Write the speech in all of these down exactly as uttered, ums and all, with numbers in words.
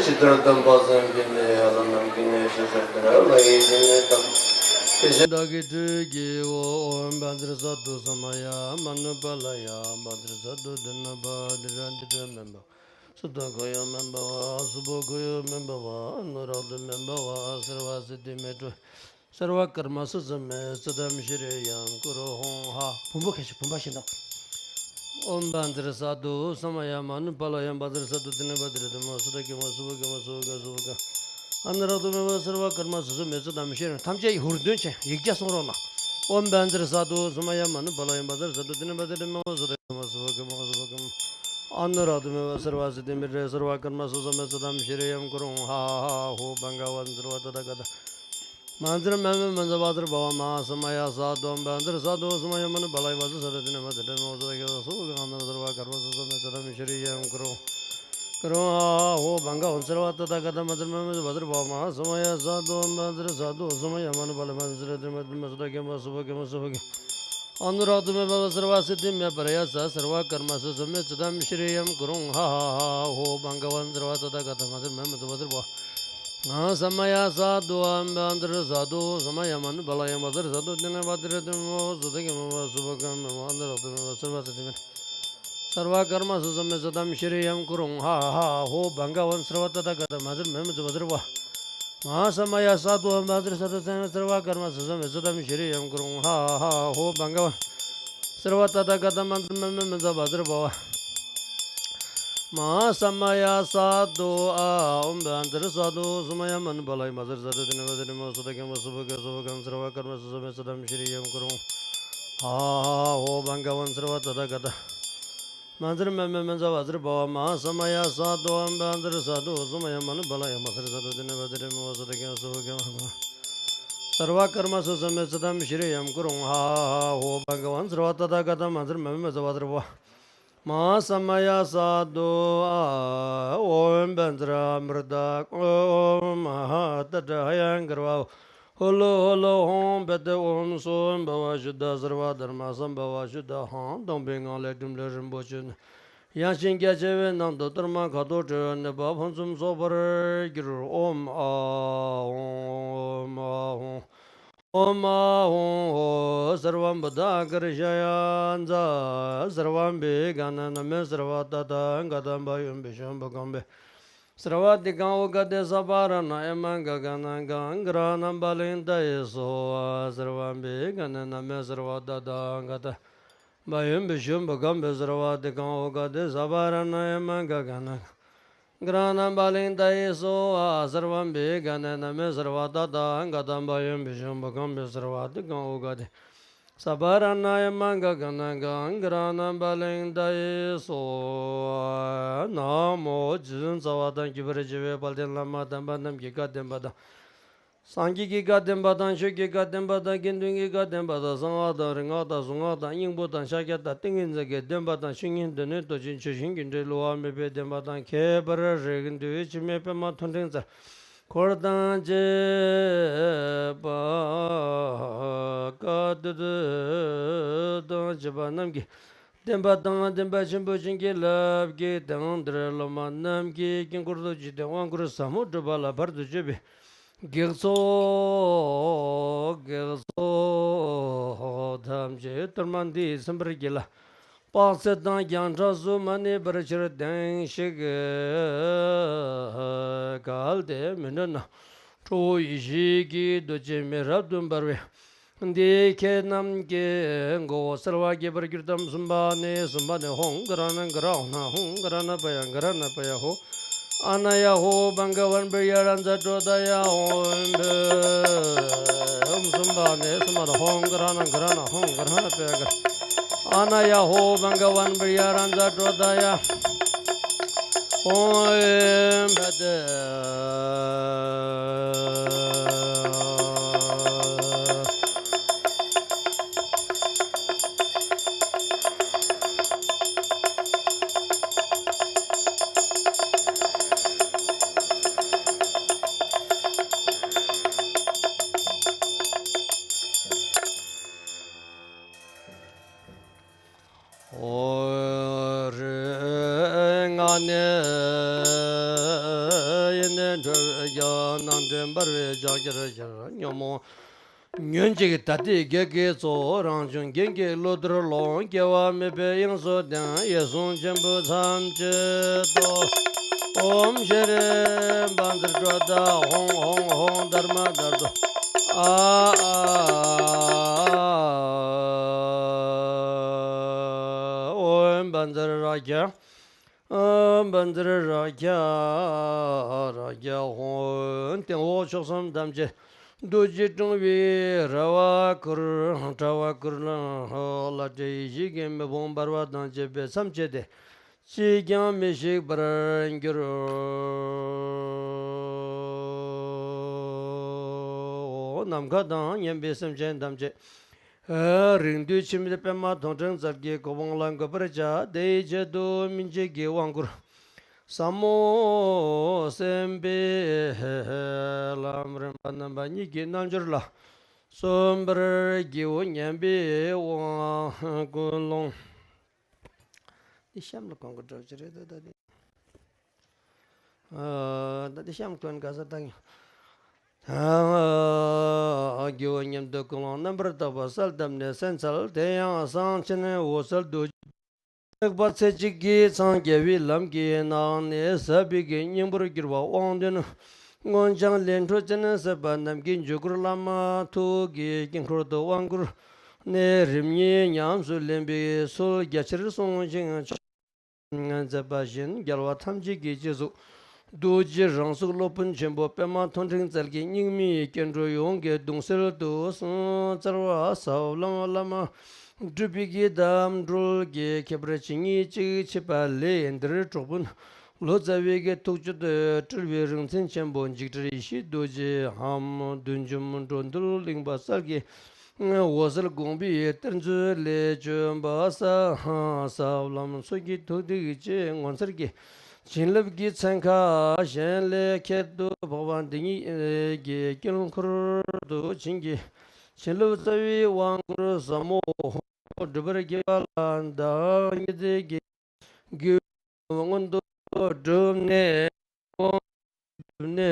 ཇི་ལྟར་སྟོན་པ་བཟང་གི་གནས། ཡ་ལ་ནམ་མཁའི་གནས་ཤེས་བྱ་ལྟར། ལྷ་ཡི་གནས་དང་། དེ་བཞིན་བདག་གི་སྤྲུལ་སྐུའོ། ཨོཾ་བཛྲ་སཏྭ་ས་མ་ཡ་མ་ནུ་པཱ་ལ་ཡ། བཛྲ་སཏྭ་དྷཱ་ན་པཱ་ཏི་ར་ཏི་ཏྲ་མེ་བྷ། སུ་ཏ་ཁ་ཡ་མེ་བྷ། སུ་བྷ་ཁ་ཡ་མེ་བྷ། ཨ་ནུ་རཀྟ་མེ་བྷ། སརྦ་སིདྡྷི་མེ་ཏྲོ། སརྦ་ཀརྨ་སུ་ཚང་མེ་ཙི་དམ་ཤྲི་ཡམ་ཀུ་རུ་ཧཱུྃ་ཧ། བུམ་པ་ཁ་ཤས། བུམ་པ་ཤེས་ན། ཨོཾ་བཛྲ་སཏྭ་ས་མ་ཡ་མ་ནུ་པཱ་ལ་ཡ། བཛྲ་སཏྭ་དྷཱ་ན་པཱ་ཏི་ར་ཏི་མ། སུ་ཏ་ཁ་མ། སུ་བྷ་ཁ་མ། སུ་བྷ་ཁ་སུ་བྷ་ཁ་མ། ཨ་ནུ་རཀྟ་མེ་བྷ། སརྦ་ཀརྨ་སུ་ཚང་མེ་ཙི་དམ་ཤྲི་ཡམ། ཐམས་ཅད་ཡིག་ཧུར་འདོན་བྱས་ཡིག་བརྒྱ་གསུང་རོགས་གནང་། ཨོཾ་བཛྲ་སཏྭ་ས་མ་ཡ་མ་ནུ་པཱ་ལ་ཡ། བཛྲ་སཏྭ་དྷཱ་ན་པཱ་ཏི་ར་ཏི་མ། སུ་ཏ་ཁ་མ། སུ་བྷ་ཁ་མ། སུ་བྷ་ཁ་མ། ཨ་ནུ་རཀྟ་མེ་བྷ། སརྦ་སིདྡྷི་མེ་ཏྲོ། སརྦ་ཀརྨ་སུ་ཚང་མེ་ཙི་དམ་ཤྲི་ཡམ་ཀུ་རུ་ཧཱུྃ་ཧ་ཧ་ཧོ། བྷ་ག་ཝན་སརྦ་ཏ་ཐཱ་ག་ཏ། མ་ཛྲ་མ་མེ་མ་ཛ་བཛྲ་བྷ་མ་ཧཱ་ས་མ་ཡ་སཏྭ། ཨོཾ་བཛྲ་སཏྭ་ས་མ་ཡ་མ་ནུ་པཱ་ལ་ཡ། བཛྲ་སཏྭ་དྷཱ་ན་པཱ་ཏི་ར་ཏི་མ། སུ་ཏ་ཁ་མ། སུ་བྷ་ཁ་མ། སུ་བྷ་ཁ་མ། ཨ་ནུ་རཀྟ་མེ་བྷ། སརྦ་ཀརྨ་སུ་ཚང་མེ་ཙི་དམ་ཤྲི་ཡམ་ཀུ་རུ་ཧཱུྃ་ཧ་ཧ་ཧོ། བྷ་ག་ཝན་སརྦ་ཏ་ཐཱ་ག་ཏ། མ་ཛྲ་མ་མེ་མ་ཛ་བཛྲ་བྷ་མ་ཧཱ་ས་མ་ཡ་སཏྭ། ཨོཾ་བཛྲ་སཏྭ་ས་མ་ཡ་མ་ནུ་པཱ་ལ་ཡ། བཛྲ་སཏྭ་དྷཱ་ན་པཱ་ཏི་ར་ཏི་མ། སུ་ཏ་ཁ་མ། སུ་བྷ་ཁ་མ། སུ་བྷ་ཁ་མ། ཨ་ནུ་རཀྟ་མེ་བྷ། སརྦ་སིདྡྷི་མེ་པྲ་ཡ་ཙྪ། སརྦ་ཀརྨ་སུ་ཚང་མེ་ཙི་དམ་ཤྲི་ཡམ་ཀུ་རུ་ཧཱུྃ་ཧ་ཧ་ཧོ། བྷ་ག་ཝན་སརྦ་ཏ་ཐཱ་ག་ཏ། མ་ཛྲ་མ་མེ་མ་ཛ་བཛྲ་བྷ་མ་ཧཱ་ས་མ་ཡ་སཏྭ། ཨོཾ་བཛྲ་སཏྭ་ས་མ་ཡ་མ་ནུ་པཱ་ལ་ཡ། བཛྲ་སཏྭ་དྷཱ་ན་པཱ་ཏི་ར་ཏི་མ། སུ་ཏ་ཁ་མ། སུ་བྷ་ཁ་མ། ཨ་ནུ་རཀྟ་མེ་བྷ། སརྦ་སིདྡྷི་མེ། སརྦ་ཀརྨ་སུ་ཚང་མེ་ཙི་དམ་ཤྲི་ཡམ་ཀུ་རུ་ཧཱུྃ་ཧ་ཧ་ཧོ། བྷ་ག་ཝན་སརྦ་ཏ་ཐཱ་ག་ཏ། མ་ཛྲ་མ་མེ་མ་ཛ་བཛྲ་བྷ་མ་ཧཱ་ས་མ་ཡ་སཏྭ། ཨོཾ་བཛྲ་སཏྭ་ས་མ་ཡ། སརྦ་ཀརྨ་སུ་ཚང་མེ་ཙི་དམ་ཤྲི་ཡམ་ཀུ་རུ་ཧཱུྃ་ཧ་ཧ་ཧོ། བྷ་ག་ཝན་སརྦ་ཏ་ཐཱ་ག་ཏ། མ་ཛྲ་མ་མེ་མ་ཛ་བཛྲ་བྷ་མ་ཧཱ་ས་མ་ཡ་སཏྭ། ཨོཾ་བཛྲ་སཏྭ་ས་མ་ཡ་མ་ནུ་པཱ་ལ་ཡ། བཛྲ་སཏྭ་དྷཱ་ན་པཱ་ཏི་ར་ཏི་མ། སུ་ཏ་ཁ་མ། སུ་བྷ་ཁ་མ། སུ་བྷ་ཁ་མ། སརྦ་ཀརྨ་སུ་ཚང་མེ་ཙི་དམ་ཤྲི་ཡམ་ཀུ་རུ་ཧཱུྃ་ཧ་ཧ་ཧོ། བྷ་ག་ཝན་སརྦ་ཏ་ཐཱ་ག་ཏ། མ་ཛྲ་མ་མེ་མ་ཛ་བཛྲ་བྷ་མ་ཧཱ་ས་མ་ཡ་སཏྭ། ཨོཾ་བཛྲ་སཏྭ་ས་མ་ཡ་མ་ནུ་པཱ་ལ་ཡ། བཛྲ་སཏྭ་དྷཱ་ན་པཱ་ཏི་ར་ཏི་མ། སུ་ཏ་ཁ་མ། སུ་བྷ་ཁ་མ། སརྦ་ཀརྨ་སུ་ཚང་མེ་ཙི་དམ་ཤྲི་ཡམ་ཀུ་རུ་ཧཱུྃ་ཧ་ཧ་ཧོ། བྷ་ག་ཝན་སརྦ་ཏ་ཐཱ་ག་ཏ། མ་ཛྲ་མ་མེ་མ་ཛ་བཛྲ་བྷ་མ་ཧཱ་ས་མ་ཡ་སཏྭ། ཨོཾ་བཛྲ་མུ་ཌ་ཨོཾ་མ་ཧཱ་ཏ་ཏྲ་ཧ་ཡ་གརྦྷ། ཧུ་ལུ་ཧུ་ལུ་ཧཱུྃ་ཕཊ། ཨོཾ་སྭ་བྷཱ་ཝ་ཤུདྡྷ་སརྦ་དྷརྨ་སམ་བྷ་ཝ་ཤུདྡྷ་ཧཱུྃ། སྟོང་པའི་ངང་ལས་སྒྲིམ་ལས་རིན་པོ་ཆེ་ནས། ཡང་ཞིང་རྒྱ་ཆེ་བའི་ནང་དུ་གཏོར་མ་ཁ་དོག་དྲི་ཡང་ནུས་པ་ཕུན་སུམ་ཚོགས་པར་གྱུར། ཨོཾ་ཨཱཿཧཱུྃ་ཨོཾ་ཨཱཿཧཱུྃ་ཨོཾ་ཨཱཿཧཱུྃ་ཧོཿ། སརྦ་བུདྡྷ་ཨཱ་ཀརྵ་ཡ་ཛཿ། སརྦམ་བི་ག་ཎ་ན་མེ་སརྦ་ཏ་ཐཱ་ག་ཏ་བཱ་ཡོཾ་བི་ཤུམ་བྷུ་ཀམ་བེ། སརྦ་དི་གཾ་ཨོ་ག་དེ་སྦ་ར་ཎ་ཡ་མ་ག་ག་ཎ་གཾ་ག་ར་ཎ་བ་ལིང་ཏ་ཡེ་སྭཱ་ཧཱ། སརྦམ་བི་ག་ཎ་ན་མེ་སརྦ་ཏ་ཐཱ་ག་ཏ་བཱ་ཡོཾ་བི་ཤུམ་བྷུ་ཀམ་བེ། སརྦ་དི་གཾ་ཨོ་ག་དེ་སྦ་ར་ཎ་ཡ་མ་ག་ག་ཎ་གཾ་ག་ར་ཎ་བ་ལིང་ཏ་ཡེ་སྭཱ་ཧཱ། སརྦམ་བི་ག་ཎ་ན་མེ་སརྦ་ཏ་ཐཱ་ག་ཏ་བཱ་ཡོཾ་བི་ཤུམ་བྷུ་ཀམ་བེ། སརྦ་དི་གཾ་ཨོ་ག་དེ་སྦ་ར་ཎ་ཡ་མ་ག་ག་ཎ་གཾ་ག་ར་ཎ་བ་ལིང་ཏ་ཡེ་སྭཱ་ཧཱ། ན་མོ། རྗེ་བཙུན་རྩ་བ་དང་བརྒྱུད་པར་བཅས་པའི་དཔལ་ལྡན་བླ་མ་དམ་པ་རྣམས་ཀྱི་བཀའ་བདེན་པ་དང་། སངས་རྒྱས་ཀྱི་བཀའ་བདེན་པ་དང་། ཆོས་ཀྱི་བཀའ་བདེན་པ་དང་། དགེ་འདུན་གྱི་བཀའ་བདེན་པ་དང་། གསང་སྔགས་དང་རིག་སྔགས་དང་གཟུངས་སྔགས་དང་། སྙིང་པོ་དང་ཕྱག་རྒྱ་དང་། ཏིང་ངེ་འཛིན་གྱི་བདེན་པ་དང་། བཤེས་གཉེན་སྡེ་སྣོད་དུ་ཕྱིན་ཆོས་བཞིན་གྱི་འབྲས་བསླུ་བ་མེད་པའི་བདེན་པ་དང་། ཁྱད་པར་རིགས་འདུས་འཆི་མེད་པདྨ་ཐོད་ཕྲེང་རྩལ་འཁོར་དང་བཅས་པ། བཀའ་བསྡུ་དང་བཅས་པ་རྣམས་ཀྱི་བདེན་པ་དང་། བདེན་པ་ཆེན་པོ་བྱིན་གྱིས་བརླབས་ཀྱི་དང་། འདིར་སློབ་མ་རྣམས་ཀྱི་དཀྱིལ་འཁོར་དུ་བཅུག་སྟེ་དབང་བསྐུར་ཟབ་མོ་སྒྲུབ་པ་ལ་བར་དུ་གཅོད་པའི་བགེགས་ཚོགས། བགེགས་ཚོགས་ཐམས་ཅད་གཏོར་མ་འདིས་ཚིམ་པར་བགྱི་ལ། དཔག་ཚད་དང་རྒྱང་གྲགས་སུ་མ་གནས་པར་ཕྱིར་དེངས་ཤིག། གལ་ཏེ་མི་འདོད་ན། ཁྲོ་བོ་ཡེ་ཤེས་ཀྱི་མདོག་ཅན་མེ་རབ་ཏུ་འབར་བའི། འདི་ཁྱེད་རྣམས་ཀྱི་མགོ་བོ་གསལ་བར་བགྱིད་པར་གྱུར་ཏམ། གསུམ་པ་ནི། གསུམ་པ་ནི། ཧོཾ་ག་ར་ཎ་ག་ར་ཧོ་ན་ཧོཾ་ག་ར་ཎ་པ་ཡ་ག་ར་ཎ་པ་ཡ་ཧོ། ཨ་ན་ཡ་ཧོ་བྷ་ག་ཝན་པྲ་ཡ་རཱ་ཛ་ཀྲོ་དྷ་ཡ་ཧོ་བྷ། གསུམ་པ་ནི། གསུམ་པ་ནི། ཧོཾ་ག་ར་ཎ་ག་ར་ཎ་ཧོཾ་ག་ར་ཎ་པ་ཡ་ག་ར། ཨ་ན་ཡ་ཧོ་བྷ་ག་ཝན་པྲ་ཡ་རཱ་ཛ་ཀྲོ་དྷ་ཡ་ཧོ་བྷ། ཨོ་རེ་ང་ནི། འབར་བའི་ལྗགས་ཀྱི་ཞལ་ཉོན་མོངས་ཉོན་ཅིག་ད་ལྟའི་བགེགས་ཀྱི་ཚོགས། རང་བྱུང་རྒྱན་གྱི་གླུ་གཏེར་ཀློང་། སྐྱེ་བ་མེད་པའི་དབྱིངས་སུ་ལྡན། ཡིད་བཟུང་ཆེན་པོ་ཐམས་ཅད་དུ། ཨོཾ་ཤྲཱི་བཛྲ་ཏ་ཧཱུྃ་ཧཱུྃ་ཧཱུྃ་དྷརྨ་དྷརྨ། ཨ་ཨ་ཨོཾ་བཛྲ་རཀྵ། ཨོཾ་བཛྲ་རཀྵ་རཀྵ་ཧཱུྃ། སྟེང་འོག་ཕྱོགས་གསུམ་ཐམས་ཅད་རྡོ་རྗེ་ཕྲེང་བའི་ར་བས་བསྐོར། དྲ་བས་བསྐོར་ལ། བླ་བྲེ་ཡེ་ཤེས་ཀྱི་མེ་དཔུང་འབར་བ་དང་བཅས་པས་མཚམས་བཅད་དེ། ཅིས་ཀྱང་མི་ཤིགས་པར་འགྱུར། ནམ་མཁའ་དང་མཉམ་པའི་སེམས་ཅན་ཐམས་ཅད། རིང་བསྡུས་འཆི་མེད་པདྨ་མཐོང་སྤྲིན་རྩལ་གྱི་གོ་འཕང་ལ་འགོད་པར་བྱ། དེའི་ཆེད་དུ་སྨིན་བྱེད་ཀྱི་དབང་བསྐུར། ཟབ་མོ་སེམས་དཔའི་ལམ་རིམ་པ་རྣམ་པ་གཉིས་ཀྱི་རྣལ་འབྱོར་ལ་སོན་པར་བགྱིའོ་སྙམ་པའི་དབང་ཀུན་སློང་། འདི་གཤམ་ལ་གོང་གི་འགྲོ་རྒྱུ་རེད་དོ། ད་འདི། ཨ། ད་འདི་གཤམ་གོན་ག་ས་བཏང་། ཨ། བགྱིའོ་སྙམ་དུ་ཀུན་སློང་རྣམ་པར་དག་པ་གསལ་བཏབ་ནས་གསན་འཚལ། དེ་ཡང་གསང་ཆེན་འོད་གསལ་རྡོ་རྗེ་ཐེག་པ་ཚེ་གཅིག་གི་འཚང་རྒྱ་བའི་ལམ་གྱི་ནང་ནས་ཟབ་པའི་གི་སྙིང་པོར་གྱུར་པ་དབང་དོན་མངོན་བྱང་ལས་འཕྲོ་ཅན་ཟབ་པ་རྣམས་ཀྱི་འཇུག་སྒོར་བླ་མ་ཐུགས་ཀྱི་དཀྱིལ་འཁོར་དུ་དབང་བསྐུར་ནས་རིམ་གཉིས་ཉམས་སུ་ལེན་པའི་སྲོལ་རྒྱ་ཆེར་གསུངས་ཤིང་མཛད་པ་བཞིན་རྒྱལ་བ་ཐམས་ཅད་ཀྱི་སྤྱི་གཟུགས་རྡོ་རྗེ་རང་གཟུགས་སློབ་དཔོན་ཆེན་པོ་པདྨ་མཐོང་སྤྲིན་རྩལ་གྱི་སྙིགས་མའི་སྐྱེ་འགྲོ་ཡོངས་ཀྱི་གདུང་སེལ་དུ་སྩལ་བ་ཟབ་ལམ་བླ་མ་གྲུབ་པའི་གི་དམ་སྒྲོལ་གྱི་ཁྱད་པར་ཇི་སྙེད་ཅིག་མཆིས་པ་ལས། འདིར་གྲོགས་དཔོན་ལོ་ཙཱ་བའི་གི་ཐུགས་སྤྱོད་དུ་སྤྲུལ་པའི་རིག་འཛིན་ཆེན་པོ་འཇིགས་བྲལ་ཡེ་ཤེས་རྡོ་རྗེའམ་བདུད་འཇོམས་འགྲོ་འདུལ་གླིང་པ་གསལ་གྱི་འོད་གསལ་དགོངས་པའི་གཏེར་མཛོད་ལས་བྱོན་པ་ཟབ་ལམ་སོགས་ཀྱི་ཐུགས་ཐིག་ཅེས་ངོ་མཚར་གྱི་བྱིན་རླབས་ཀྱི་ཚན་ཁ་གཞན་ལས་ཁྱད་དུ་འཕགས་པ་འདི་ཉིད་ཀྱི་དཀྱིལ་འཁོར་དུ་བྱིན་གྱིས་བྱིན་རླབས་རྩ་བའི་དབང་བསྐུར་ཟབ་མོ་སྒྲུབ་པར་བགྱི་བ་ལ་བདག་ཉིད་ཀྱི་དགེ་བའི་མངོན་མཐོ་བསྒྲུབས་ནས། སྒྲུབས་ནས།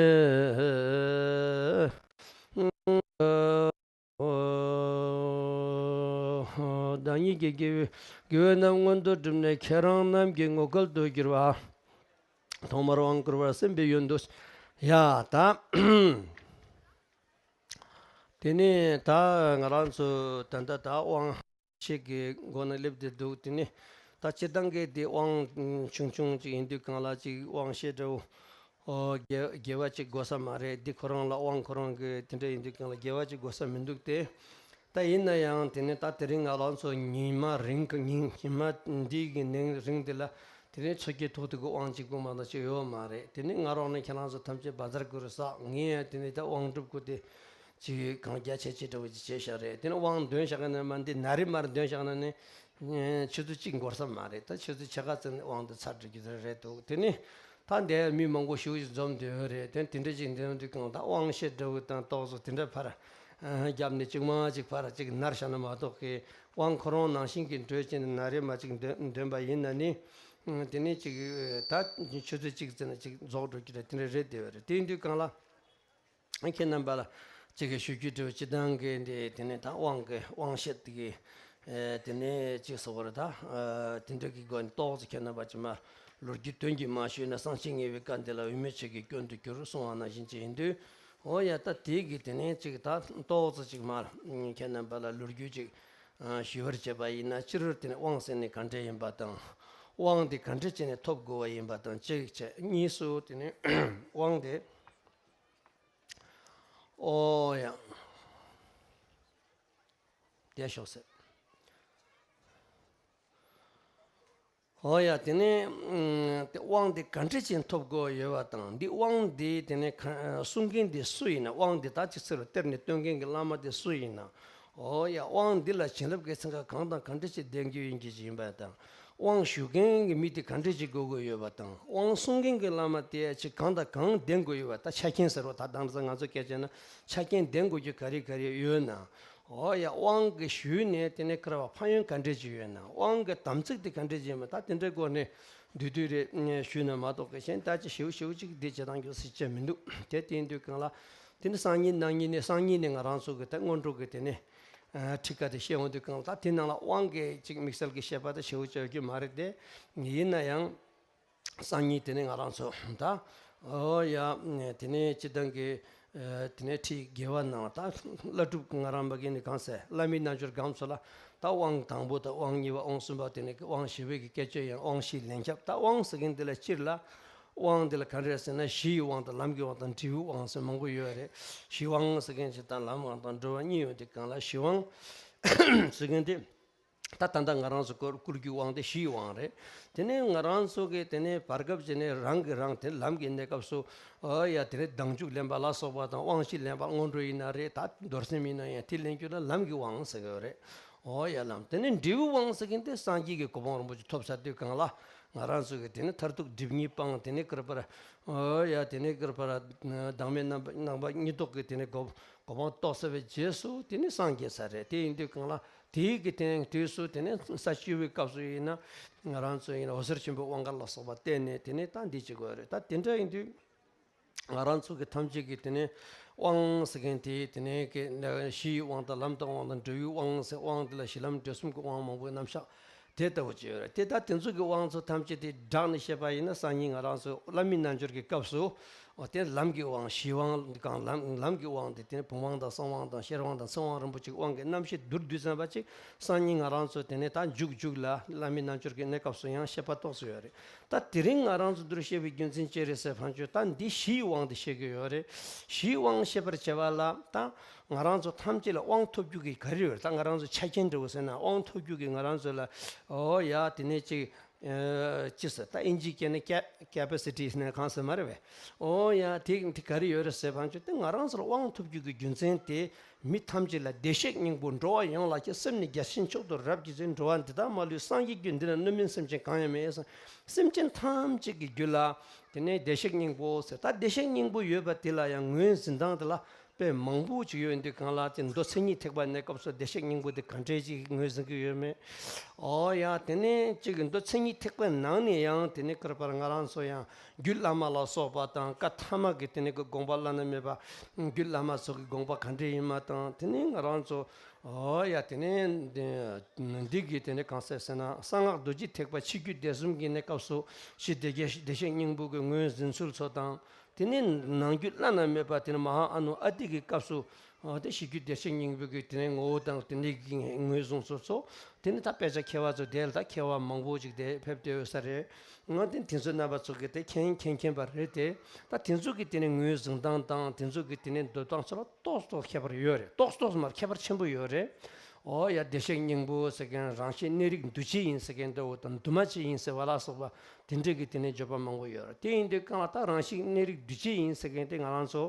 བདག་ཉིད་ཀྱི་དགེ་བའི་དགེ་བ་རྣམས་མངོན་དུ་བསྒྲུབས་ནས་ཁྱེད་རང་རྣམས་ཀྱི་ངོ་སྐལ་དུ་གྱུར་པ། ཐོག་མར་དབང་བསྐུར་བར་སེམས་པའི་ཡུལ་དུ། ཡ་ད། དེ་ནས་ད་ང་རང་ཚོ་ད་ལྟ་ད་དབང་ཤེད་ཀྱི་སྒོ་ནས་སླེབས་ཏེ་འདུག་དེ་ནས་ད་སྤྱིར་བཏང་གི་དེ་དབང་ཆུང་ཆུང་ཅིག་ཡིན་དུས་གང་ལ་ཅིག་དབང་ཤེད་འདྲ་བོ། ཨོ། དགེ་དགེ་བ་ཅིག་དགོས་ས་མ་རེད། འདི་ཁོ་རང་ལ་དབང་ཁོ་རང་གི་དེ་འདྲ་ཡིན་དུས་གང་ལ་དགེ་བ་ཅིག་དགོས་ས་མི་འདུག་སྟེ། ད་ཡིན་ན་ཡང་དེ་ནས་ད་དེ་རིང་ང་རང་ཚོ་ཉི་མ་རིང་གི་ཉིན་ཉི་མ་འདི་གི་ནང་རིང་འདི་ལ་དེ་ནས་ཚོགས་ཀྱི་ཐོག་ཏུ་གི་དབང་གཅིག་པུ་མ་གཏོགས་ཅིག་ཡོད་མ་རེད། དེ་ནས་ང་རང་ནས་ཁྱེད་རང་ཚོ་ཐམས་ཅད་བཛྲ་གུ་རུ་བསགས། ངས་ཡང་དེ་ནས་ད་དབང་སྒྲུབ་དགོས་ཏེ། ཅིག་གང་རྒྱ་ཆེ་ཆེ་འདྲ་བོ་ཅིག་བྱས་བཞག་རེད། དེ་ནས་དབང་འདོན་བཞག་གི་ནས་མ་འདི་ན་རེ་མར་འདོན་བཞག་ན་ནི་ཆུ་ཚོད་གཅིག་འགོར་ས་མ་རེད། ད་ཆུ་ཚོད་ཕྱེད་ཀ་ཙམ་ནས་དབང་འདི་ཚར་འགྲོ་རྒྱུ་རེད་འདུག་དེ་ནས་ད་འདིར་མི་མང་པོ་ཞེ་པོ་ཅིག་འཛོམས་བསྡད་ཡོད་རེད། དེ་དེ་འདྲ་ཅིག་འདོན་དུས་གང་ད་དབང་ཤེད་འདྲ་བོ་དང་ཏོག་ཙམ་དེ་འདྲ་ཕར་རྒྱབ་ནས་གཅིག་མ་གཅིག་ཕར་གཅིག་ནར་བཞག་ན་མ་གཏོགས་གི་དབང་ཁོ་རང་ནང་བཞིན་གྱི་འགྲོས་ཅན་ན་རེ་མ་གཅིག་འདོན་འདོན་པ་ཡིན་ན་ནི། དེ་ནས་ཅིག་ད་ཆུ་ཚོད་གཅིག་ཙམ་ནས་ཅིག་རྫོགས་འགྲོ་རྒྱུ་རེད། དེ་འདྲ་རེད་བསྡད་ཡོད་རེད། དེ་ཡིན་དུས་གང་ལ། ཁྱེད་རྣམ་པ་ལ་ཅིག་གི་ཞུ་རྒྱུ་འདྲ་བོ་སྤྱིར་བཏང་གི་འདི་དེ་ནས་ད་དབང་གི་དབང་ཤེད་དེ་གི་ཨེ་དེ་ནས་ཅིག་ཟེར་བ་རེད་ད། ཨ་དེ་འདྲ་གི་སྒོ་ནས་ཏོག་ཙམ་ཁྱེད་རྣམ་པ་ཅིག་མར་ལོ་རྒྱུས་དོན་གྱིས་མ་ཞུས་ན་གསང་ཆེན་ངེས་པའི་བཀའ་འདི་ལ་འོས་མི་ཆོས་ཀྱི་སྐྱོན་དུ་འགྱུར་གསུང་བ་ནང་བཞིན་ཅིག་ཡིན་དུས། འོ་ཡ་ད་དེ་གི་དེ་ནས་ཅིག་ད་ཏོག་ཙམ་ཅིག་མར་ཁྱེད་རྣམ་པ་ལ་ལོ་རྒྱུས་ཅིག་ཨ་ཞུ་བར་བྱེད་པ་ཡིན་ན། སྤྱིར་དེ་ནས་དབང་ཟེར་ནས་ག་འདྲ་ཡིན་པ་དང་། དབང་དེ་ག་འདྲ་བྱས་ནས་ཐོབ་དགོས་པ་ཡིན་པ་དང་གཅིག་བྱས། གཉིས་སུ་དེ་ནས་དབང་དེ། ཨོ་ཡ། བསྡད་ཤོག་ཟེར། ཨོ་ཡ། དེ་ནས་ཨུམ་དེ་དབང་དེ་ག་འདྲ་ཅིག་ཐོབ་དགོས་ཡོད་པ་དང་། འདི་དབང་དེ་དེ་ནས་ག་གསུང་མཁན་དེ་སུ་ཡིན་ན། དབང་དེ་ད་ཅིག་ཚུར་གཏེར་ནས་བཏོན་མཁན་གྱི་བླ་མ་དེ་སུ་ཡིན་ན། ཨོ་ཡ། དབང་འདི་ལ་བྱིན་རླབས་ཀྱི་ཚན་ཁ་གང་དང་ག་འདྲ་ཅིག་ལྡན་རྒྱུ་ཡིན་གྱི་ཡིན་པ་དང་། དབང་ཞུ་མཁན་གྱི་མི་དེ་ག་འདྲ་ཅིག་དགོས་དགོས་ཡོད་པ་དང་། དབང་གསུང་མཁན་གྱི་བླ་མ་དེ་ཅིག་གང་དང་གང་ལྡན་དགོས་ཡོད་པ། ད་ཆ་རྐྱེན་ཟེར་བ་ད་དང་ས་ང་ཚོ་སྐད་ཆ་ན་ཆ་རྐྱེན་ལྡན་དགོས་རྒྱུ་ག་རེ་ག་རེ་ཡོད་ན། ཨོ་ཡ། དབང་གི་ཞུས་ནས་དེ་ནས་ཁར་བ་ཕན་ཡོན་ག་འདྲ་ཅིག་ཡོད་ན། དབང་གི་དམ་ཚིག་དེ་ག་འདྲ་ཅིག་ཡིན་པ། ད་དེ་འདྲའི་སྐོར་ནས་བསྡུས་བསྡུས་རེ་ཞུས་ན་མ་གཏོགས་གི་གཞན་ད་ཅི་ཞིའུ་ཞིའུ་ཅིག་འདི་བྱེད་སྟངས་ཀྱི་སྲིད་ཆེ་མི་འདུག་དེ་དེ་ཡིན་དུས་གང་ལ། དེ་ནི་སང་ཉིན་གནངས་ཉིན་ནི། སང་ཉིན་ནི་ང་རང་ཚོ་གི་ད་སྔོན་འགྲོ་གི་དེ་ནི་ཁྲིད་ཀ་དེ་བཤད་འོང་དུས་གང་ལ། ད་དེ་ནང་ལ་དབང་གི་ཅིག་དམིགས་བསལ་གྱི་བཤད་པ་དེ་ཞེ་པོ་ཅིག་ཡོད་རྒྱུ་མ་རེད་དེ། ཡིན་ན་ཡང་སང་ཉིན་དེ་ནི་ང་རང་ཚོ་ད། ཨོ་ཡ། དེ་ནི་སྤྱི་བཏང་གི་དེ་ནི་ཁྲིད་དགེ་བ་ནང་ད་བླ་སྒྲུབ་ང་རང་མ་གི་ནི་གང་ཟེར། བླ་མའི་རྣལ་འབྱོར་སྒོམ་ཚུལ་ལ་ད་དབང་དང་པོ་དང་དབང་གཉིས་པ་དབང་གསུམ་པ་དེ་ནི་དབང་བཞི་པའི་གི་སྐད་ཆ་ཡང་དབང་བཞིའི་ལན་ཁྱབ། ད་དབང་ཟེར་མཁན་དེ་ལ་སྤྱིར་ལ། དབང་འདི་ལ་ག་རེ་ཟེར་ན། གཞིའི་དབང་དང་ལམ་གྱི་དབང་དང་འབྲས་བུའི་དབང་ཟེར་མང་པོ་ཡོད་རེད། གཞི་དབང་ཟེར་མཁན་ཅིག་དང་ལམ་དབང་དང་འབྲས་བུ་གཉིས་ཡོད་དེ། གང་ལ་གཞི་དབང་ཟེར་མཁན་དེ། ད་ད་ལྟ་ང་རང་ཚོ་བསྐུར་བསྐུར་རྒྱུའི་དབང་དེ་གཞིའི་དབང་རེད། དེ་ནས་ང་རང་ཚོ་གི་དེ་ནས་བར་སྐབས་ཀྱི་ནས་རང་གི་རང་དེ་ལམ་གྱི་གནས་སྐབས་སུ། ཨོ་ཡ། དེ་ནས་ལྡང་འཇུག་ལེན་པ་ལ་སོགས་པ་དང་། དབང་བཞི་ལེན་པ་སྔོན་འགྲོ་ཡིན་ན་རེད། ད་རྡོར་སེམས་ཡིན་ན་ཡང་དེ་ལེན་རྒྱུ་ལ་ལམ་གྱི་དབང་ཟེར་གི་ཡོད་རེད། ཨོ་ཡ་ལམ། དེ་ནས་འབྲས་བུའི་དབང་ཟེར་མཁན་དེ་སངས་རྒྱས་ཀྱི་གོ་འཕང་རིན་པོ་ཆེ་ཐོབ་ཚར་དུས་གང་ལ། ང་རང་ཚོ་གི་དེ་ནི་མཐར་ཐུག་སྒྲིབ་གཉིས་སྤངས། དེ་ནི་ཀིར་པར། ཨོ་ཡ། དེ་ནི་ཀིར་པར། བདག་མེད་རྣམ་པ་རྣམ་པ་གཉིས་རྟོགས་ཀྱི་དེ་ནི་གོ་གོ་འཕང་རྟོགས་ཚར་བའི་རྗེས་སུ་དེ་ནི་སངས་རྒྱས་ས་རེད། དེ་ཡིན་དུས་གང་ལ་དེའི་གི་དེ་ནི་དུས་སུ་དེ་ནི་ས་བཅུ་པའི་སྐབས་སུ་ཡིན་ན། ང་རང་ཚོ་ཡིན་ན་འོད་ཟེར་ཆེན་པོའི་དབང་བསྐུར་ལ་སོགས་པ་བསྟན་ནས་དེ་ནི་ད་འདི་བྱེད་དགོས་རེད། ད་དེ་འདྲ་ཡིན་དུས། ང་རང་ཚོ་གི་ཐམས་ཅད་ཀྱི་དེ་ནས་དབང་ཟེར་མཁན་དེ། དེ་ནས་ཀྱི་གཞིའི་དབང་དང་ལམ་དང་དབང་དང་འབྲས་བུའི་དབང་ཟེར། དབང་དེ་ལ་གཞི་ལམ་འབྲས་གསུམ་གྱི་དབང་མང་པོའི་རྣམ་གཞག་དེ་ལྟ་བུ་ཅིག་ཡོད་རེད། དེ་ད་དེ་ཚོ་གི་དབང་ཚོ་ཐམས་ཅད་དེ་བསྒྲགས་ནས་བཤད་པ་ཡིན་ན། སང་ཉིན་ང་རང་ཚོ་བླ་མའི་རྣལ་འབྱོར་གྱི་སྐབས་སུ། འོ་དེ་ལམ་གྱི་དབང་། གཞི་དབང་གང་ལམ་ལམ་གྱི་དབང་དེ། དེ་ནས་བུམ་དབང་དང་གསང་དབང་དང་ཤེར་དབང་དང་ཚིག་དབང་རིན་པོ་ཆེའི་དབང་གི་རྣམ་བཤད་བསྡུར་དུས་ཙམ་པ་ཅིག་སང་ཉིན་ང་རང་ཚོ་དེ་ནས་ད་མཇུག་མཇུག་ལ་བླ་མའི་རྣལ་འབྱོར་གྱི་གནས་སྐབས་སུ་ཡང་བཤད་པ་ཏོག་ཙམ་ཡོད་རེད། ད་དེ་རིང་ང་རང་ཚོ་འདིར་བཤད་པའི་རྒྱུ་མཚན་ཅི་རེད་ཟེར་བ་ཅིན། ད་འདི་གཞིའི་དབང་དེ་བཤད་ཀྱི་ཡོད་རེད། གཞིའི་དབང་བཤད་པར་བྱ་བ་ལ་ད་ང་རང་ཚོ་ཐམས་ཅད་ལ་དབང་ཐོབ་རྒྱུ་གི་ག་རེ་ཡོད་རེད། ད་ང་རང་ཚོ་ཆ་རྐྱེན་འདྲ་བོ་ཟེར་ན། དབང་ཐོབ་རྒྱུ་གི་ང་རང་ཚོ་ལ། ཨོ་ཡ། དེ་ནས་ཅིག་ཨ་ཅི་ཟེར། ད་ཨིན་ཇིའི་སྐད་ནས་ཀེ་པེ་སི་ཊི་ཟེར་ན་གང་ཟེར་མ་རེད་པས། ཨོ་ཡ། དེ་དེ་ག་རེ་ཡོད་རེད་ཟེར་བ་ཅིན། དེ་ང་རང་ཚོར་དབང་ཐོབ་རྒྱུ་གི་རྒྱུ་མཚན་དེ། མི་ཐམས་ཅད་ལ་བདེ་གཤེགས་སྙིང་པོ། འགྲོ་བ་ཡོངས་ལ་ཁྱབ། སེམས་ནི་རྒྱ་ཆེན་མཆོག་ཏུ་རབ་བརྗིད་ཅིང་། འགྲོ་བ་འདི་དག་མ་ལུས་སངས་རྒྱས་རྒྱུ། འདི་ན་གནོད་མིན་སེམས་ཅན་གང་ཡང་མེད་ཟེར། སེམས་ཅན་ཐམས་ཅད་ཀྱི་རྒྱུད་ལ་དེ་ནས་བདེ་གཤེགས་སྙིང་པོ་ཟེར། ད་བདེ་གཤེགས་སྙིང་པོ་ཡོད་པ་དེ་ལ་ཡང་ངོས་འཛིན་སྟངས་དེ་ལ་དཔེ་མང་པོ་ཅིག་ཡོད་འདུག། གང་ལ་དེ་མདོ་མཚན་ཉིད་ཐེག་པ་གནས་སྐབས་སུ་བདེ་གཤེགས་སྙིང་པོ་དེ་ག་འདྲས་ཅིག་ངོས་འཛིན་གྱི་ཡོད་མེད། ཨོ་ཡ། དེ་ནས་ཅིག་མདོ་མཚན་ཉིད་ཐེག་པའི་ནང་ནས་ཡང་དེ་ནས་ཀིར་པར་ང་རང་ཚོ་ཡང་རྒྱུད་བླ་མ་ལ་སོགས་པ་དང་། བཀའ་ཐ་མ་གི་དེ་ནས་གི་དགོངས་པ་བླ་ན་མེད་པ། རྒྱུད་བླ་མ་ཚོ་གི་དགོངས་པ་ག་འདྲས་ཡིན་མ་དང་། དེ་ནས་ང་རང་ཚོ། ཨོ་ཡ། དེ་ནས་འདི་འདི་གི་དེ་ནས་གང་ཟེར་ཟེར་ན། གསང་སྔགས་རྡོ་རྗེ་ཐེག་པ་ཆོས་བརྒྱུད་སྡེ་གསུམ་གྱི་གནས་སྐབས་སུ་གཞི་བདེ་གཤེགས་བདེ་གཤེགས་སྙིང་པོ་གི་ངོས་འཛིན་ཚུལ་ཚོ་དང་། དེ་ནས་ནང་རྒྱུད་བླ་ན་མེད་པ་དེ་ནས་མ་ཧཱ་ཨ་ནུ་ཨ་ཏི་གི་སྐབས་སུ། ཨ་དེ་གཞི་རྒྱུད་བདེ་གཤེགས་སྙིང་པོ་གི་དེ་ནས་ངོ་བོ་དང་དེ་འདྲའི་གི་ངོས་བཟུང་ཚུལ་ཚོ། དེ་ནས་ད་དཔེ་ཆ་མཁས་པ་ཚོ་དེ་ལ་ད་མཁས་པ་མང་པོ་ཅིག་དེ་ཕེབས་བསྡད་ཡོད་ས་རེད། ང་དེ་དེ་ཚོ་རྣམ་པ་ཚོ་གི་དེ་མཁྱེན་མཁྱེན་མཁྱེན་པ་རེད་དེ། ད་དེ་ཚོ་གི་དེ་ནས་ངོས་བཟུང་སྟངས་དང་། དེ་ཚོ་གི་དེ་ནས་འདོད་སྟངས་ཚོ་ལ་ཏོག་ཙམ་ཁྱད་པར་ཡོད་རེད། ཏོག་ཙམ་མར་ཁྱད་པར་ཆེན་པོ་ཡོད་རེད། ཨོ་ཡ། བདེ་གཤེགས་སྙིང་པོ་ཟེར་མཁན་རང་བཞིན་གནས་རིགས་འདུ་བྱེད་ཡིན་ཟེར་མཁན་འདྲ་བོ་དང་། འདུས་མ་བྱས་ཡིན་ཟེར་བ་ལ་སོགས་པ་དེ་འདྲ་གི་དེ་ནས་བརྗོད་པ་མང་པོ་ཡོད་རེད། དེ་ཡིན་དུས་གང་ལ་ད་རང་བཞིན་གནས་རིགས་འདུ་བྱེད་ཡིན་ཟེར་མཁན་དེ་ང་རང་ཚོ་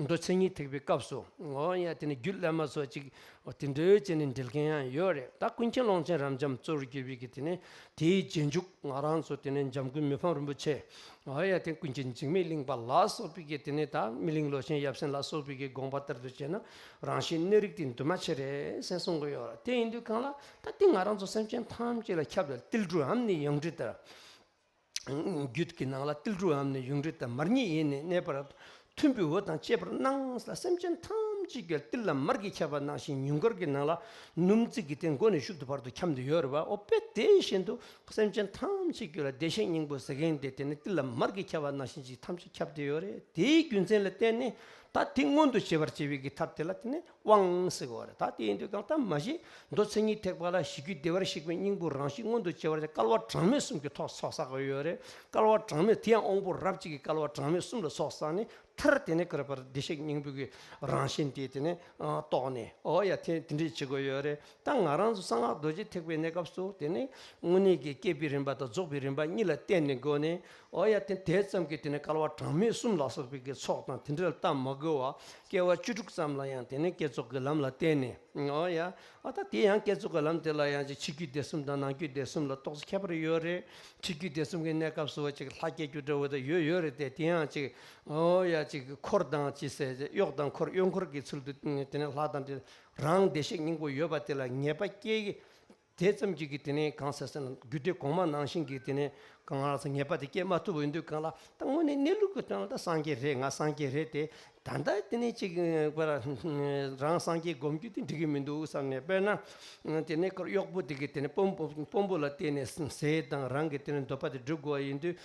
མདོ་མཚན་ཉིད་ཐེག་པའི་སྐབས་སུ། ཨོ་ཡ། དེ་ནས་རྒྱུད་བླ་མ་ཚོ་ཅིག་དེ་འདྲ་བྱས་ནས་འགྲེལ་མཁན་ཡང་ཡོད་རེད། ད་ཀུན་མཁྱེན་ཀློང་ཆེན་རབ་འབྱམས་གཙོ་བོར་གྱུར་པའི་གི་དེ་ནས་དེའི་རྗེས་འཇུག་ང་རང་ཚོ་དེ་ནས་འཇམ་མགོན་མི་ཕམ་རིན་པོ་ཆེ། ཨོ་ཡ། དེ་ཀུན་མཁྱེན་འཇིགས་མེད་གླིང་པ་ལ་སོགས་པའི་གི་དེ་ནས་ད་སྨིན་གླིང་ལོ་ཆེན་ཡབ་སེང་ལ་སོགས་པའི་གི་དགོངས་པ་ལྟར་དུ་བྱས་ན། རང་བཞིན་གནས་རིགས་དེ་འདུས་མ་བྱས་རེད་ཟེར་གསུང་གི་ཡོད་རེད། དེ་ཡིན་དུས་གང་ལ་ད་དེ་ང་རང་ཚོ་སེམས་ཅན་ཐམས་ཅད་ལ་ཁྱབ་པའི། ཏིལ་འབྲུའམ་ནི་ཡང་འབྲས་ལྟར། རྒྱུད་ཀྱི་ནང་ལ་ཏིལ་འབྲུའམ་ནི་ཡང་འབྲས་ལྟར། མར་ཉིད་ཡེ་ནས་གནས་པར། མཐུན་པའི་འོ་དང་བཅས་པར་སྣང་ལ། སེམས་ཅན་ཐམས་ཅད་ཀྱི་ཏིལ་ལ་མར་གྱིས་ཁྱབ་པ་ནང་བཞིན། ཉིན་དཀར་གྱི་ནང་ལ་སྣུམ་རྩི་གི་སྟེང་མགོ་ནས་གཞུག་ཏུ་བར་དུ་ཁྱབ་སྟེ་ཡོད་རེད་པ། འོ་དཔེ་དེ་བཞིན་དུ་སེམས་ཅན་ཐམས་ཅད་ཀྱི་ལ་བདེ་གཤེགས་སྙིང་པོ་ཟེར་མཁན་དེ་དེ་ནི་ཏིལ་ལ་མར་གྱིས་ཁྱབ་པ་ནང་བཞིན་ཅིག་ཐམས་ཅད་ཁྱབ་སྟེ་ཡོད་རེད། དེའི་རྒྱུ་མཚན་ལ་བརྟེན་ནས་ད་དེ་མངོན་དུ་བྱེད་པར་བྱེད་པའི་གི་ཐབས་དེ་ལ་དེ་ནི་དབང་ཟེར་གོ་རེད། ད་དེ་ཡིན་དུས་གང་ལྟར་མ་གཞི་མདོ་མཚན་ཉིད་ཐེག་པ་ལ་གཞི་རྒྱུད་བདེ་བར་གཤེགས་པའི་སྙིང་པོ་རང་བཞིན་མངོན་དུ་བྱེད་པར་བསྐལ་པ་གྲངས་མེད་གསུམ་གྱི་ཐོག་ཚོགས་བསགས་ཡོད་རེད། བསྐལ་པ་གྲངས་མེད་དེ་ཡང་དབང་པོ་རབ་གཅིག་གི་བསྐལ་པ་གྲངས་མེད་གསུམ་ལ་ཚོགས་བསགས་ནས། མཐར་དེ་ནས་ཀིར་པར་བདེ་གཤེགས་སྙིང་པོ་གི་རང་བཞིན་དེ་དེ་ནས་རྟོགས་ནས། ཨོ་ཡ། དེ་དེ་འདྲས་བྱེད་དགོས་ཡོད་རེད། ད་ང་རང་ཚོ་གསང་སྔགས་རྡོ་རྗེ་ཐེག་པའི་གནས་སྐབས་སུ་དེ་ནས་དངོས་གནས་ཀྱི་བསྐྱེད་པའི་རིམ་པ་དང་རྫོགས་པའི་རིམ་པ་གཉིས་ལ་བརྟེན་ནས་དགོས་ནས། ཨོ་ཡ། དེ་དེ་ཙམ་གྱིས་དེ་ནས་བསྐལ་པ་གྲངས་མེད་གསུམ་ལ་སོགས་པའི་གི་ཚོགས་དང་དེ་འདྲ་ལ་ལྟ་མ་དགོས་པ། སྐྱེ་བ་བཅུ་དྲུག་ཙམ་ལ་ཡང་དེ་ནས་བསྐྱེད་རྫོགས་ཀྱི་ལམ་ལ་བརྟེན་ནས། ཨོ་ཡ། ཨ་ད་དེ་ཡང་བསྐྱེད་རྫོགས་ཀྱི་ལམ་དེ་ལ་ཡང་ཅིག་ཕྱི་རྒྱུད་སྡེ་གསུམ་དང་ནང་རྒྱུད་སྡེ་གསུམ་ལ་ཏོག་ཙམ་ཁྱད་པར་ཡོད་རེད། ཕྱི་རྒྱུད་སྡེ་གསུམ་གྱི་གནས་སྐབས་སུ་ཅིག་ལྷ་སྐྱེ་རྒྱུ་འདྲ་བོ་དེ་ཡོད་ཡོད་རེད་དེ། དེ་ཡང་ཅིག་ཨོ་ཡ། ཅིག་འཁོར་དང་ཅི་ཟེར། གཡོག་དང་འཁོར། གཡོག་འཁོར་གྱི་ཚུལ་དུ་དེ་ནས་ལྷ་དང་དེ་རང་བདེ་གཤེགས་སྙིང་པོ་ཡོད་པ་དེ་ལ་ངེས་པ་སྐྱེ་གི། དེ་ཙམ་གྱིས་ཀྱི་དེ་ནས་གང་ཟེར་ཟེར་ན། རྒྱུད་སྡེ་གོང་མ་ནང་བཞིན་གྱི་དེ་ནས་གང་ཟེར་ངེས་པ་དེ་སྐྱེ་མ་ཐུབ་པ་ཡིན་དུས་གང་ལ། ད་དངོས་གནས་གནས་ལུགས་ཀྱི་དོན་ལ་ད་སངས་རྒྱས་རེད། ང་སངས་རྒྱས་རེད་དེ། ད་ལྟ་དེ་ནས་ཅིག་པར་རང་སངས་རྒྱས་སྒོམ་རྒྱུ་དེ་འགྲིག་གི་མི་འདུག་བསམ་ནས། དཔེར་ན་དེ་ནས་ཁོར་གཡོག་པོ་དེ་གིས་དེ་ནས་དཔོན་པོ་དཔོན་པོ་ལ་བརྟེན་ནས་ཟས་དང་རང་གི་དེ་ནས་འདོད་པ་དེ་སྒྲུབ་དགོས་པ་ཡིན་དུས།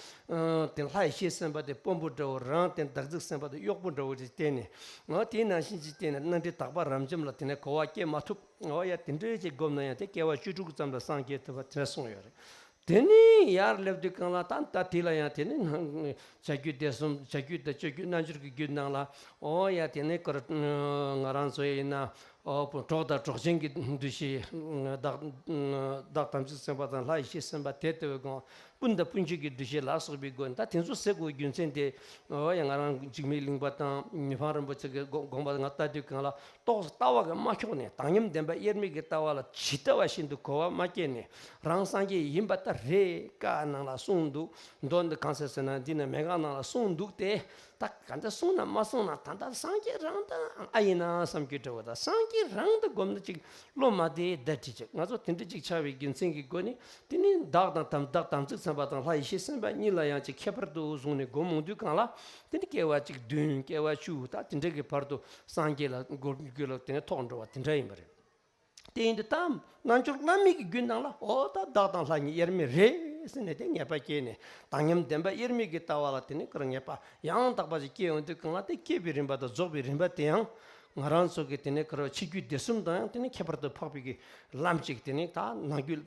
དེ་ལྷ་ཡེ་ཤེས་སེམས་དཔའ་དེ་དཔོན་པོ་འདྲ་བོ། རང་དེ་བདག་འཛིན་སེམས་དཔའ་དེ་གཡོག་པོ་འདྲ་བོ་ཅིག་བསྟེན་ནས། དེ་ནང་བཞིན་ཅིག་བསྟེན་ནས་རྣམ་འདྲེན་དག་པ་རབ་འབྱམས་ལ་དེ་ནས་གོ་བ་སྐྱེ་མ་ཐུབ། འོ་ཡ། དེ་འདྲའི་ཅིག་བསྒོམས་ན་ཡང་དེ་སྐྱེ་བ་བཅུ་དྲུག་ཙམ་ལ་སངས་རྒྱས་ཐུབ་པ་དེ་འདྲ་གསུངས་ཡོད་རེད། དེ་ནས་ཡར་སླེབས་དུས་སྒང་ལ་ད་ད་དེ་ལ་ཡང་དེ་ནས་བྱ་རྒྱུད་སྡེ་གསུམ། བྱ་རྒྱུད་དང་སྤྱོད་རྒྱུད་རྣལ་འབྱོར་གྱི་རྒྱུད་ནང་ལ། འོ་ཡ། དེ་ནས་ཁོར་ང་རང་ཚོ་ཡིན་ན། འོ་གྲོགས་དང་གྲོགས་ཅན་གྱི་འདུ་ཤེས། བདག་བདག་དམ་ཚིག་སེམས་དཔའ་དང་ལྷ་ཡེ་ཤེས་སེམས་དཔའ། དེ་ལྟ་བུའི་སྒོ་ནས་སྤུན་དང་སྤུན་མཆེད་ཀྱི་འདུ་ཤེས་ལ་སོགས་པའི་སྒོ་ནས། ད་དེ་ཚོ་ཟེར་དགོས་རྒྱུ་མཚན་དེ། འོ་ཡ། ང་རང་འཇིགས་མེད་གླིང་པ་དང་མི་ཕམ་རིན་པོ་ཆེ་གི་དགོངས་པ་ང་ལྟ་དུས་སྒང་ལ། རྟོགས། ལྟ་བ་གི་དམའ་ཕྱོགས་ནས། དག་མཉམ་བདེན་པ་དབྱེར་མེད་ཀྱི་ལྟ་བ་ལ་ཇི་ལྟ་བ་བཞིན་དུ་གོ་བ་མ་སྐྱེས་ནས། རང་སངས་རྒྱས་ཡིན་པ་ལྟར་རེད། བཀའ་ནང་ལ་གསུངས་འདུག་མདོ་འདི་གང་ཟེར་ཟེར་ན། འདི་ན་མན་ངག་ནང་ལ་གསུངས་འདུག་སྟེ། ད་ག་འདྲ་གསུངས་ན་མ་གསུངས་ན། ད་ལྟ་སངས་རྒྱས་རང་ད་ཨ་ཡིན་ན་བསམ་རྒྱུ་འདྲ་བོ། ད་སངས་རྒྱས་རང་ད་སྒོམ་ན་ཅིག་བློ་མ་བདེ་བསྡད་དྲིས་ཅིག་ང་ཚོ་དེ་འདྲ་ཅིག་ཆགས་པའི་རྒྱུ་མཚན་གྱི་སྒོ་ནས། དེ་ནི་བདག་དང་དམ་བདག་དམ་ཚིག་སེམས་དཔའ་དང་ལྷ་ཡེ་ཤེས་སེམས་དཔའ་གཉིས་ལ་ཡང་ཅིག་ཁྱད་པར་དུ་བཟུང་ནས་སྒོམ་འོང་དུས་སྒང་ལ། དེ་ནི་སྐྱེ་བ་གཅིག་བདུན། སྐྱེ་བ་བཅུ། ད་དེ་འདྲ་གི་བར་དུ་སངས་རྒྱས་ལ་སྒོམ་རྒྱུ་ལ་དེ་ནི་ཐོགས་འགྲོ་བ་དེ་འདྲ་ཡིན་པ་རེད། དེ་ཡིན་དུས་ད་རྣལ་འབྱོར་བླ་མེད་ཀྱི་རྒྱུད་ནང་ལ། འོ་ད་བདག་དང་ལྷ་གཉིས་དབྱེར་མེད་རེད་ཟེར་ནས་དེ་ངེས་པ་སྐྱེས་ནས། དག་མཉམ་བདེན་པ་དབྱེར་མེད་ཀྱི་ལྟ་བ་ལ་དེ་ནི་ཁོར་ངེས་པ་ཡང་དག་པ་ཞིག་སྐྱེས་ཡོང་དུས་སྒང་ལ། དེ་སྐྱེས་པའི་རིམ་པ་དང་རྫོགས་པའི་རིམ་པ་དེ་ཡང་ང་རང་ཚོ་གི་དེ་ནི་ཁོར་ཕྱི་རྒྱུད་སྡེ་གསུམ་དང་ཡང་དེ་ནི་ཁྱད་པར་དུ་འཕགས་པའི་གི་ལམ་ཅིག་དེ་ནི་ད་ནང་རྒྱུད་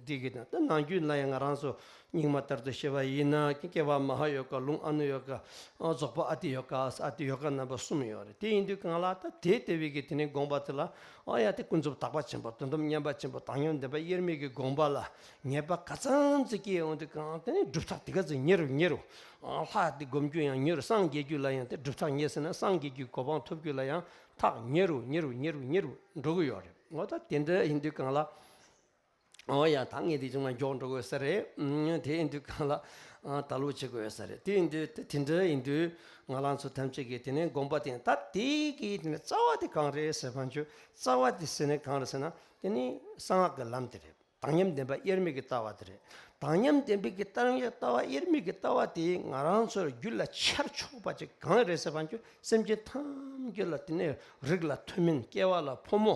འདི་གི་ད་ནང་རྒྱུད་ལ་ཡང་ང་རང་ཚོ་སྙིགས་མ་ལྟར་དུ་བཤད་པ་ཡིན་ན། སྐྱེ་བ་མ་ཧཱ་ཡོ་ག་ལུང་ཨ་ནུ་ཡོ་ག་རྫོགས་པ་ཨ་ཏི་ཡོ་ག་ཨ་ཏི་ཡོ་ག་རྣམ་པ་གསུམ་ཡོད་རེད། དེ་ཡིན་དུས་སྒང་ལ་ད་དེ་ལྟ་བུའི་གི་དེ་ནི་དགོངས་པ་དེ་ལ། ཨ་ཡ། དེ་ཀུན་རྫོབ་དག་པ་ཆེན་པོ། དོན་དམ་མཉམ་པ་ཆེན་པོ། དག་མཉམ་བདེན་པ་དབྱེར་མེད་ཀྱི་དགོངས་པ་ལ་ངེས་པ་ག་ཙམ་ཅིག་སྐྱེས་ཡོང་དུས་སྒང་། དེ་ནི་སྒྲུབ་ཐག་དེ་ག་ཚོད་ཉེ་རུ་ཉེ་རུ། ལྷ་དེ་སྒོམ་རྒྱུ་ཡང་ཉེ་རུ། སངས་རྒྱས་རྒྱུ་ལ་ཡང་དེ་སྒྲུབ་ཐག་ཉེ་ཟེར་ན། སངས་རྒྱས་རྒྱུའི་གོ་འཕང་ཐོབ་རྒྱུ་ལ་ཡང་ཐག་ཉེ་རུ་ཉེ་རུ་ཉེ་རུ་ཉེ་རུ་འགྲོ་གི་ཡོད་རེད། འོ་ད་དེ་འདྲ་ཡིན་དུས་སྒང་ལ། འོ་ཡ། ད་ངས་དེ་ཅུང་མ་མགྱོགས་འགྲོ་དགོས་ས་རེད། ཨུམ། དེ་ཡིན་དུས་སྒང་ལ། ཨ། ད་ལོ་བྱེད་དགོས་ས་རེད། དེ་ཡིན་དུས་དེ་དེ་འདྲ་ཡིན་དུས་ང་རང་ཚོ་ཐམས་ཅད་ཀྱིས་དེ་ནས་དགོངས་པ་དེ། ད་དེ་གི་དེ་ནས་རྩ་བ་དེ་གང་རེད་ཟེར་བ་ཅིན། རྩ་བ་དེ་ཟེར་ན་གང་རེད་ཟེར་ན། དེ་ནི་གསང་སྔགས་ཀྱི་ལམ་དེ་རེད། དག་མཉམ་བདེན་པ་དབྱེར་མེད་ཀྱི་ལྟ་བ་དེ་རེད། དག་མཉམ་བདེན་པའི་གི་ལྟ་བ། ལྟ་བ་དབྱེར་མེད་ཀྱི་ལྟ་བ་དེ་ང་རང་ཚོར་རྒྱུད་ལ་འཆར་ཆོག་པ་ཅིག་གང་རེད་ཟེར་བ་ཅིན། སེམས་ཅན་ཐམས་ཅད་ལ། དེ་ནས་རིགས་ལ་མཐུན་མིན། སྐྱེ་བ་ལ་ཕོ་མོ་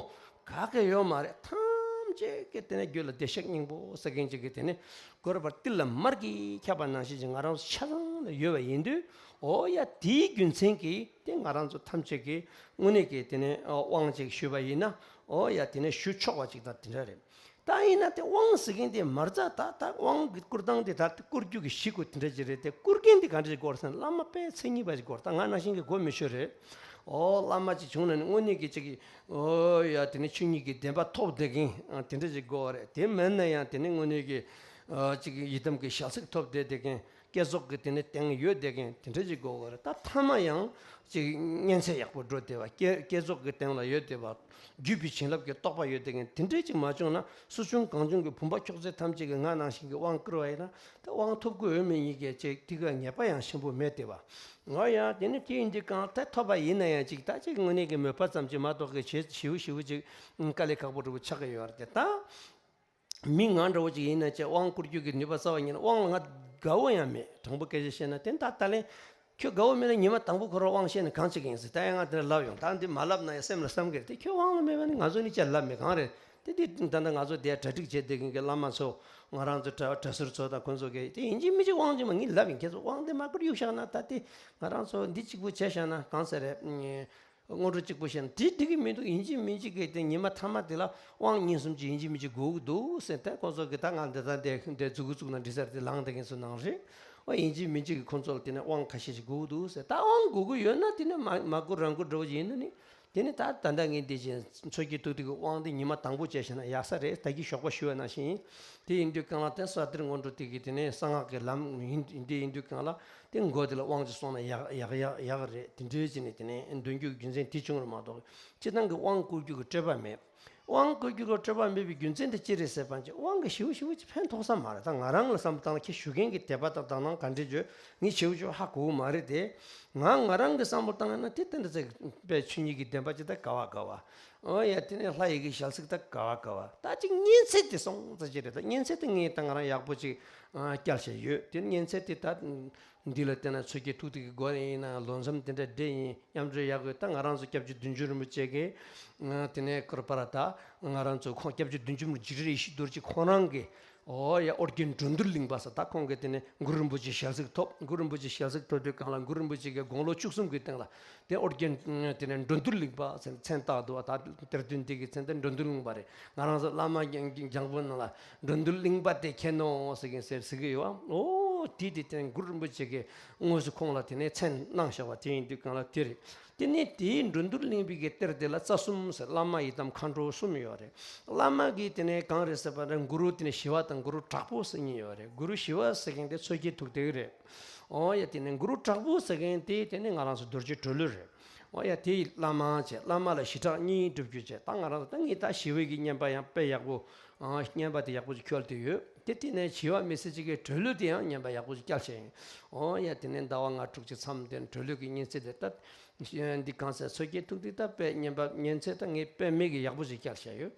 ག་གེ་ཡོད་མ་རེད། ཐམས་ཅད་ཀྱི་དེ་ནས་རྒྱུད་ལ་བདེ་གཤེགས་སྙིང་པོ་ཟེར་མཁན་ཅིག་གི་དེ་ནས་སྐུར་པ་ཏིལ་ལ་མར་གྱིས་ཁྱབ་པ་ནང་བཞིན་ཅིག་ང་རང་ཚོ་ཆ་ཚང་ལ་ཡོད་པ་ཡིན་དུས། འོ་ཡ། དེའི་རྒྱུ་མཚན་གྱིས་དེ་ང་རང་ཚོ་ཐམས་ཅད་ཀྱིས་དངོས་གནས་ཀྱི་དེ་ནས་དབང་ཅིག་ཞུས་པ་ཡིན་ན། འོ་ཡ། དེ་ནས་ཞུ་ཆོག་པ་ཅིག་ད་དེ་འདྲ་རེད། ད་ཡིན་ན་དེ་དབང་ཟེར་མཁན་དེ་མ་རྩ། ད་ད་དབང་གི་བསྐུར་སྟངས་དེ་ད་བསྐུར་རྒྱུ་གི་གཞི་དེ་འདྲ་ཅིག་རེད་དེ། བསྐུར་མཁན་དེ་ག་འདྲ་ཅིག་དགོས་རེད་ཟེར་ན། བླ་མ་དཔེ་མཚན་ཉིད་པ་ཅིག་དགོས་རེད། ད་ང་ནང་བཞིན་གྱི་དགོས་མི་ཆོག་རེད། འོ། བླ་མ་ཅིག་བྱུང་ན་ནི་དངོས་གནས་ཀྱི་ཅིག་འོ་ཡ། དེ་ནི་ཆོས་ཉིད་ཀྱི་བདེན་པ་ཐོབ་བསྡད་མཁན། ཨ། དེ་འདྲ་ཅིག་དགོས་རེད། དེ་མིན་ན་ཡང་དེ་ནི་དངོས་གནས་ཀྱི་ཨ་ཅིག་ཡི་དམ་གྱི་ཞལ་གཟིགས་ཐོབ་བསྡད་བསྡད་མཁན། བསྐྱེད་རྫོགས་ཀྱི་དེ་ནི་སྟེང་ཡོད་བསྡད་མཁན་དེ་འདྲ་ཅིག་དགོས་དགོས་རེད། ད་ཐ་མ་ཡང་ཅིག་གཉན་ཚད་ཡག་པོ་འགྲོ་བསྡད་པ། བསྐྱེད་བསྐྱེད་རྫོགས་ཀྱི་སྟེང་ལ་ཡོད་བསྡད་པ། བརྒྱུད་པའི་བྱིན་རླབས་ཀྱི་རྟོགས་པ་ཡོད་བསྡད་མཁན་དེ་འདྲ་ཅིག་མ་བྱུང་ན། སུ་བྱུང་གང་བྱུང་གི་བུམ་པ་མཆོག་སྩོལ་ཐམས་ཅད་ཀྱིས་ང་ནང་བཞིན་གྱི་དབང་བསྐུར་བ་ཡིན་ན། ད་དབང་ཐོབ་ཀྱི་ཡོད་མེད་གཉིས་ཀའི་ཅིག་དེ་ག་ངེས་པ་ཡང་ཆེན་པོ་མེད་བསྡད་པ། འོ་ཡ། དེ་ནི་དེ་ཡིན་དུས་སྒང་ད་ཐོབ་པ་ཡིན་ན་ཡང་ཅིག་ད་ཅིག་དངོས་གནས་ཀྱི་མོས་པ་ཙམ་ཅིག་མ་གཏོགས་ཀྱི་ཞེ་ཞེ་པོ་ཞེ་པོ་ཅིག་དཀའ་ལས་ཁག་པོ་འདྲ་པོ་ཆགས་ཀྱི་ཡོད་རེད་དེ། ད་མི་ང་འདྲ་བོ་ཅིག་ཡིན་ན་ཅིག་དབང་བསྐུར་རྒྱུ་གི་ནུས་པ་རྩ་བ་ཉིད་ནས། དབང་ལ་ང་དགའ་བོ་ཡང་མེད། དྲང་པོ་སྐད་ཆ་བཤད་ན། དེ་ད་ད་ལན་ཁྱོད་དགའ་བོ་མེད་ན་ཉི་མ་དང་པོ་ཁོ་རང་དབང་བཤད་ན་གང་བྱེད་ཀྱི་ཡིན་ཟེར། ད་ཡང་ང་དེ་འདྲ་ལབ་ཡོང་། ད་འདི་མ་ལབ་ན་ཡང་སེམས་ལ་བསམ་གྱི་རེད་དེ། ཁྱོད་དབང་ལ་མེད་པ་ནི་ང་ཚོ་ནི་ཅི་ལབ་མེད། གང་རེད་དེ། འདི་ད་ལྟ་ང་ཚོ་དེ་གྲ་སྒྲིག་བྱེད་བསྡད་མཁན་གྱི་བླ་མ་ཚོ། ང་རང་ཚོ་གྲྭ་གྲྭ་ཟུར་ཚོ་དང་ཁོང་ཚོ་གིས་དེ་ཡིན་གཅིག་མིན་གཅིག་དབང་ཅིག་མ། ངས་ལབ་ཡིན། ཁྱེད་ཚོ་དབང་དེ་མ་བསྐུར་གཡུག་བཞག་ན། ད་དེ་ང་རང་ཚོ་འདི་གཅིག་པུ་བྱས་བཞག་ན་གང་ཟེར་རེད། སྔོན་འགྲོ་གཅིག་པུ་བྱས་ན་དེ་འགྲིག་གི་མི་འདུག་ཡིན་གཅིག་མིན་གཅིག་གི་དེ་ཉི་མ་མཐའ་མ་དེ་ལ་དབང་གཉིས་གསུམ་ཅིག་ཡིན་གཅིག་མིན་གཅིག་དགོས་ཀྱི་འདུག་ཟེར། དེ་ཁོང་ཚོ་གིས་ད་ང་འདི་ད་འདི་འདི་མཛུ་གུ་བཙུགས་ན་འགྲིག་ས་རེད། དེ་ལངས་བསྡད་མཁན་ཚོ་ནང་རེད། ཨོ། ཡིན་གཅིག་མིན་གཅིག་གི་ཁོང་ཚོ་ལ་དེ་ནས་དབང་ཁ་ཤས་ཤིག་དགོས་ཀྱི་འདུག་ཟེར། ད་དབང་དགོས་ཀྱི་ཡོད་ན་དེ་ནས་མ་མ་བསྐུར་རང་བསྐུར་འདྲ་བོ་ཅིག་ཡིན་ན་ནི། དེ་ནས་ད་ད་ལྟ་ངས་འདི་བཞིན་མཚོ་སྐྱེས་ཐུགས་ཐིག་གི་དབང་འདི་ཉི་མ་དང་པོ་བྱས་བཞག་ན་ཡག་ས་རེད། ད་གིན་ཞོགས་པ་ཞུས་པ་ནང་བཞིན། དེ་ཡིན་དུས་སྒང་ལ་དེ་བསོད་བདེ་སྔོན་འགྲོ་དེ་གི་དེ་ནས་གསང་སྔགས་ཀྱི་ལམ་ཡིན་འདི་ཡིན་དུས་སྒང་ལ། དེ་མགོ་དེ་ལ་དབང་ཅིག་སོང་ན་ཡག་ཡག་ཡག་ཡག་རེད། དེ་འདྲའི་ཅིག་ནས་དེ་ནས་འདོན་རྒྱུ་གི་རྒྱུ་མཚན་དེ་བྱུང་རེད་མ་གཏོགས། སྤྱིར་བཏང་གི་དབང་བསྐུར་རྒྱུ་གི་སྤྲོས་པ་མེད། དབང་བསྐུར་རྒྱུ་གི་སྤྲོས་པ་མེད་པའི་རྒྱུ་མཚན་དེ་ཅི་རེད་ཟེར་བ་ཅིག་དབང་གི་ཞེ་པོ་ཞེ་པོ་ཅིག་ཕན་ཐོགས་ས་མ་རེད། ད་ང་རང་ལ་བསམ་བློ་བཏང་ན། ཁྱེད་ཞུ་མཁན་གྱི་དད་པ་དང་དག་སྣང་ག་འདྲས་བརྗོད། ངས་ཞེ་པོ་ཅིག་ཧ་གོ་གི་མ་རེད་དེ། ང་ང་རང་གི་བསམ་བློ་བཏང་ཡོད་ན་དེ་ཏན་ཏན་ཙེ་དཔེ་ཆོས་ཉིད་ཀྱི་བདེན་པ་ཅིག་ད་ག་བ་ག་བ། ཨོ་ཡ། དེ་ནས་ལྷ་ཡི་གེ་ཞལ་གཟིགས་ད་ག་བ་ག་བ། ད་ཅིག་སྙན་ཚིག་དེ་སོང་ཙམ་ཅིག་རེད། ད་སྙན་ཚིག་དེ་ངས་ད་ང་རང་ཡག་པོ་ཅིག་ཨ་བསྐྱལ་བཞག་ཡོད། དེ་སྙན་ཚིག་དེ་ད་འདི་ལ་བལྟས་ན་མཚོ་སྐྱེས་ཐུགས་ཐིག་གི་སྒོ་ནས་ཡིན་ན་ལོ་མཚམས་དེ་འདྲ་འདྲེ་ཡིན། མཉམ་འབྲེལ་ཡག་གི། ད་ང་རང་ཚོ་སྐྱབས་རྗེ་བདུད་འཇོམས་རིན་པོ་ཆེ་གིས་ཨ་དེ་ནས་ཀུར་པར་ད་ང་རང་ཚོ་ཁོང་སྐྱབས་རྗེ་བདུད་འཇོམས་འཇིགས་བྲལ་ཡེ་ཤེས་རྡོ་རྗེ་ཁོང་རང་གིས། ཨོ་ཡ། ཨོ་རྒྱན་འགྲོ་འདུལ་གླིང་པ་ཟེར། ད་ཁོང་གིས་དེ་ནས་གུ་རུ་རིན་པོ་ཆེ་ཞལ་གཟིགས་ཐོབ། གུ་རུ་རིན་པོ་ཆེ་ཞལ་གཟིགས་ཐོབ་དུས་སྒང་ལ་གུ་རུ་རིན་པོ་ཆེ་གིས་དགུང་ལོ་བཅུ་གསུམ་གྱི་སྟེང་ལ་དེ་ཨོ་རྒྱན་དེ་ནས་འགྲོ་འདུལ་གླིང་པ་ཟེར་མཚན་བཏགས་འདུག་བ། ད་གཏེར་སྟོན་འདི་གི་མཚན་དེ་འགྲོ་འདུལ་གླིང་པ་རེད། ང་རང་ཚོ་བླ་མ་རྒྱང་རྒྱང་པོ་ནང་ལ་འགྲོ་འདུལ་གླིང་པ་དེ་མཁྱེན་ནོ་ཟེར་གིན་ཟེར་ཟེར་གི་ཡོད་བ། ཨོ་དེ་དེ་དེ་ནས་གུ་རུ་རིན་པོ་ཆེ་གིས་དངོས་སུ་ཁོང་ལ་དེ་ནས་མཚན་གནང་བཞག་པ་དེ་ཡིན་དུས་སྒང་ལ་དེ་རེད། དེ་ནས་དེའི་འགྲོ་འདུལ་གླིང་པའི་གི་གཏེར་དེ་ལ་རྩ་གསུམ་ཟེར། བླ་མ་ཡི་དམ་མཁའ་འགྲོ་གསུམ་ཡོད་རེད། བླ་མ་གི་དེ་ནས་གང་རེད་ཟེར་བ་ན་གུ་རུ། དེ་ནས་ཞི་བ་དང་གུ་རུ་དྲག་པོ་ཟེར་གཉིས་ཡོད་རེད། གུ་རུ་ཞི་བ་ཟེར་མཁན་དེ་མཚོ་སྐྱེས་ཐུགས་ཐིག་རེད། ཨོ་ཡ། དེ་ནས་གུ་རུ་དྲག་པོ་ཟེར་མཁན་དེ་དེ་ནས་ང་རང་ཚོ་རྡོ་རྗེ་གྲོ་ལོད་རེད། ཨོ་ཡ། དེ་ཡི་བླ་མ་བྱས། བླ་མ་ལ་ཞི་དྲག་གཉིས་སྒྲུབ་རྒྱུ་བྱས། ད་ང་རང་ཚོ་ད་ངས་ད་ཞི་བའི་གི་བསྙེན་པ་ཡང་དཔེ་ཡག་པོ། ཨ་བསྙེན་པ་དེ་ཡག་པོ་ཅིག་འཁྱོལ་དེ་ཡོད། དེ་དེ་ནས་ཞི་བ་མི་སྲིད་ཅིག་གི་གྲོ་ལོད་དེ་ཡང་བསྙེན་པ་ཡག་པོ་ཅིག་བསྐྱལ་བྱས་ཡིན། ཨོ་ཡ། དེ་ནས་ཟླ་བ་ལྔ་དྲུག་ཅིག་མཚམས་དེ་གྲོ་ལོད་ཀྱི་བསྙེན་ཚད་དེ་ད། འདི་གང་ཟེར། མཚོ་སྐྱེས་ཐུགས་ཐིག་ད་དཔེ་བསྙེན་པ་བསྙེན་ཚད་ད་ངས་དཔེ་མེད་ཀྱི་ཡག་པོ་ཞིག་བསྐྱལ་བཞག་ཡོད།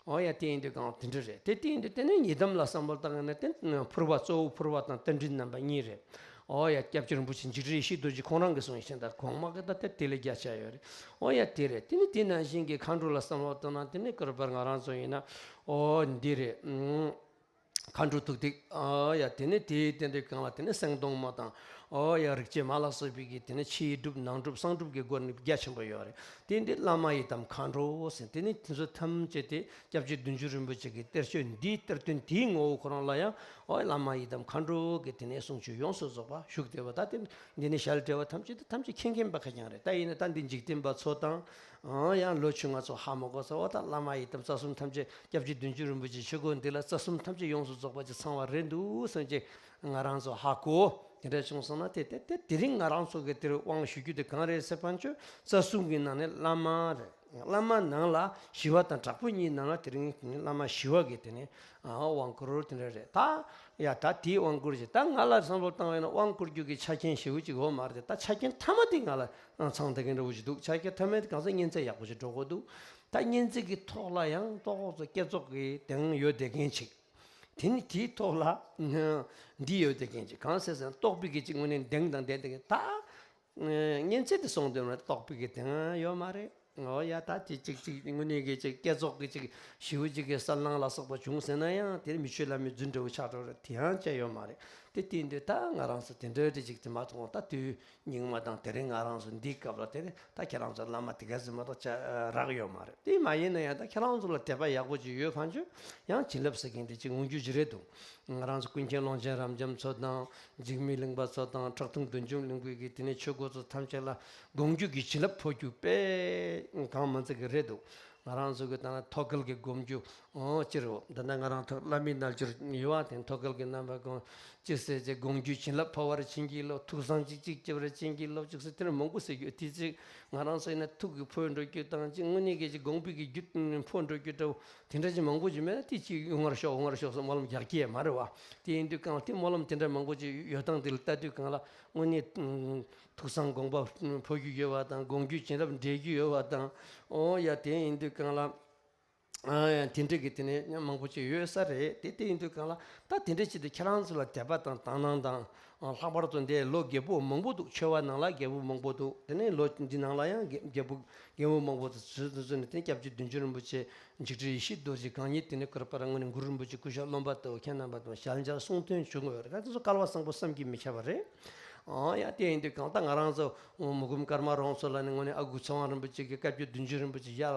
ཨོ་ཡ། དེ་ཡིན་དུས་གང་དེ་འདྲ་རེད། དེ་དེ་ཡིན་དུས་དེ་ནས་ཡི་དམ་ལ་བསམ་བློ་བཏང་ཡོང་ན་དེ་ཕུར་པ། གཙོ་བོ་ཕུར་པ་དང་རྟ་མགྲིན་རྣམ་པ་གཉིས་རེད། ཨོ་ཡ། སྐྱབས་རྗེ་རིན་པོ་ཆེ་འཇིགས་བྲལ་ཡེ་ཤེས་རྡོ་རྗེ་ཁོང་རང་གིས་གསུངས་ཡིན་ཞིང་། ད་གོང་མ་གི་ད་དེ་དེ་ལས་རྒྱ་ཆེ་ཡོད་རེད། ཨོ་ཡ། དེ་རེད། དེ་ནི་དེ་ནང་བཞིན་གྱི་མཁའ་འགྲོ་ལ་བསམ་བློ་བཏང་ན་དེ་ནི་ཀུར་པར་ང་རང་ཚོ་ཡིན་ན། ཨོ་འདི་རེད། ཨུམ། མཁའ་འགྲོ་ཐུགས་ཐིག། ཨོ་ཡ། དེ་ནས་དེའི་རྟེན་འབྲེལ་སྒང་ལ་དེ་ནས་སེང་གདོང་མ་དང་། ཨོ་ཡ། རིག་བྱེད་མ་ལ་སོགས་པའི་གི་དེ་ནས་ཕྱིའི་སྒྲུབ་ནང་སྒྲུབ་གསང་སྒྲུབ་ཀྱི་སྒོ་ནས་རྒྱ་ཆེན་པོ་ཡོད་རེད། དེ་འདི་བླ་མ་ཡི་དམ་མཁའ་འགྲོ་ཟེར། དེ་ནས་དེ་ཚོ་ཐམས་ཅད་དེ་སྐྱབས་རྗེ་བདུད་འཇོམས་རིན་པོ་ཆེ་གི་གཏེར་ཆོས་འདིའི་གཏེར་སྟོན་དེའི་ངོ་བོ་ཁོ་རང་ལ་ཡང་། ཨོ་བླ་མ་ཡི་དམ་མཁའ་འགྲོ་གི་དེ་ནས་གསུང་ཆོས་ཡོངས་སུ་རྫོགས་པ་བཞུགས་བསྡད་པ། ད་དེ་འདི་ནས་ཞལ་བྲལ་བ་ཐམས་ཅད་དེ་ཐམས་ཅད་མཁྱེན་མཁྱེན་པ་ཁ་རྐྱང་རེད། ད་ཡིན་ན་ད་འདི་འཇིག་རྟེན་པ་ཚོ་དང་། ཨང་། ཡང་ལོ་ཆུང་ང་ཚོ་ཧ་མ་གོ་ས། འོ་ད་བླ་མ་ཡི་དམ་རྩ་གསུམ་ཐམས་ཅད། སྐྱབས་རྗེ་བདུད་འཇོམས་རིན་པོ་ཆེ་ཆོས་སྐུ་འདི་ལ་རྩ་གསུམ་ཐམས་ཅད་ཡོངས་སུ་རྫོགས་པ་ཅིག་ཚང་བ་རེད་འདུག་བསམ་ཅིག་ང་རང་ཚོ་ཧ་གོ། དེ་འདྲ་བྱུང་སོང་ན་དེ་དེ་དེ་དེ་རིང་ང་རང་ཚོ་གི་དེར་དབང་ཞུ་རྒྱུ་དེ་གང་རེད་ཟེར་བ་ན། རྩ་གསུམ་གྱི་ནང་ནས་བླ་མ་རེད། བླ་མ་ནང་ལ་ཞི་བ་དང་དྲག་པོ་གཉིས་ནང་ལ་དེ་རིང་དེ་ནི་བླ་མ་ཞི་བ་གི་དེ་ནི་ཨ་དབང་བསྐུར་དེ་འདྲ་རེད། ད་ཡ་ད་དེའི་དབང་བསྐུར་ཞིག་ད་ང་ལ་བསམ་བློ་བཏང་བས་ན་དབང་བསྐུར་རྒྱུ་གི་ཆ་རྐྱེན་ཞེ་པོ་ཅིག་ཡོད་མ་རེད། ད་ཆ་རྐྱེན་མཐའ་མ་དེ་ང་ལ་ཨང་ཚང་བསྡད་མཁན་འདྲ་བོ་ཞིག་འདུག་ཆ་རྐྱེན་མཐའ་མའི་གང་ཟག་སྙན་ཚད་ཡག་པོ་ཞིག་འགྲོ་དགོས་འདུག་ད་སྙན་ཚད་ཀྱི་ཐོག་ལ་ཡང་ཏོག་ཙམ་བསྐྱེད་རྫོགས་ཀྱི་གདེང་ཡོད་བསྡད་མཁན་ཅིག་དེ་ནི་དེའི་ཐོག་ལ་འདི་ཡོད་བསྡད་མཁན་ཅིག་གང་ཟེར་ཟེར་ན་རྟོགས་པའི་གི་ཅིག་དངོས་གནས་གདེང་དང་ལྡན་བསྡད་མཁན། ད་སྙན་ཚད་དེ་སོང་དུས་ན་རྟོགས་པའི་གི་གདེང་ཡོད་མ་རེད། འོ་ཡ། ད་དེ་ཅིག་ཅིག་དངོས་གནས་ཀྱི་ཅིག་བསྐྱེད་རྫོགས་ཀྱི་ཅིག་ཞེ་པོ་ཅིག་གི་གསལ་སྣང་ལ་སོགས་པ་བྱུང་ཟེར་ན་ཡང་དེ་མི་ཆོས་བླ་མའི་རྫུ་འཕྲུལ་ཆགས་འགྲོ་རེད། དེ་ཡང་བྱས་ཡོད་མ་རེད། དེ་དེ་འདྲ་ད་ང་རང་ཚོ་དེ་འདྲ་རེ་ཅིག་དེ་མ་མཐོང་། ད་དུས་སྙིགས་མ་དང་དེ་རིང་ང་རང་ཚོ་འདིའི་སྐབས་ལ་དེ་རིང་ད་ཁྱེད་རང་ཚོ་བླ་མ་དེ་ག་ཟིག་མ་གཏོགས་ཆ་རག་ཡོད་མ་རེད། དེ་མ་ཡིན་ན་ཡང་ད་ཁྱེད་རང་ཚོ་ལ་དད་པ་ཡག་པོ་ཅིག་ཡོད་ཕན་ཆོད་ཡང་བྱིན་རླབས་ཟེར་མཁན་དེ་ཅིག་འོང་རྒྱུ་ཅིག་རེད་འདུག་ང་རང་ཚོ་ཀུན་མཁྱེན་ཀློང་ཆེན་རབ་འབྱམས་ཚོ་དང་། འཇིགས་མེད་གླིང་པ་ཚོ་དང་། ཁྲག་འཐུང་བདུད་འཇོམས་གླིང་པའི་གི་དེ་ནས་ཆོས་སྐུ་ཚོ་ཐམས་ཅད་ལ་དགོངས་རྒྱུད་ཀྱི་བྱིན་རླབས་ཕོག་རྒྱུ་དཔེ་གང་མ་ཚད་ཀྱི་རེད་འདུག་ང་རང་ཚོ་གི་ད་ན་ཐོད་རྒལ་གྱི་སྒོམ་རྒྱུ་ཨོ་ཅི་རེད། འོ་ད་ན་ང་རང་ཐོག་བླ་མའི་རྣལ་འབྱོར་ཡོད་བ། དེ་ཐོད་རྒལ་གྱི་རྣམ་པ་གང་ཅི་ཟེར་ཅེ་དགོངས་རྒྱུད་བྱིན་རླབས་འཕོ་བར་བྱིན་གྱིས་རློབས། ཐུགས་བསམ་གཅིག་གཅིག་སྐྱེ་བར་བྱིན་གྱིས་རློབས། ཅིག་ཟེར་དེ་འདྲ་མང་པོ་ཟེར་རྒྱུ་དེ་ཅིག་ང་རང་ཚོ་ཡིན་ན་ཐུགས་ཀྱི་འཕོ་འགྲོ་རྒྱུ་དང་། ཅིག་དངོས་གནས་ཀྱི་ཅིག་དགོངས་པའི་གི་རྒྱུད་འཕོ་འགྲོ་རྒྱུ་འདྲ་བོ་དེ་འདྲ་ཅིག་མང་པོ་ཅིག་མེད་ན་དེ་ཅིག་ཡོང་བར་ཤོག་ཡོང་བར་ཤོག་ཟེར་སྨོན་ལམ་རྒྱག་གི་ཡ་མ་རེད་བ། དེ་ཡིན་དུས་གང་དེ་སྨོན་ལམ་དེ་འདྲ་མང་པོ་ཅིག་ཡོད་སྟངས་དེ་ལ་ལྟ་དུས་གང་ལ་དངོས་གནས་ཐུགས་བསམ་དགོངས་པ་འཕོ་རྒྱུ་ཡོད་བ་དང་། དགོངས་རྒྱུད་བྱིན་རླབས་འདྲེས་རྒྱུ་ཡོད་བ་དང་། ཨོ་ཡ། དེ་ཡིན་དུས་གང་ལ། ཨ་ཡ། དེ་འདྲ་གི་དེ་ནས་མང་པོ་ཅིག་ཡོད་ས་རེད། དེ་དེ་ཡིན་དུས་གང་ལ་ད་དེ་འདྲ་ཅིག་དེ་ཁྱེད་རང་ཚོ་ལ་དད་པ་དང་དག་སྣང་དང་། ལྷག་པར་དུ་འདི་ལོ་རྒད་པོ་མང་པོ་འདུག་ཆོས་པ་ནང་ལ་རྒད་པོ་མང་པོ་འདུག་དེ་ནས་ལོ་འདི་ནང་ལ་ཡང་རྒད་རྒད་པོ་རྒད་པོ་མང་པོ་འདུག་ཚོས་ཚོས་ནས་དེ་སྐྱབས་རྗེ་བདུད་འཇོམས་རིན་པོ་ཆེ་འཇིགས་བྲལ་ཡེ་ཤེས་རྡོ་རྗེ་གང་ཉིད། དེ་ནས་ཀུར་པར་དངོས་གནས་གུ་རུ་རིན་པོ་ཆེ་སྐུ་ཞབས་སློབ་མ་ལྟ་བུ་ཁྱེད་རྣམ་པ་དང་ཞལ་མཇལ་གསུང་ཐོས་བྱུང་ཡོད་རེད། ད་དེ་ཚོ་སྐལ་བ་བཟང་པོ་བསམ་གྱིས་མི་ཁྱབ་པ་རེད། ཨ་ཡ། དེ་ཡིན་དུས་གང་ལྟར་ང་རང་ཚོ་མུ་ཁུམ་ཀརྨ་རོང་ཚོ་ལ་ནི་དངོས་གནས་ཨ་ཁུ་ཚེ་དབང་རིན་པོ་ཆེ་གིས་བཀའ་བརྒྱུད་བདུད་འཇོམས་རིན་པོ་ཆེ་ཡར་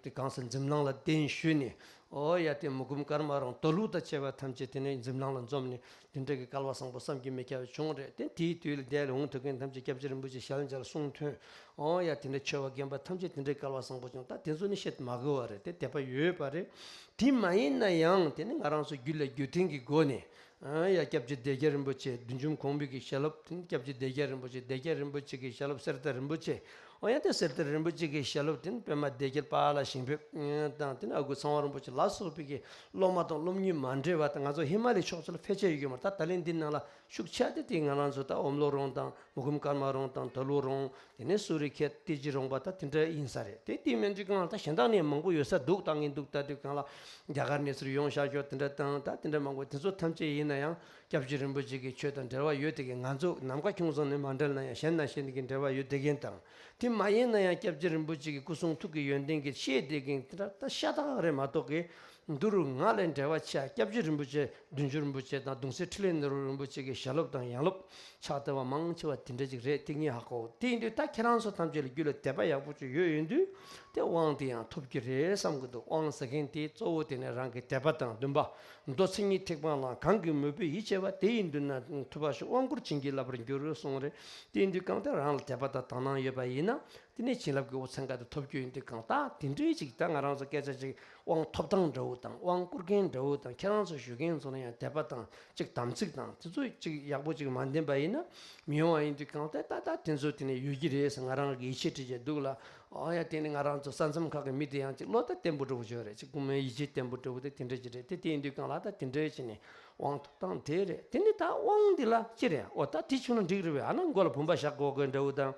དེ་གང་ཟེར་འཛིན་བླང་ལ་གདན་ཞུས་ནས། ཨོ་ཡ། དེ་མུ་ཁུམ་ཀརྨ་རོང་དོ་ལུ་དང་བཅས་པ་ཐམས་ཅད་དེ་ནས་འཛིན་བླང་ལ་འཛོམས་ནས་དེ་འདྲ་གི་སྐལ་བ་བཟང་པོ་བསམ་གྱིས་མི་ཁྱབ་པ་བྱུང་རེད། དེ་དེའི་དུས་ལ་འདས་ལ་འོང་ཐུབ་མཁན་ཐམས་ཅད་སྐྱབས་རྗེ་རིན་པོ་ཆེ་ཞལ་མཇལ་གསུང་ཐོས། ཨོ་ཡ། དེ་འདྲ་ཆོས་པ་རྒན་པ་ཐམས་ཅད་དེ་འདྲའི་སྐལ་བ་བཟང་པོ་བྱུང་། ད་དེ་ཚོ་ནི་བཤད་མ་དགོས་པ་རེད། དེ་དད་པ་ཡོད་པ་རེད། དེ་མ་ཡིན་ན་ཡང་དེ་ནི་ང་རང་ཚོ་རྒྱུད་ལ་རྒྱུད་ལྡན་གྱི་སྒོ་ནས། ཨ་ཡ། སྐྱབས་རྗེ་སྡེ་བརྒྱད་རིན་པོ་ཆེ་བདུད་འཇོམས་གོང་འཕེལ་གྱི་ཞལ་སློབ། དེ་ནི་སྐྱབས་རྗེ་སྡེ་བརྒྱད་རིན་པོ་ཆེ་སྡེ་བརྒྱད་རིན་པོ་ཆེ་གི་ཞལ་སློབ་གསེར་རྟ་རིན་པོ་ཆེ། འོ་ཡང་དེ་ཟེར་ཏེ་རིན་པོ་ཆེ་གི་ཞལ་སློབ་དེ་ནི་པདྨ་སྡེ་རྒྱལ་པ་ལ་ཞིང་ཕེབས་དང་དེ་ནི་ཨ་ཁུ་ཚངས་དབང་རིན་པོ་ཆེ་ལ་སོགས་པའི་གི་སློབ་མ་དང་སློབ་གཉེར་མ་འདྲེས་པ་དང་ང་ཚོ་ཧི་མ་ལའི་ཕྱོགས་ཚོ་ལ་ཕལ་ཆེར་ཡོད་ཀྱི་མ་རེད། ད་ད་ལན་འདི་ནང་ལ་ཤུགས་ཆེ་དེ་དེ་ང་རང་ཚོ་ད་ཨོམ་ལོ་རོང་དང་མུ་ཁུམ་ཀརྨ་རོང་དང་དར་ལུང་རོང་དེ་ནས་སུ་རི་ཁེ་ཏི་ཅི་རོང་པ་ད་དེ་འདྲ་ཡིན་ས་རེད། དེ་དེ་མིན་འདི་གང་ལ་ད་གཞན་དག་ནས་མང་པོ་ཡོད་ས་འདུག་ད་ངས་འདུག་ད་དུས་གང་ལ་རྒྱ་གར་ནས་ཚུར་ཡོང་བཞག་ཤོག་དེ་འདྲ་དང་ད་དེ་འདྲ་མང་པོ་དེ་ཚོ་ཐམས་ཅད་ཡིན་ན་ཡང་། སྐྱབས་རྗེ་རིན་པོ་ཆེ་གི་ཆོས་དང་འབྲེལ་བ་ཡོད་བསྡད་མཁན། ང་ཚོ་ནམ་མཁའ་ཁྱུང་ཚང་ནས་མ་འབྲེལ་ན་ཡང་གཞན་དང་གཞན་གྱི་འབྲེལ་བ་ཡོད་བསྡད་མཁན་དང་། དེ་མ་ཡིན་ན་ཡང་སྐྱབས་རྗེ་རིན་པོ་ཆེ་གི་སྐུ་གསུང་ཐུགས་ཀྱི་ཡོན་ཏན་གྱིས་ཤེས་བསྡད་མཁན་དེ་འདྲ་ད་ཤ་སྟག་རེད་མ་གཏོགས་ཀྱི། འདི་རུ་ང་ལས་འབྲེལ་བ་ཆེ་སྐྱབས་རྗེ་རིན་པོ་ཆེ་བདུད་འཇོམས་རིན་པོ་ཆེ་དང་གདུང་སྲས་འཕྲིན་ལས་ནོར་བུ་རིན་པོ་ཆེ་གི་ཞལ་སློབ་དང་ཡང་སློབ་ཆགས་བསྡད་པ་མང་ཆེ་བ་དེ་འདྲ་ཅིག་རེད། དེ་ངས་ཧ་གོ། དེ་ཡིན་དུས་ད་ཁྱེད་རང་ཚོ་ཐམས་ཅད་ལ་རྒྱུད་ལ་དད་པ་ཡག་པོ་ཅིག་ཡོད་ཡོད་དུས་དེ་དབང་དེ་ཡང་ཐོབ་ཀྱི་རེད་བསམ་གྱི་འདུག་དབང་ཟེར་མཁན་དེ་གཙོ་བོ་དེ་ནི་རང་གི་དད་པ་དང་འདུན་པ། མདོ་མཚན་ཉིད་ཐེག་པ་ལ་གང་གིས་མོས་པའི་ཡིད་ཆེས་པ། དེ་ཡི་མདུན་ན་ཐུབ་པ་ཤོག་དབང་བསྐུར་བྱིན་གྱིས་བརླབ་པར་འགྱུར་གསུངས་རེད། དེ་ཡིན་དུས་གང་ལྟར་རང་ལ་དད་པ་དང་དག་སྣང་ཡོད་པ་ཡིན་ན། དེ་ནས་བྱིན་རླབས་ཀྱི་འོད་ཚན་ཁ་དེ་ཐོབ་རྒྱུ་ཡིན་དུས་གང་ལྟར་དེ་འདྲའི་ཅིག་ད་ང་རང་ཚོ་སྐད་ཆ་ཅིག་དབང་ཐོབ་སྟངས་འདྲ་བོ་དང་དབང་བསྐུར་མཁན་འདྲ་བོ་དང་ཁྱེད་རང་ཚོ་ཞུ་མཁན་ཚོ་ལ་ཡང་དད་པ་དང་ཅིག་དམ་ཚིག་དང་དེ་ཚོ་ཅིག་ཡག་པོ་ཅིག་མ་ལྡན་པ་ཡིན་ན་མི་ཡོང་བ་ཡིན་དུས་གང་ལྟར་ད་ད་དེ་ཚོ་དེ་ནས་ཡོད་ཀྱི་རེད་ཟེར་ང་རང་གི་ཡིད་ཆེས་བྲིས་བྱས་འདུག་ལ། ཨོ་ཡ་དེ་ནི་ང་རང་ཚོ་ས་མཚམས་ཁག་གི་མི་དེ་ཡང་ཅིག་བློ་ད་བརྟན་པོ་འདྲ་བོ་ཅིག་ཡོད་རེད། ཅིག་ཡིད་ཆེས་བརྟན་པོ་འདྲ་བོ་དེ་དེ་འདྲ་ཅིག་རེད། དེ་དེ་ཡིན་དུས་གང་ལ་ད་དེ་འདྲ་ཅིག་ནས་དབང་ཐོབ་སྟངས་དེ་རེད། དེ་ནི་ད་དབང་འདི་ལ་ཅི་རེད། ཨོ་ད་དེ་བྱུང་ན་འགྲིག་རེད་བས། ཨ་ན་མགོ་ལ་བུམ་པ་བཞག་དགོས་དགོས་འདྲ་བོ་དང་།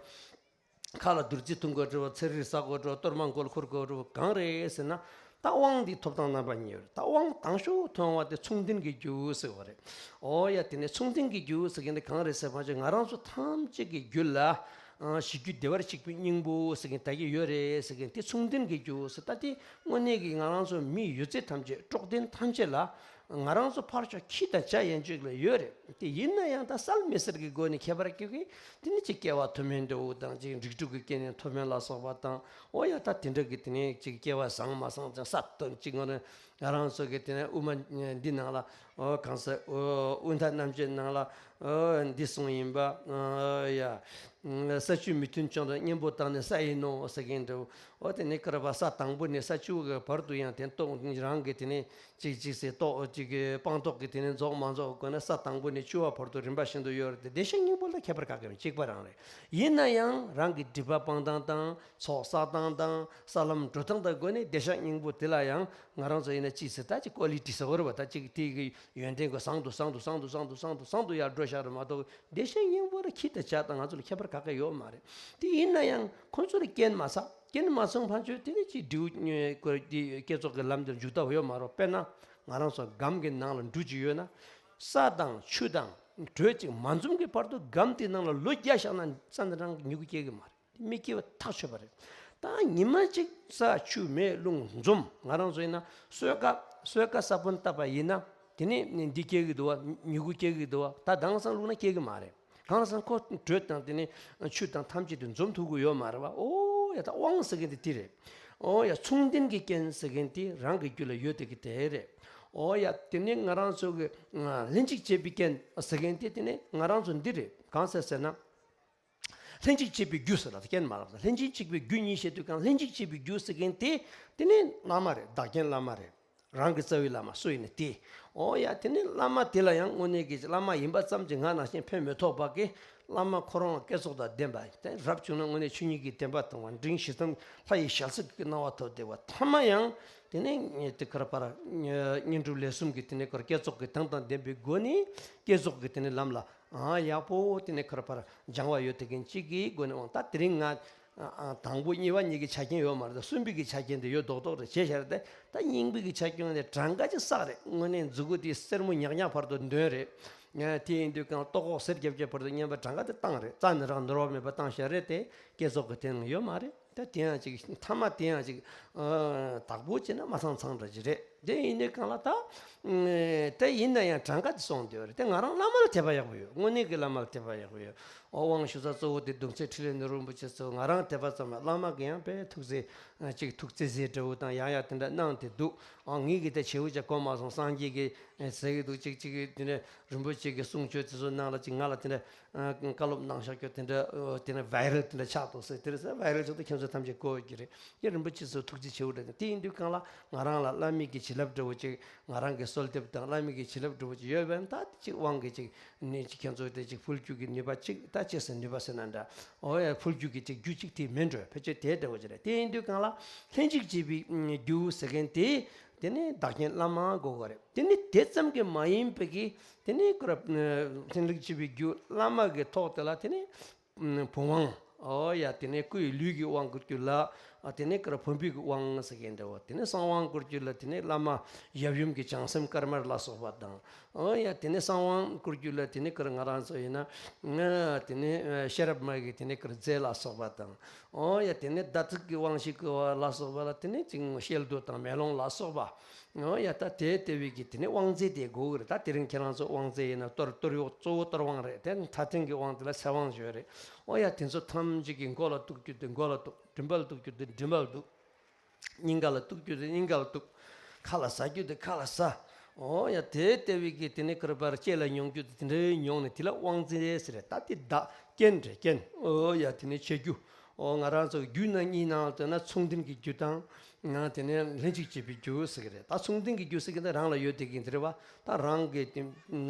ཁ་ལ་བདུད་རྩི་འཐུང་དགོས་འདྲ་བོ་ཚེ་རིལ་ཟ་དགོས་འདྲ་བོ་གཏོར་མ་མགོ་ལ་འཁུར་དགོས་འདྲ་བོ་གང་རེད་ཟེར་ན། ད་དབང་འདི་ཐོབ་སྟངས་རྣམ་པ་གཉིས་ཡོད་རེད། ད་དབང་དང་ཤོས་ཐོན་པ་དེ་མཚུངས་ལྡན་གྱི་རྒྱུ་ཟེར་བ་རེད། ཨོ་ཡ་དེ་ནས་མཚུངས་ལྡན་གྱི་རྒྱུ་ཟེར་མཁན་དེ་གང་རེད་ཟེར་བ་ཅིག་ང་རང་ཚོ་ཐམས་ཅད་ཀྱི་རྒྱུད་ལ། ཨ་གཞི་རྒྱུ་བདེ་བར་གཤེགས་པའི་སྙིང་པོ་ཟེར་མཁན་ད་གི་ཡོད་རེད་ཟེར་མཁན་དེ་མཚུངས་ལྡན་གྱི་རྒྱུ་ཟེར། ད་དེ་དངོས་གནས་ཀྱི་ང་རང་ཚོ་མི་ཡོད་ཚད་ཐམས་ཅད་གྲོགས་དན་ཐམས་ཅད་ལ་ང་རང་ཚོ་ཕར་ཕྱོགས་ཁྱི་དང་བྱ་ཡན་ཆོད་ལ་ཡོད་རེད། དེ་ཡིན་ན་ཡང་ད་གསལ་མི་གསལ་གྱི་སྒོ་ནས་ཁྱད་པར་གྱི་གི་དེ་ནི་ཅིག་སྐྱེ་བ་མཐོ་དམན་འདྲ་བོ་དང་ཅིག་རིགས་དྲུག་གི་སྐྱེ་གནས་མཐོ་དམན་ལ་སོགས་པ་དང་། ཨོ་ཡ་ད་དེ་འདྲ་གི་དེ་ནས་ཅིག་སྐྱེ་བ་བཟང་མ་བཟང་ཅང་ས་དང་ཅིག་ངོ་ནས་ང་རང་ཚོ་གི་དེ་ནས་དབུ་མ་འདི་ནང་ལ་ཨོ་གང་ཟེར་ཨོ་དབུ་མཐའ་རྣམ་བརྒྱད་ནང་ལ་ཨོ་འདི་གསུངས་ཡིན་པ། ཨོ་ཡ། ས་བཅུ་མི་མཐུན་ཕྱོགས་དང་གཉེན་པོ་དང་ནི་ས་ཡིན་ནོ་ཟེར་མཁན་འདྲ་བོ། ཨོ་དེ་ནི་ཀ་ར་བ་ས་དང་པོ་ནས་ས་བཅུ་གི་བར་དུ་ཡང་དེ་རྟོགས་རང་གི་དེ་ནས་ཅིག་ཅིག་ཟེར་རྟོགས་ཅིག་གི་སྤངས་རྟོགས་ཀྱི་དེ་ནས་རྫོགས་མ་རྫོགས་དགོས་ན་ས་དང་པོ་ནས་བཅུ་བ་བར་དུ་རིམ་པ་བཞིན་དུ་ཡོད་རེད་དེ། བདེ་གཤེགས་སྙིང་པོ་ལ་ཁྱད་པར་ག་གེ་མེད། གཅིག་པ་རང་རེད། ཡིན་ན་ཡང་རང་གི་སྒྲིབ་པ་སྤང་སྟངས་དང་ཚོགས་བསགས་སྟངས་དང་ས་ལམ་འགྲོ་སྟངས་དང་སྒོ་ནས་བདེ་གཤེགས་སྙིང་པོ་དེ་ལ་ཡང་ང་རང་ཚོ་ཡིན་ན་ཅིག་ཟེར་ད་ཅིག་ཀོ་ལི་ཊི་ཟེར་བ་རེད་བ། ད་ཅིག་དེ་གི་ཡོན་ཏན་གྱི་བཟང་དུ་བཟང་དུ་བཟང་དུ་བཟང་དུ་བཟང་དུ་བཟང་དུ་ཡར་འགྲོ་བཞག་རེད་མ་གཏོགས། བདེ་གཤེགས་སྙིང་པོ་ལ་ཁྱི་དང་བྱ་དང་ང་ཚོ་ལ་ཁྱད་པར་ག་གེ་ཡོད་མ་རེད། དེ་ཡིན་ན་ཡང་ཁོ་ཚོ་ལ་རྐྱེན་མ་བསགས། རྐྱེན་མ་བསགས་ཕན་ཆོད་དེ་ནི་ཅིག་འབྲས་བུ་བསྐྱེད་རྫོགས་ཀྱི་ལམ་དེར་འཇུག་ཐབས་ཡོད་མ་རེད། དཔེར་ན་ང་རང་ཚོ་སྒམ་གྱི་ནང་ལ་འབྲུ་ཅིག་ཡོད་ན། ས་དང་ཆུ་དང་དྲོད་ཅིག་མ་འཛོམས་ཀྱི་བར་དུ་སྒམ་དེའི་ནང་ལ་ལོ་བརྒྱ་བཞག་ན་ས་འདི་རང་མྱུ་གུ་སྐྱེ་གི་མ་རེད། མི་སྐྱེ་བ་ཐག་ཆོད་པ་རེད། ད་ཉི་མ་གཅིག་ས་ཆུ་མེ་རླུང་འཛོམས། ང་རང་ཚོ་ཡིན་ན་སོས་ཀ་སོས་ཀ་ས་བོན་བཏབ་པ་ཡིན་ན་དེ་ནས་འདི་སྐྱེ་གི་འདུག་བ། མྱུ་གུ་སྐྱེ་གི་འདུག་བ། ད་དེང་སང་བླུགས་ན་སྐྱེ་གི་མ་རེད། གང་ལ་སང་ཁོ་དྲོད་དང་དེ་ནས་ཆུ་དང་ཐམས་ཅད་དུ་འཛོམས་ཐུབ་ཀྱི་ཡོད་མ་རེད་བ། ཨོ་ཡ་ད་དབང་ཟེར་མཁན་དེ་དེ་རེད། ཨོ་ཡ་མཚུངས་ལྡན་གྱི་རྐྱེན་ཟེར་མཁན་དེ་རང་གི་རྒྱུད་ལ་ཡོད་དེ་གི་དེ་རེད། ཨོ་ཡ་དེ་ནས་ང་རང་ཚོ་གི་ལྷན་ཅིག་བྱེད་པའི་རྐྱེན་ཟེར་མཁན་དེ་དེ་ནས་ང་རང་ཚོ་འདི་རེད། གང་ཟེར་ཟེར་ན། ལྷན་ཅིག་བྱེད་པའི་རྒྱུ་ཟེར་ལ་རྐྱེན་མ་ལབ། ལྷན་ཅིག་བྱེད་པའི་རྒྱུ་གཉིས་བཤད་དུས་གང་ལྷན་ཅིག་བྱེད་པའི་རྒྱུ་ཟེར་མཁན་དེ་དེ་ནི་བླ་མ་རེད། བདག་རྐྱེན་བླ་མ་རེད། རང་གི་རྩ་བའི་བླ་མ་སུ་ཡིན་ནའི་དེ། ཨོ་ཡ་དེ་ནི་བླ་མ་དེ་ལ་ཡང་དངོས་གནས་ཀྱི་བླ་མ་ཡིན་པ་ཙམ་གྱིས་ང་ནང་བཞིན་ཕན་མི་ཐོགས་པ་གི། བླ་མ་ཁོ་རང་ལ་བསྐྱེད་རྫོགས་དང་ལྡན་པ་དེ་རབ་བྱུང་ན་དངོས་གནས་ཆོས་ཉིད་ཀྱི་བདེན་པ་དང་བ་འབྲིང་ཞི་མཐུན་ལྷ་ཡི་ཞལ་གཟིགས་ཀྱི་སྣང་བ་ཐོབ་བདེ་བ་ཐ་མ་ཡང་དེ་ནི་དེ་ཁར་པར་བསྙེན་སྒྲུབ་ལས་གསུམ་གྱི་དེ་ནི་ཁར་བསྐྱེད་རྫོགས་ཀྱི་དོན་དང་ལྡན་པའི་སྒོ་ནས་བསྐྱེད་རྫོགས་ཀྱི་དེ་ནི་ལམ་ལ། ཨ་ཡག་པོ་དེ་ནས་ཁར་པར་སྦྱང་བ་ཡོད་དེ་མཁན་གཅིག་གི་སྒོ་ནས་འོང་། ད་དེ་རིང་ང་ཨ་ཨ་དང་པོ་གཉིས་པ་གཉིས་ཀྱི་ཆ་རྐྱེན་ཡོད་མ་རེད། ད་གསུམ་པའི་གི་ཆ་རྐྱེན་དེ་ཡོད་མདོག་མདོག་རེད་བྱས་ཤར་ཏེ། ད་སྙིང་པོའི་གི་ཆ་རྐྱེན་དེ་གྲངས་ཀ་ཅིག་བསགས་རེད། དངོས་གནས་མཛུ་གུ་དེ་སེར་མོ་ཉག་ཉག་བར་དུ་འདོན་རེད། ཨ་དེ་ཡིན་དུས་གང་ལྟོ་ཁོག་སེར་རྒྱབ་རྒྱབ་བར་དུ་བསྙེན་པ་གྲངས་ཀ་དེ་བཏང་རེད། རྩ་ནས་རང་ནོར་བ་མེད་པ་བཏང་ཤར་རེད་དེ་བསྐྱེད་རྫོགས་ཀྱི་དེ་ཡང་ཡོད་མ་རེད། ད་དེ་ཡང་ཅིག་མཐའ་མ་དེ་ཡང་ཅིག་ཨ་དག་པོ་བྱས་ན་མ་ཚང་ཚང་འདྲ་ཅིག་རེད། དེ་ཡིན་དུས་གང་ལ་ད། ཨ་དེ་ཡིན་ན་ཡང་གྲངས་ཀ་དེ་སོང་བསྡད་ཡོད་རེད། དེ་ང་རང་བླ་མ་ལ་དད་པ་ཡག་པོ་ཡོད། དངོས་གནས་ཀྱི་བླ་མ་ལ་དད་པ་ཡག་པོ་ཡོད། ཨོ་དབང་ཞུ་ས་གཙོ་བོ་དེ་གདུང་སྲས་འཕྲིན་ལས་ནོར་བུ་རིན་པོ་ཆེ་གཙོ་བོ་ང་རང་དད་པ་ཙམ་ལ་བླ་མ་གི་ཡང་དཔེ་ཐུགས་རྗེ་ཅིག་ཐུགས་རྗེ་ཟེར་འདྲ་བོ་དང་ཡང་ཡང་དེ་འདྲ་གནང་དེ་འདུག་ཨ་ངེད་ཀྱི་དེ་བྱེའུ་ཅག་གོ་མ་སོང་སངས་རྒྱས་ཀྱི་ཟེར་གྱི་འདུག་ཅིག་ཅིག་གི་དེ་ནས་རིན་པོ་ཆེ་གི་གསུང་ཆོས་དེ་ཚོ་ནང་ལ་ཅིག་ང་ལ་དེ་འདྲ་བཀའ་སློབ་གནང་ཤག་ཀྱོ་དེ་འདྲ་དེ་ནས་བའི་རལ་དེ་འདྲ་ཆགས་འདུག་ཟེར་དེ་རེད་ཟེར། བའི་རལ་ཆགས་འདུག་ཁྱེད་ཚོ་ཐམས་ཅད་གོ་ཡོད་ཀྱི་རེད། ཡ་རིན་པོ་ཆེ་ཚོ་ཐུགས་རྗེ་ཆེ་བོ་རེད། དེ་ཡིན་དུས་གང་ལ་ང་རང་ལ་བླ་མའི་གི་ བྱིན་རླབས་འདྲ་བོ་ཅིག་ང་རང་གི་གསོལ་འདེབས་དང་བླ་མའི་གི་བྱིན་རླབས་འདྲ་བོ་ཅིག་ཡོད་པས་ན། ད་ཅིག་དབང་གི་ཅིག་ནི་ཅིག་ཁྱེད་ཚོ་དེ་ཅིག་ཕུལ་རྒྱུ་གི་ནུས་པ་ཅིག་ད་ཅིག་ཟེར་ནུས་པ་ཟེར་ན་འདྲ། འོ་ཡ། ཕུལ་རྒྱུ་གི་ཅིག་རྒྱུ་ཅིག་དེ་མིན་འགྲོ། ཕལ་ཆེར་དེ་འདྲ་བོ་ཅིག་རེད། དེ་ཡིན་དུས་གང་ལ་ལྷན་ཅིག་བྱེད་པའི་རྒྱུ་ཟེར་མཁན་དེ། དེ་ནི་བདག་རྐྱེན་བླ་མ་དགོས་དགོས་རེད། དེ་ནི་དེ་ཙམ་གྱིས་མ་ཡིན་པའི་གི་དེ་ནི་ཁོ་ར་ལྷན་ཅིག་བྱེད་པའི་རྒྱུ་བླ་མ་གི་ཐོག་དེ་ལ་དེ་ནི་བུམ་དབང་། ཨོ་ཡ། དེ་ནས་སྐུའི་ལུས་ཀྱི་དབང་བསྐུར་རྒྱུ་ལ། ཨ་དེ་ནས་ཀར་བུམ་པའི་དབང་ཟེར་མཁན་འདྲ་བོ། དེ་ནས་གསང་དབང་བསྐུར་རྒྱུ་ལ་དེ་ནས་བླ་མ་ཡབ་ཡུམ་གྱི་བྱང་སེམས་དཀར་དམར་ལ་སོགས་པ་དང་། ཨོ་ཡ། དེ་ནས་གསང་དབང་བསྐུར་རྒྱུ་ལ་དེ་ནས་ཀར་ང་རང་ཚོ་ཡིན་ན། ཨ་དེ་ནས་ཨ་ཤེས་རབ་མ་གི་དེ་ནས་ཀར་རྫས་ལ་སོགས་པ་དང་། ཨོ་ཡ། དེ་ནས་ཟླ་ཚིགས་ཀྱི་དབང་ཞིག་གི་བ་ལ་སོགས་པ་ལ་དེ་ནས་ཅིག་ཤེལ་རྡོ་དང་མེ་ལོང་ལ་སོགས་པ། ཨོ་ཡ། ད་དེ་ལྟ་བུའི་གི་དེ་ནས་དབང་རྫས་དེ་དགོས་ཀྱི་རེད། ད་དེ་རིང་ཁྱེད་རང་ཚོ་དབང་རྫས་ཡིན་ན་གཏོར་གཏོར་གཡོག་གཙོ་བོ་གཏོར་དབང་རེད། དེ་མཐའ་རྟེན་གྱི་དབང་དེ་ལ་ཚེ་དབང་ཞུ་ཡ་རེད། ཨོ་ཡ། དེ་ཚོ་ཐམས་ཅད་ཀྱི་མགོ་ལ་གཏུགས་རྒྱུ་དེ་མགོ་ལ་གཏུགས། མགྲིན་པ་ལ་གཏུགས་རྒྱུ་དེ་མགྲིན་པ་ལ་གཏུགས། སྙིང་ག་ལ་གཏུགས་རྒྱུ་དེ་སྙིང་ག་ལ་གཏུགས། ཁ་ལ་ཟ་རྒྱུ་དེ་ཁ་ལ་ཟ། ཨོ་ཡ། དེ་ལྟ་བུའི་གི་དེ་ནས་ཀར་པར་ལྕེ་ལ་མྱོང་རྒྱུ་དེ་དེ་འདྲའི་མྱོང་ནས་དེ་ལ་དབང་རྫས་ཟེར་རེད། ད་དེ་བདག་རྐྱེན་རེད། རྐྱེན། ཨོ་ཡ། དེ་ནས་བྱེད་རྒྱུ། ཨོ་ང་རང་ཚོ་རྒྱུད་ན་གཉིས་ནང་དུ་ན་མཚུངས་ལྡན་གྱི་རྒྱུ་དང་། ང་དེ་ནས་ལྷན་ཅིག་བྱེད་པའི་རྒྱུ་ཟེར་གི་རེད། ད་མཚུངས་ལྡན་གྱི་རྒྱུ་ཟེར་གི་འདི་རང་ལ་ཡོད་བསྡད་ཀྱི་འདི་རེད་བ། ད་རང་གི་དེ་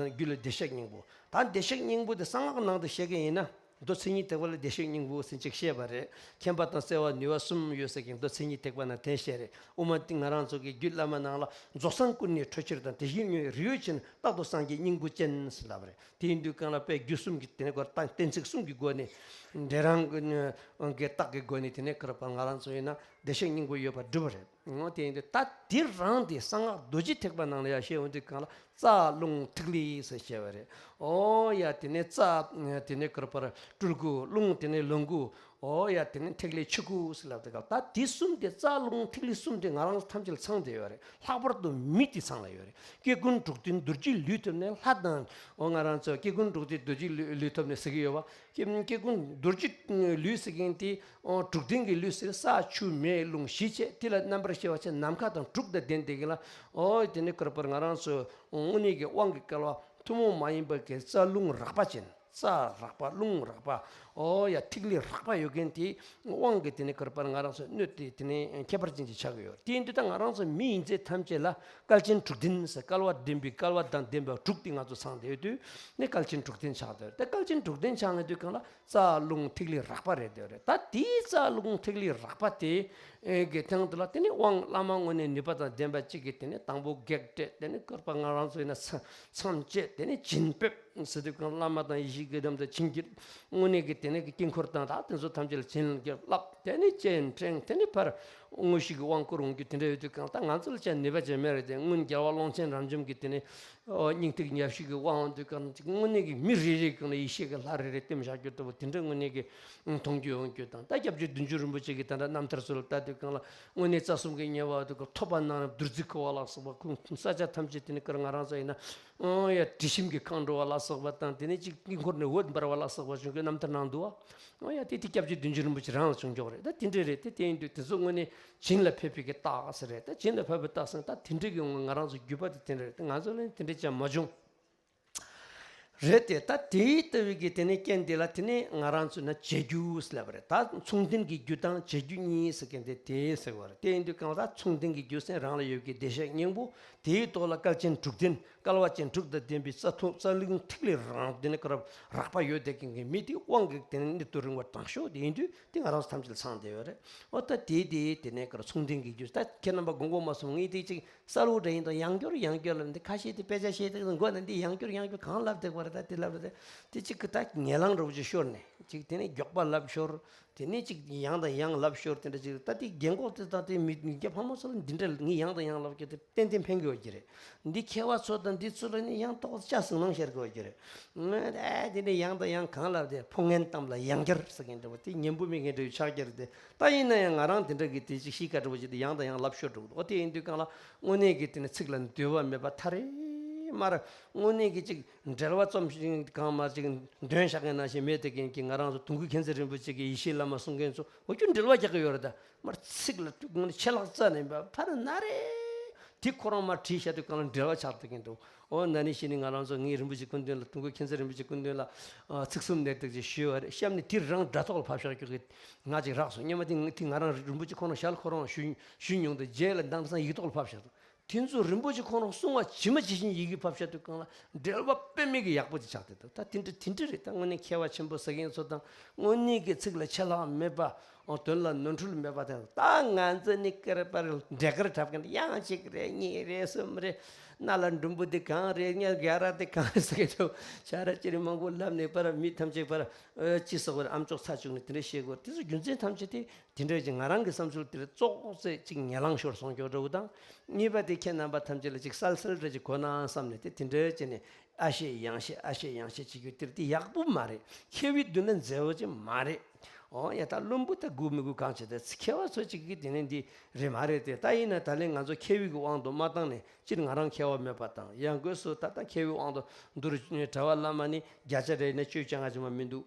རྒྱུད་ལ་བདེ་གཤེགས་སྙིང་པོ། ད་བདེ་གཤེགས་སྙིང་པོ་དེ་གསང་སྔགས་ནང་དུ་བཤད་ཀྱི་ཡིན་ན། མདོ་མཚན་ཉིད་ཐེག་པ་ལ་བདེ་གཤེགས་སྙིང་པོ་ཟེར་ཅིག་བཤད་པ་རེད། མཁྱེན་པ་དང་བརྩེ་བ་ནུས་པ་གསུམ་ཡོད་ཟེར་གྱི་མདོ་མཚན་ཉིད་ཐེག་པ་ན་དེ་བཤད་རེད། དབུ་མ་དེ་ང་རང་ཚོ་གི་རྒྱུད་བླ་མ་ནང་ལ་རྫོགས་སངས་སྐུ་གཉིས་འཕྲོ་ཕྱིར་དང་། དེ་བཞིན་ཉོན་རིགས་ཡོད་ཕྱིར་རྟག་ཏུ་སངས་རྒྱས་སྙིང་པོ་ཅན་ཟེར་ལབ་པ་རེད། དེ་ཡིན་དུས་གང་ལ་དཔེ་རྒྱུད་གསུམ་གྱི་དེ་ནས་སྐོར་བཏང་གཏན་ཚིགས་གསུམ་གྱི་སྒོ་ནས་འབྲས་རང་གི་གི་རྟགས་ཀྱི་སྒོ་ནས་དེ་ནས་ཀར་པ་ང་རང་ཚོ་ཡིན་ན་བདེ་གཤེགས་སྙིང་པོ་ཡོད་པར་སྒྲུབ་པ་རེད། འོ་དེ་ཡིན་དུས་ད་དེ་རང་དེ་གསང་སྔགས་རྡོ་རྗེ་ཐེག་པ་ནང་ལ་ཡང་བཤད་འོང་དུས་གང་ལ་རྩ་རླུང་ཐིག་ལེ་ཟེར་བཤད་པ་རེད། ཨོ་ཡ། དེ་ནས་རྩ་དེ་ནས་ཀར་པར་སྤྲུལ་སྐུ། རླུང་དེ་ནས་ལོངས་སྐུ། ཨོ་ཡ། དེ་ནས་ཐིག་ལེ་ཆོས་སྐུ་ཟེར་ལབ་དེ་ག་ད་དེ་གསུམ་དེ་རྩ་རླུང་ཐིག་ལེ་གསུམ་དེ་ང་རང་ཐམས་ཅད་ལ་ཚང་བསྡད་ཡོད་རེད། ལྷག་པར་དུ་མི་དེ་ཚང་ལ་ཡོད་རེད། སྐྱེ་ཀུན་དྲུག་ལྡན་རྡོ་རྗེའི་ལུས་ཐོབ་ནས་ལྷ་དང་། ཨོ་ང་རང་ཚོ་སྐྱེ་ཀུན་དྲུག་ལྡན་རྡོ་རྗེའི་ལུས་ལུས་ཐོབ་ནས་ཟེར་གི་ཡོད་བ། སྐྱེ་སྐྱེ་ཀུན་རྡོ་རྗེ་ལུས་ཟེར་མཁན་དེ། ཨོ་དྲུག་ལྡན་གྱི་ལུས་ཟེར་ས་ཆུ་མེ་རླུང་བཞི་བྱས། དེ་ལ་རྣམ་པར་ཤེས་པ་བྱས་ནམ་མཁའ་དང་དྲུག་དང་ལྡན་བསྡད་མཁན་ལ། ཨོ་དེ་ནི་ཀར་པར་ང་རང་ཚོ་དངོས་གནས་ཀྱི་དབང་གི་སྐལ་བ་ཐུན་མོང་མ་ཡིན་པ་གི་རྩ་རླུང་རགས་པ་ཅན། རྩ་རགས་པ། རླུང་རགས་པ། ཨོ་ཡ། ཐིག་ལེ་རགས་པ་ཡོད་མཁན་དེ་དབང་གི་དེ་ནི་ཀར་པར་ང་རང་ཚོ་སྣོད་དེ་དེ་ནི་ཁྱད་པར་ཅན་ཅིག་ཆགས་ཀྱི་ཡོད། དེ་ཡིན་དུས་ད་ང་རང་ཚོ་མི་ཡིན་ཚད་ཐམས་ཅད་ལ་སྐལ་ཆེན་དྲུག་ལྡན་ཟེར། སྐལ་བ་ལྡན་པའི་སྐལ་བ་དང་ལྡན་པ་དྲུག་དེ་ང་ཚོ་ཚང་བསྡད་ཡོད་དུས་ནི་སྐལ་ཆེན་དྲུག་ལྡན་ཆགས་བསྡད་ཡོད་རེད། ད་སྐལ་ཆེན་དྲུག་ལྡན་ཆགས་ཡོང་དུས་གང་ལ། རྩ་རླུང་ཐིག་ལེ་རགས་པ་རེད་དེ་རེད། ད་དེའི་རྩ་རླུང་ཐིག་ལེ་རགས་པ་དེ་གི་སྟེང་དུ་ལ་དེ་ནི་དབང་བླ་མ་དངོས་གནས་ནུས་པ་དང་ལྡན་པ་གཅིག་གིས་དེ་ནི་དང་པོ་བགེགས་བསྐྲད། དེ་ནི་ཀར་པ་ང་རང་ཚོ་ཡིན་ན་མཚམས་མཚམས་བཅད། དེ་ནི་བྱིན་ཕེབས་ཟེར་དུས་གང་བླ་མ་དང་ཡེ་ཤེས་ཀྱི་ལྡན་དུ་བྱིན་གྱིས་དངོས་གནས་ཀྱི་དེ་ནི་གི་དཀྱིལ་འཁོར་དང་ད་དེ་ཚོ་ཐམས་ཅད་ལ་བྱིན་གྱིས་བརླབས། དེ་ནི་སྤྱན་འདྲེན། དེ་ནི་ཕར་དངོས་གཞི་གི་དབང་བསྐུར་འོང་རྒྱུ་དེ་འདྲ་ཡོད་དུས་གང་ད་ང་ཚོ་ལ་ཅང་ནུས་པ་ཅང་མེད་རེད་དེ། སྔོན་རྒྱལ་བ་ཀློང་ཆེན་རབ་འབྱམས་ཀྱིས་དེ་ནི། ཨོ་སྙིང་ཐིག་ཉག་གཅིག་གི་དབང་དུས་གང་ཅིག་དངོས་གནས་ཀྱི་མི་རེ་རེའི་སྒང་ལ་ཡེ་ཤེས་ཀྱི་ལྷ་རེ་རེ་བསྟིམ་བཞག་རྒྱུ་ལྟ་བུ་དེ་འདྲ་དངོས་གནས་ཀྱི་མཐོང་རྒྱུ་ཡོང་རྒྱུ་དང་། ད་སྐྱབས་རྗེ་བདུད་འཇོམས་རིན་པོ་ཆེ་གི་ད་ལྟ་རྣམ་ཐར་ཚོ་ལ་ལྟ་དུས་གང་ལ་དངོས་གནས་རྩ་གསུམ་གྱི་དམྱལ་བ་དུ་ཐོབ་པ་ན་བདུད་རྩི་ཁུ་བ་ལ་སོགས་པ་ཁུ་ས་ཆ་ཐམས་ཅད་དེ་ནི་ཀར་ང་རང་ཚོ་ཡིན་ན། ཨོ་ཡ། དྲི་ཞིམ་གྱི་ཁང་འགྲོ་བ་ལ་སོགས་པ་དང་། དེ་ནས་ཅིག་དཀྱིལ་འཁོར་ནས་འོད་འབར་བ་ལ་སོགས་པ་བྱུང་གི་རྣམ་ཐར་ནང་འདུག་བ། ཨོ་ཡ། དེ་དེ་སྐྱབས་རྗེ་བདུད་འཇོམས་རིན་པོ་ཆེ་རང་ལ་བྱུང་ཆོག་རེད། ད་དེ་འདྲ་རེད་དེ། དེ་ཡིན་དུས་དེ་ཚོ་དངོས་གནས་བྱིན་ལ་ཕེབས་པའི་གི་རྟགས་ཟེར་རེད། ད་བྱིན་ལ་ཕེབས་པའི་རྟགས་ཟེར་ད་དེ་འདྲ་གི་ང་རང་ཚོ་རྒྱུད་པ་དེ་དེ་འདྲ་རེད། ད་ང་ཚོ་ལ་དེ་འདྲ་ཅང་མ་བྱུང་། རེད་དེ། ད་དེའི་ལྟ་བུའི་གི་དེ་ནས་རྐྱེན་དེ་ལ་དེ་ནས་ང་རང་ཚོ་ན་བྱེད་རྒྱུ་ཟེར་ལབ་པ་རེད། ད་མཚུངས་ལྡན་གྱི་རྒྱུ་དང་བྱེད་རྒྱུ་གཉིས་ཟེར་མཁན་དེ་དེ་ཟེར་བ་རེད། དེ་ཡིན་དུས་གང་ལྟར་མཚུངས་ལྡན་གྱི་རྒྱུ་ཟེར་རང་ལ་ཡོད་ཀྱི་བདེ་གཤེགས་སྙིང་པོ། དེའི་ཐོག་ལ་སྐལ་ཆེན་དྲུག་ལྡན། སྐལ་བ་ཅན་དྲུག་དང་ལྡན་པའི་རྩ་ཐུག་རྩ་རླུང་ཐིག་ལེ་རང་དེ་ནས་ཀར་རགས་པ་ཡོད་བསྡད་མཁན་གྱི་མི་དེ་དབང་གི་དེ་ནས་གནད་དུ་རིང་བ་དྲག་ཤོས་དེ་ཡིན་དུས་དེ་ང་རང་ཚོ་ཐམས་ཅད་ལ་ཚང་བསྡད་ཡོད་རེད། ཨོ་ད་དེ་དེ་དེ་ནས་ཀར་མཚུངས་ལྡན་གྱི་རྒྱུ། ད་ཁྱེད་རྣམ་པ་དགོངས་པ་མ་ཚོམ། ངས་དེ་ཅིག་གསལ་བོ་འདྲ་ཡིན་དང་ཡང་བསྐྱར་ཡང་བསྐྱར་ལབ་འདི་ཁ་ཤས་དེ་དཔེ་ཆ་བཤད་དེ་མགོ་ན་འདི་ཡང་བསྐྱར་ཡང་བསྐྱར་གང་ལབ་བསྡད་པ་རེད། ད་དེ་ལབ་རེད། དེ་ཅིག་གི་ད་ངན་ལང་འདྲ་བོ་ཅིག་ཤོར་ནས་ཅིག་དེ་ནས་མགྱོགས་པ་ལབ་ཤོར། དེ་ནས་ཅིག་ཡང་དང་ཡང་ལབ་ཤོར། དེ་འདྲ་ཅིག་ད་དེ་རྒན་གོག་དེ་དང་དེ་མི་མི་སྐྱ་ཕོ་མོ་ཚོ་ལ་འདི་འདྲ་ངས་ཡང་དང་ཡང་ལབ་ཀྱི་དེ་ཏན་ཏན་ཕན་གི་ཡོད་ཀྱི་རེད། འདི་མཁས་པ་ཚོ་དང་འདི་ཚོ་ལ་ནི་ཡང་ཏོག་ཙམ་ཅིག་སུན་སྣང་ཤར་གི་ཡོད་ཀྱི་རེད། ཨེ་དེ་འདྲ་ཡང་དང་ཡང་གང་ལབ་དེ་ཕོ་ངན་གཏམ་ལ་ཡང་བསྐྱར་ཟེར་མཁན་འདྲ་བོ་དེ་ཉན་པོ་མེད་མཁན་འདྲ་བོ་ཆགས་ཀྱི་རེད་དེ། ད་ཡིན་ན་ཡང་ང་རང་དེ་འདྲ་གི་དེ་ཅིག་གཤིས་ཀ་འདྲ་བོ་ཅིག་དེ་ཡང་དང་ཡང་ལབ་ཤོར་འགྲོ་གི་འདུག། ཨོ་དེ་ཡིན་དུས་གང་ལ་དངོས་གནས་ཀྱི་དེ་ནི་ཚིག་ལ་འདུལ་བ་མེད་པ་ཐ་རེ་མར་དངོས་གནས་ཀྱི་ཅིག་འགྲེལ་བ་རྩོམ་ཞིང་གང་མར་ཅིག་འདོན་བཞག་མཁན་ནང་བཞིན་མེད་དེ་མཁན་གྱི་ང་རང་ཚོ་དུང་སྐུ་མཁྱེན་བརྩེ་རིན་པོ་ཆེ་གི་ཡེ་ཤེས་བླ་མ་གསུང་མཁན་ཚོ་འོ་ཀྱུ་འགྲེལ་བ་རྒྱག་གི་ཡོད་རེད། ད་མར་ཚིག་ལ་དངོས་གནས་ཆད་ལྷག་རྩ་ནས་མེད་པ་ཐ་རེ་ན་རེ་དེ་ཁོ་རང་མར་བྲིས་བཞག་དུས་གང་ལ་འགྲེལ་བ་ཆགས་དེ་མཁན་འདུག། ཨོ་ན་ནི་ཤི་ནི་ང་རང་ཚོ་ངའི་རིན་པོ་ཆེ་སྐུ་མདུན་ལ་དུང་སྐུ་མཁྱེན་བརྩེ་རིན་པོ་ཆེ་སྐུ་མདུན་ལ་ཨ་ཚིག་གསུམ་གནད་བརྡེག་ཅིག་ཞུས་པ་རེད། གཤམ་ནས་དེ་རང་སྒྲ་ཐོག་ལ་ཕབ་བཞག་རྒྱུ་གི་ང་ཅིག་རག་སོང་། སྔོན་མ་དེ་དེ་ང་རང་རིན་པོ་ཆེ་ཁོ་རང་ཞལ་ཁོ་རང་ཞུ་ཞུ་མྱོང་དུ་རྗེས་ལ་དེང་སང་ཡིག་ཐོག་ལ་ཕབ་བཞག་འདུག། དེ་ཚོ་རིན་པོ་ཆེ་ཁོང་རང་གསུང་བ་ཇི་མ་ཇི་བཞིན་ཡི་གེ་ཕབ་བཞག་དུས་སྒང་ལ་འགྲེལ་པ་དཔེ་མེད་ཀྱི་ཡག་པོ་ཅིག་ཆགས་བསྡད་འདུག་ད་དེ་འདྲ་དེ་འདྲ་རེད། ད་དངོས་གནས་མཁས་པ་ཆེན་པོ་ཟེར་མཁན་ཚོ་དང་དངོས་གནས་ཀྱི་ཚིག་ལ་ཆད་ལྷག་མེད་པ། ཨོ། དོན་ལ་ནོར་འཁྲུལ་མེད་པ་དང་། ད་ང་ཚོ་ནི་ཀིར་པར་འབྲས་དཀར་འཁྲབ་མཁན་དབྱངས་གཅིག་རེད། གཉིས་རེད། གསུམ་རེད། སྣ་ལ་འབྲུམ་བུ་དེ་གང་རེད། ཉ་ག་ར་དེ་གང་རེད་ཟེར་མཁན་ཚོ། ཆ་ར་ཅི་རེད་མང་པོ་ལབ་ནས་པར་མི་ཐམས་ཅད་པར་ཨ་ཅི་ཟེར་དགོས་རེད། ཨམ་ཅོག་ཚ་བཅུག་ནས་དེ་འདྲ་བཤད་དགོས་རེད། དེ་ཚོ་རྒྱུ་མཚན་ཐམས་ཅད་དེ་དེ་འདྲ་ཅིག་ང་རང་གི་བསམ་ཚུལ་དེར་ཙོག་ཙེ་ཅིག་ཉེ་ལང་ཤོར་སོང་ཀྱོག་འདྲ་བོ་དང་། གཉིས་པ་དེ་ཁྱེད་རྣམ་པ་ཐམས་ཅད་ལ་ཅིག་གསལ་གསལ་འདྲ་ཅིག་གོ་ན་བསམ་ནས་དེ་དེ་འདྲ་བྱས་ནས་ཨ་ཤེ་ཡང་ཤེ་ཨ་ཤེ་ཡང་ཤེ་བྱེད་རྒྱུ་དེར་དེ་ཡག་པོ་མ་རེད། མཁས་པའི་མདུན་ལ་མཛེས་པོ་ཅིག་མ་རེད། ཨོ་ཡ། ད་བླུན་པོ་ད་དགོས་མི་དགོས་གང་བྱེད། ད་མཁས་པ་ཚོ་ཅིག་གིས་དེ་ནས་འདི་རེད་མ་རེད་དེ། ད་ཡིན་ན་ད་ལན་ང་ཚོ་མཁས་པའི་གི་དབང་དུ་མ་བཏང་ནས་སྤྱིར་ང་རང་མཁས་པ་མེད་པ་དང་། ཡང་སྒོས་སུ་ད་ལྟ་མཁས་པའི་དབང་དུ་འདུར་གྲྭ་པ་བླ་མ་ནི་བརྒྱ་ཆ་རེ་ནས་བཅུ་བཅོ་ལྔ་ཅིག་མ་མི་འདུག་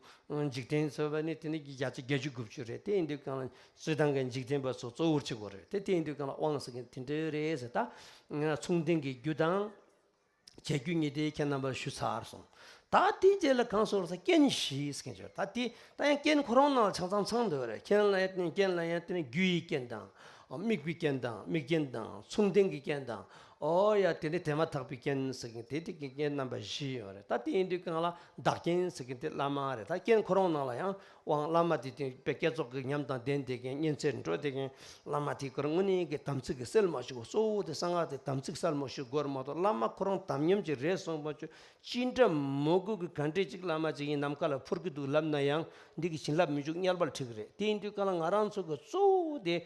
འཇིག་རྟེན་ཚོ་བ་ནི་དེ་ནི་བརྒྱ་ཆ་བརྒྱད་ཅུ་དགུ་བཅུ་རེད། དེ་ཡིན་དུས་སྒང་ལ་སྤྱིར་བཏང་གི་འཇིག་རྟེན་པ་ཚོ་གཙོ་བོར་བྱེད་དགོས་རེད་དེ། དེ་ཡིན་དུས་སྒང་ལ་དབང་ཟེར་མཁན་དེ་འདྲ་རེད་ཟེར། ད་མཚུངས་ལྡན་གྱི་རྒྱུ་དང་བྱ་རྒྱུ་གཉིས་དེ་ཁྱེད་རྣམ་པར་ཞུས་ཚར་སོང་། ད་དེའི་རྗེས་ལ་གང་ཟེར་ཟེར་རྐྱེན་བཞི་ཟེར་མཁན་ཅིག་ཡོད། ད་དེ་ད་ཡང་རྐྱེན་ཁོ་རང་ནང་ལ་ཆ་ཚང་ཚང་འདུག་རེད། རྐྱེན་ལ་ཡང་རྐྱེན་ལ་ཡང་དེ་ནི་རྒྱུ་ཡི་རྐྱེན་དང་། དམིགས་པའི་རྐྱེན་དང་། དམིགས་རྐྱེན་དང་། མཚུངས་ལྡན་གྱི་རྐྱེན་དང་། ཨོ་ཡ། དེ་ནི་དེ་མ་ཐག་པའི་རྐྱེན་ཟེར་མཁན་དེ་དེ་གི་རྐྱེན་རྣམ་པ་བཞི་ཡོད་རེད། ད་དེ་ཡིན་དུས་སྒང་ལ་བདག་རྐྱེན་ཟེར་མཁན་དེ་བླ་མ་རེད། ད་རྐྱེན་ཁོ་རང་ནང་ལ་ཡང་དབང་བླ་མ་དེ་དེ་དཔེ་བསྐྱེད་རྫོགས་ཀྱི་ཉམས་དང་ལྡན་བསྡད་མཁན། བསྙེན་ཚད་འགྲོ་བསྡད་མཁན་བླ་མ་དེ་ཁོ་རང་དངོས་གནས་ཀྱི་དམ་ཚིག་གི་སེལ་མ་ཞུགས་པ། གཙོ་བོ་དེ་གསང་སྔགས་དེ་དམ་ཚིག་གསལ་མ་ཞུགས་སྐོར་མ་གཏོགས། བླ་མ་ཁོ་རང་དམ་ཉམས་ཅིག་རེད་སོང་པ་ཅོ། ཅི་འདྲ་མོ་དགོས་ཀྱི་ག་འདྲས་ཅིག་བླ་མ་ཅིག་ཡིན། ནམ་མཁའ་ལ་འཕུར་གྱི་འདུག་ལབ་ན་ཡང་འདི་གི་བྱིན་རླབས་མི་འཇུག། དམྱལ་བར་ཁྲིད་ཀྱི་རེད། དེ་ཡིན་དུས་སྒང་ལ་ང་རང་ཚོ་གི་གཙོ་བོ་དེ་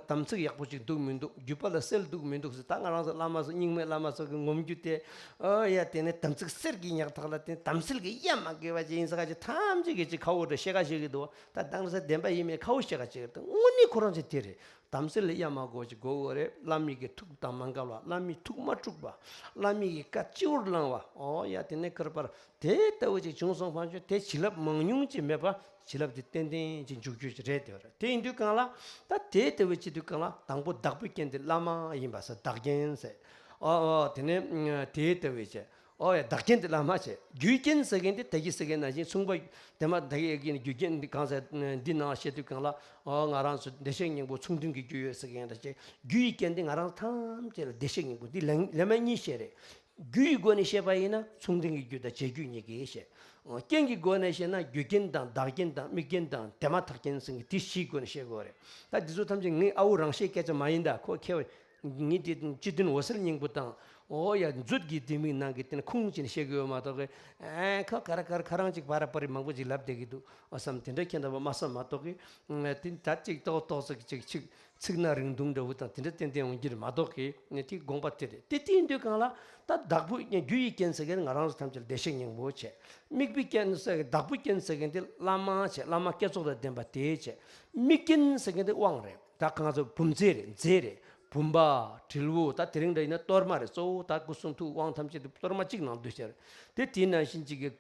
དམ་ཚིག་ཡག་པོ་ཅིག་འདུག་མི་འདུག་རྒྱུད་པ་ལ་གསལ་འདུག་མི་འདུག་ཟེར། ད་ང་རང་ཚོ་བླ་མ་ཚོ་རྙིང་མའི་བླ་མ་ཚོ་གི་ངོམ་རྒྱུ་དེ། ཨོ་ཡ། དེ་ནས་དམ་ཚིག་གསེར་གྱི་ཉག་ཐག་ལ་བརྟེན་དམ་ཚིག་གི་གཡའ་མ་དགོས་པ་ཅིག་ཡིན་ས་ག་ཅིག་ཐམས་ཅད་ཀྱིས་ཅིག་ཁ་བོ་འདྲ་བཤད་ག་བཤད་ཀྱི་འདུག་ད་དེང་སང་བདེན་པ་ཡིན་མིན་ཁ་བོ་བཤད་ག་བཤད་ཀྱི་འདུག་དངོས་གནས་ཁོ་རང་ཅིག་དེ་རེད། དམ་ཚིག་ལ་གཡའ་མ་དགོས་ཅིག་དགོས་དགོས་རེད། བླ་མའི་གི་ཐུགས་དང་མ་འགལ་བ། བླ་མའི་ཐུགས་མ་དཀྲུགས་པ། བླ་མའི་གི་བཀའ་སྤྱི་བོར་བླངས་པ། ཨོ་ཡ། དེ་ནས་ཁར་པར་དེ་ལྟ་བུ་ཅིག་བྱུང་སོང་པ་ཅོ། དེ་བྱིན་རླབས་མང་ཉུང་ཅིག་མེད་པ། བྱིན་རླབས་དེ་ཏན་ཏན་ཅིག་འཇུག་རྒྱུ་ཅིག་རེད། དེ་རེད། དེ་ཡིན་དུས་སྒང་ལ་ད་དེ་ལྟ་བུ་བྱེད་དུས་སྒང་ལ་དང་པོ་བདག་པོའི་རྐྱེན་དེ་བླ་མ་ཡིན་པ་ཟེར། བདག་རྐྱེན་ཟེར། ཨོ་ཨོ། དེ་ནས་དེ་ལྟ་བུ་བྱས། ཨོ་ཡ། བདག་རྐྱེན་དེ་བླ་མ་བྱས། རྒྱུའི་རྐྱེན་ཟེར་མཁན་དེ་ད་གིན་ཟེར་མཁན་ནང་བཞིན་མཚུངས་པ་དེ་མ་ད་གིན་རྒྱུ་རྐྱེན་འདི་གང་ཟེར་འདི་ནང་བཤད་དུས་སྒང་ལ། ཨོ་ང་རང་ཚོ་བདེ་གཤེགས་སྙིང་པོ་མཚུངས་ལྡན་གྱི་རྒྱུ་ཡོད་ཟེར་མཁན་འདྲ་ཅིག་རྒྱུ་ཡི་རྐྱེན་དེ་ང་རང་ཐམས་ཅད་ལ་བདེ་གཤེགས་སྙིང་པོ་འདི་ལན་ལན་མ་གཉིས་བཤད་རེད། རྒྱུ་ཡི་སྒོ་ནས་བཤད་པ་ཡིན་ན་མཚུངས་ལྡན་གྱི་རྒྱུ་དང་བྱེད་རྒྱུ་གཉིས་ཀྱིས་བཤད། རྐྱེན་གྱི་སྒོ་ནས་བཤད་ན་རྒྱུ་རྐྱེན་དང་བདག་རྐྱེན་དང་དམིགས་རྐྱེན་དང་དེ་མ་ཐག་རྐྱེན་ཟེར་མཁན་དེ་བཞིའི་སྒོ་ནས་བཤད་དགོས་རེད། ད་འདི་ཚོ་ཐམས་ཅད་ངའི་ཨ་ཨུ་རང་བཤད་སྐད་ཆ་མ་ཡིན། ད་ཁོ་མཁས་པ། ངས་དེ་སྤྱི་དོན་འོད་གསལ་སྙིང་པོ་དང་། ཨོ་ཡ། མཛོད་ཀྱི་ལྡེ་མིག་ནང་གི་དེ་ནི་ཁུངས་བྱིན་བཤད་གི་ཡོད་མ་གཏོགས་གི། ཨེ་ཁ་ག་ར་ག་ར་ཁ་རང་ཅིག་བ་ར་པ་རི་མང་པོ་ཅིག་ལབ་བསྡད་ཀྱི་འདུག་ཨ་བསམ་དེ་འདྲ་ཁྱེད་འདྲ་བ་མ་བསམ་མ་གཏོགས་གི། དེ་ད་ཅིག་ཏོག་ཏོག་ཙིག་ཅིག་ཅིག་ཚིག་སྣ་རིང་ཐུང་འདྲ་བོ་དང་དེ་འདྲ་ཏན་ཏན་ཡོང་གི་རེད་མ་གཏོགས་གི། དེ་དགོངས་པ་དེ་རེད། དེ་དེ་ཡིན་དུས་སྒང་ལ་ད་བདག་པོ་རྒྱུ་ཡི་རྐྱེན་ཟེར་མཁན་ང་རང་ཚོ་ཐམས་ཅད་ལ་བདེ་གཤེགས་སྙིང་པོ་བྱས། དམིགས་པའི་རྐྱེན་ཟེར་མཁན་བདག་པོའི་རྐྱེན་ཟེར་མཁན་དེ་བླ་མ་བྱས། བླ་མ་བསྐྱེད་རྫོགས་དང་ལྡན་པ་དེ་བྱས། དམིགས་རྐྱེན་ཟེར་མཁན་དེ་དབང་རེད། ད་གང་ཚོ་བུམ་རྫས་རེད། རྫས་རེད། བུམ་པ། དྲིལ་བུ། ད་དེ་རིང་འདྲ་ཡིན་ན་གཏོར་མ་རེད། གཙོ་བོ་ད་སྐུ་གསུང་ཐུགས་དབང་ཐམས་ཅད་དེ་གཏོར་མ་གཅིག་ནང་འདུས་བྱས་རེད། དེ་དེ་ནང་བཞིན་གཅིག་གི་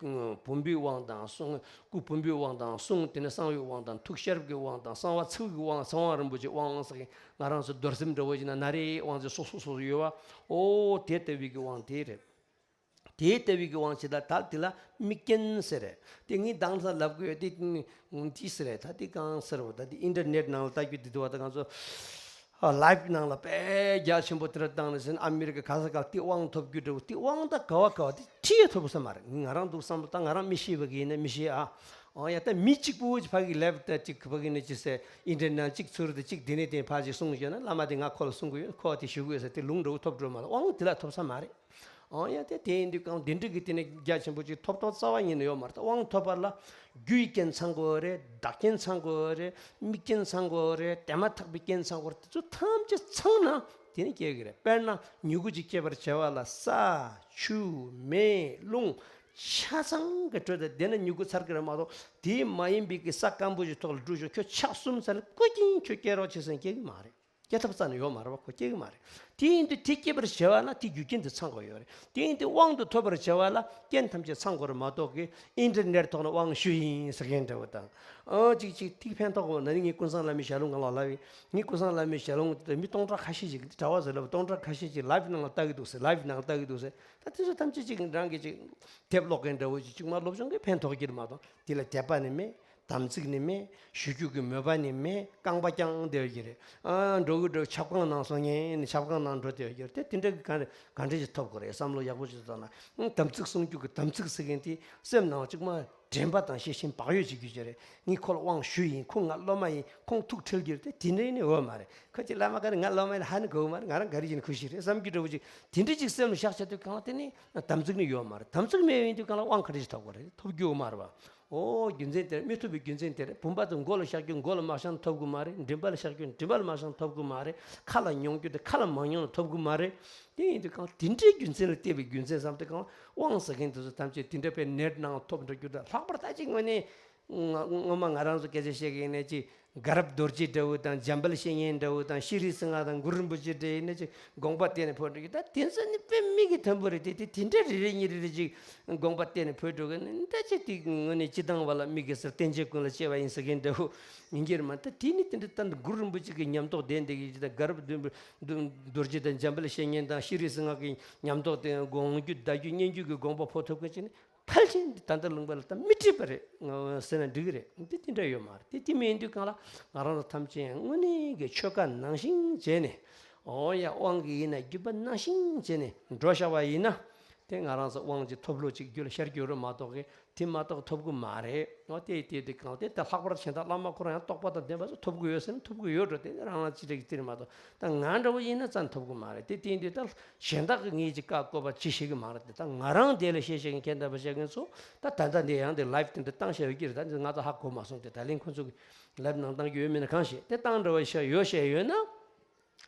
བུམ་པའི་དབང་དང་གསུང་། སྐུ་བུམ་པའི་དབང་དང་གསུང་། དེ་ནས་གསང་བའི་དབང་དང་ཐུགས་ཤེས་རབ་ཀྱི་དབང་དང་གསང་བ་ཚིག་གི་དབང་། གསང་བ་རིན་པོ་ཆེའི་དབང་ཟེར་མཁན་ང་རང་ཚོ་རྡོར་སེམས་འདྲ་བོ་ཡིན་ན་ན་རེའི་དབང་ཚད་སོ་སོ་སོ་སོ་ཡོད་པ། ཨོ་དེ་ལྟ་བུའི་གི་དབང་དེ་རེད། དེའི་ལྟ་བུའི་གི་དབང་ཆེ་ད་ད་དེ་ལ་དམིགས་རྐྱེན་ཟེར་རེད། དེ་ངས་དང་ས་ལབ་དགོས་དེ་ཅི་ཟེར་རེད། ད་དེ་གང་ཟེར་བ། ད་དེ་ཨིན་ཊར་ནེཊ་ནང་ལ་ལྟ་རྒྱུ་དེ་འདུག་བ། ད་ང་ཚོ་ལའིབ་ནང་ལ་དཔེ་རྒྱ་ཆེན་པོ་དེ་འདྲ་བཏང་ནས་ཟིན། ཨ་མི་རི་ཀ་ག་ས་ག་དེ་དབང་ཐོབ་རྒྱུ་འདྲ་བོ། དེ་དབང་ད་ག་བ་ག་བ་དེ་ཁྲིད་ཡ་ཐོབ་ས་མ་རེད། ང་རང་འདུག་བསམ་ད་ང་རང་མི་ཤེས་པ་གི་ཡིན་ན་མི་ཤེས་ཨ། ཨོ་ཡ། ད་མི་གཅིག་པུ་ཕ་གི་ལའིབ་ད་ཅིག་ཕ་གི་ནས་ཅི་ཟེར་ཨིན་ཊར་ནེཊ་གཅིག་ཚུར་དེ་གཅིག་དེ་ནས་དེ་ཕ་ཅིག་གསུང་བྱས་ན་བླ་མ་དེ་ང་ཁོ་ལ་གསུང་གི་ཡོད། ཁོ་བ་དེ་ཞུ་གི་ཡོད་ཟེར་དེ་ལུང་འདྲ་བོ་ཐོབ་འགྲོ་མ་གཏོགས་དབང་དེ་ལ་ཐོབ་ས་མ་རེད། ཨོ་ཡ། དེ་དེ་ཡིན་དུས་གང་དེ་འདྲ་གི་དེ་ནས་རྒྱ་ཆེན་པོ་ཅིག་ཐོབ་ཐོབ་རྩ་བ་ཉིད་ནས་ཡོད་མ་རེད། དབང་ཐོབ་པ་ལ་རྒྱུ་ཡི་རྐྱེན་ཚང་དགོས་རེད། བདག་རྐྱེན་ཚང་དགོས་རེད། དམིགས་རྐྱེན་ཚང་དགོས་རེད། དེ་མ་ཐག་པའི་རྐྱེན་ཚང་དགོས་རེད། དེ་ཚོ་ཐམས་ཅད་ཚང་ན་དེ་ནས་སྐྱེ་གི་རེད། དཔེར་ན་མྱུ་གུ་ཅིག་སྐྱེ་བར་བྱ་བ་ལ་ས་ཆུ་མེ་རླུང་ཆ་ཚང་གི་དྲོད་དང་ལྡན་ན་མྱུ་གུ་ཚར་གི་རེད་མ་གཏོགས། དེ་མ་ཡིན་པའི་གི་ས་སྐམ་པོ་ཞིག་ཐོག་ལ་བསྒྲུགས་ཤོག་ཁྱོད་ཆགས་གསུམ་ཚར་ལ་ཀུ་ཅིང་ཁྱོད་སྐྱེ་རོགས་བྱེད་ཟེར་ན་སྐྱེ་གི་མ་རེད། སྐྱེ་ཐབས་རྩ་ནས་ཡོད་མ་རེད་བ། ཁོ་སྐྱེ་གི་མ་རེད། དེ་ཡིན་དུས་དེ་སྐྱེ་བར་བྱ་བ་ལ་དེ་རྒྱུ་རྐྱེན་དེ་ཚང་དགོས་ཡོད་རེད། དེ་ཡིན་དུས་དབང་དུ་ཐོབ་པར་བྱ་བ་ལ་རྐྱེན་ཐམས་ཅད་ཚང་དགོས་རེད་མ་གཏོགས་གི་ཨིན་ཊར་ནེཊ་ཐོག་ནས་དབང་ཞུས་ཡིན་ཟེར་མཁན་འདྲ་བོ་དང་། ཨོ་ཅིག་ཅིག་ཐིག་ཕན་ཐོགས་པོ་ན་ནི་ངས་ཀུན་བཟང་བླ་མའི་ཞལ་ལུང་གང་ལ་ལབ་ཡིན། ངས་ཀུན་བཟང་བླ་མའི་ཞལ་ལུང་དེ་མི་སྟོང་ཕྲག་ཁ་ཤས་ཅིག་གྲྭ་པ་ཟེར་ལབ་སྟོང་ཕྲག་ཁ་ཤས་ཅིག་ལའིབ་ནང་ལ་ལྟ་གི་འདུག་ཟེར། ལའིབ་ནང་ལ་ལྟ་གི་འདུག་ཟེར། ད་དེ་ཚོ་ཐམས་ཅད་ཅིག་རང་གི་ཅིག་དེབ་ཀློག་མཁན་འདྲ་བོ་ཅིག་ཅིག་མ་སློབ་སྦྱོང་གི་ཕན་ཐོགས་ཀྱི་རེད་མ་གཏོགས་དེ་ལ་དད་པ་ནི་མེད། དམ་ཚིག་ནི་མེད། ཞུ་རྒྱུ་གི་མོས་པ་ནི་མེད། རྐང་པ་བརྐྱངས་བསྡད་ཡོད་ཀྱི་རེད། ཨ་འགྲོ་གི་འགྲོ་ཆབ་ཁང་ནང་སོང་ཉན་ནས་ཆབ་ཁང་ནང་འགྲོ་བསྡད་ཡོད་ཀྱི་རེད། དེ་དེ་འདྲ་གི་ག་ག་འདྲ་ཞིག་ཐོབ་དགོས་རེད། བསམ་བློ་ཡག་པོ་ཞིག་བཏང་ན། དམ་ཚིག་སྲུང་རྒྱུ་གི་དམ་ཚིག་ཟེར་མཁན་དེ་སེམས་ནང་གཅིག་མ་དྲན་པ་དང་ཤེས་བཞིན་བག་ཡོད་བྱེད་རྒྱུ་ཅིག་རེད། ངས་ཁོ་ལ་དབང་ཞུས་ཡིན། ཁོ་ང་སློབ་མ་ཡིན། ཁོང་ཐུགས་ཁྲེལ་རྒྱུ་རེད། དེ་དེ་འདྲ་ནི་ཡོད་མ་རེད། ཁ་ཅིག་བླ་མ་ག་རེ་ང་སློབ་མ་ཡིན་ཧ་ནི་གོ་གི་མ་རེད། ང་རང་ག་རེ་ཡིན་ཁུ་ཤི་རེད་བསམ་རྒྱུ་འདྲ་བོ་ཅིག་དེ་འདྲ་ཅིག་སེམས་ལ་བཞག་བྱས་དུས་གང་ལ་དེ་ནི་དམ་ཚིག་ནི་ཡོད་མ་རེད། དམ་ཚིག་མེད་ཡིན་དུས་གང་ལ་དབང་ག་འདྲ་ཞིག་ཐོབ་དགོས་རེད། ཐོབ་རྒྱུ་ཡོད་མ་རེད་བ། ཨོ་རྒྱུ་མཚན་དེར་མི་ཐུབ་པའི་རྒྱུ་མཚན་དེར་བུམ་པ་དེ་མགོ་ལ་བཞག་རྒྱུ་མགོ་ལ་མ་བཞག་ན་ཐོབ་གི་མ་རེད། མགྲིན་པ་ལ་བཞག་རྒྱུ་མགྲིན་པ་ལ་མ་བཞག་ན་ཐོབ་གི་མ་རེད། ཁ་ལ་མྱོང་རྒྱུ་དེ་ཁ་ལ་མ་མྱོང་ན་ཐོབ་གི་མ་རེད། དེ་ཡིན་དུས་གང་དེ་འདྲའི་རྒྱུ་མཚན་ལ་བལྟས་པའི་རྒྱུ་མཚན་བསམ་སྟེ་གང་དབང་ཟེར་མཁན་དེ་ཚོ་ཐམས་ཅད་དེ་འདྲ་པའི་ནེཊ་ནང་ཐོབ་འགྲོ་རྒྱུ་དང་ལྷག་པར་ད་ཅིག་དངོས་གནས་ང་སྔོན་མ་ང་རང་ཚོ་སྐད་ཆ་བཤད་མཁན་ནས་ཅིག་དགའ་རབ་རྡོ་རྗེ་འདྲ་བོ་དང་འཇམ་དཔལ་བཤེས་གཉེན་འདྲ་བོ་དང་ཤྲཱི་སིང་ཧ་དང་གུ་རུ་རིན་པོ་ཆེ་འདྲ་ཡིན་ན་ཅིག་དགོངས་པ་གཏད་ནས་ཕེབས་འགྲོ་གི། ད་དེ་ཚོ་ནི་དཔེ་མི་གི་མཐོན་པོ་རེད། དེ་དེ་དེ་འདྲ་རེ་རེ་གཉིས་རེ་རེ་ཅིག་དགོངས་པ་གཏད་ནས་ཕེབས་འགྲོ་གི་ནི་ད་ཅིག་དེ་དངོས་གནས་སྤྱི་བཏང་བ་ལ་མི་གི་ཟེར་བསྟན་བཅོས་ཀུན་ལ་སྐྱེ་བ་ཡིན་ཟེར་མཁན་འདྲ་བོ་ཡིན་གྱི་རེད་མ། ད་དེ་ནི་དེ་འདྲ་ད་གུ་རུ་རིན་པོ་ཆེ་གི་ཉམས་རྟོགས་ལྡན་བསྡད་ཀྱི་ཅིག་དང་དགའ་རབ་རྡོ་རྗེ་དང་འཇམ་དཔལ་བཤེས་གཉེན་དང་ཤྲཱི་སིང་ཧ་གི་ཉམས་རྟོགས་དེ་དགོངས་རྒྱུ་བརྡ་རྒྱུ་སྙན་རྒྱུ་གི་དགོངས་པ་ཕོག་ཐུབ་མཁན་ཅིག་ནི། ཕལ་ཆེར་འདི་ད་ལྟ་ལུང་པ་ལ་ད་མི་འགྲིག་པ་རེད་ཟེར་ན་འགྲིག་གི་རེད། འདི་དེ་འདྲ་ཡོད་མ་རེད། དེ་དེ་མིན་དུས་གང་ལ་ང་རང་ཚོ་ཐམས་ཅད་ཡང་དངོས་གནས་ཀྱི་ཆོས་བཀའ་ནང་བཞིན་བྱས་ནས། འོ་ཡ་དབང་གི་ཡིན་ན་བརྒྱུད་པ་ནང་བཞིན་བྱས་ནས་འགྲོ་བཞག་པ་ཡིན་ན། དེ་ང་རང་ཚོ་དབང་གི་ཐོབ་ལོ་གཅིག་རྒྱུད་ལ་ཤར་རྒྱུ་རེད་མ་གཏོགས་གི་དེ་མ་གཏོགས་ཐོབ་གི་མ་རེད། འོ་དེ་དེ་དེ་གང་དེ་ད་ལྷག་པར་གཞན་དག་བླ་མ་ཁོ་རང་ཡང་རྟོགས་པ་དང་ལྡན་པ་ཚོ་ཐོབ་གི་ཡོད་ཟེར་ན་ཐོབ་གི་ཡོད་འགྲོ། དེ་རང་རང་ཅི་རེད་ཀྱི་དེ་རེད་མ་གཏོགས། ད་ང་འདྲ་བོ་ཡིན་ན་ཙམ་ཐོབ་གི་མ་རེད། དེ་དེ་འདི་ལྟར་གཞན་དག་གི་ངས་ཅིག་བཀའ་བཀོད་པ་ཅི་ཤེས་གི་མ་རེད། དེ་ད་ང་རང་དེ་ལ་བཤད་བཤད་མཁན་ཁྱེད་འདྲ་བ་བཤད་མཁན་ཚོ་ད་ད་ལྟ་འདི་ཡང་དེ་ལའིབ་དེ་འདྲ་བཏང་བཤད་ཡོད་ཀྱི་རེད། ད་འདི་ང་ཚོ་ཧ་གོ་མ་སོང་། དེ་ད་ལན་ཁོ་ཚོ་གི་ལའིབ་ནང་བཏང་རྒྱུ་ཡོད་མེད་ན་གང་ཤེས། དེ་བཏང་འདྲ་བ་བཤད་ཡོད་བཤད་ཡོད་ན།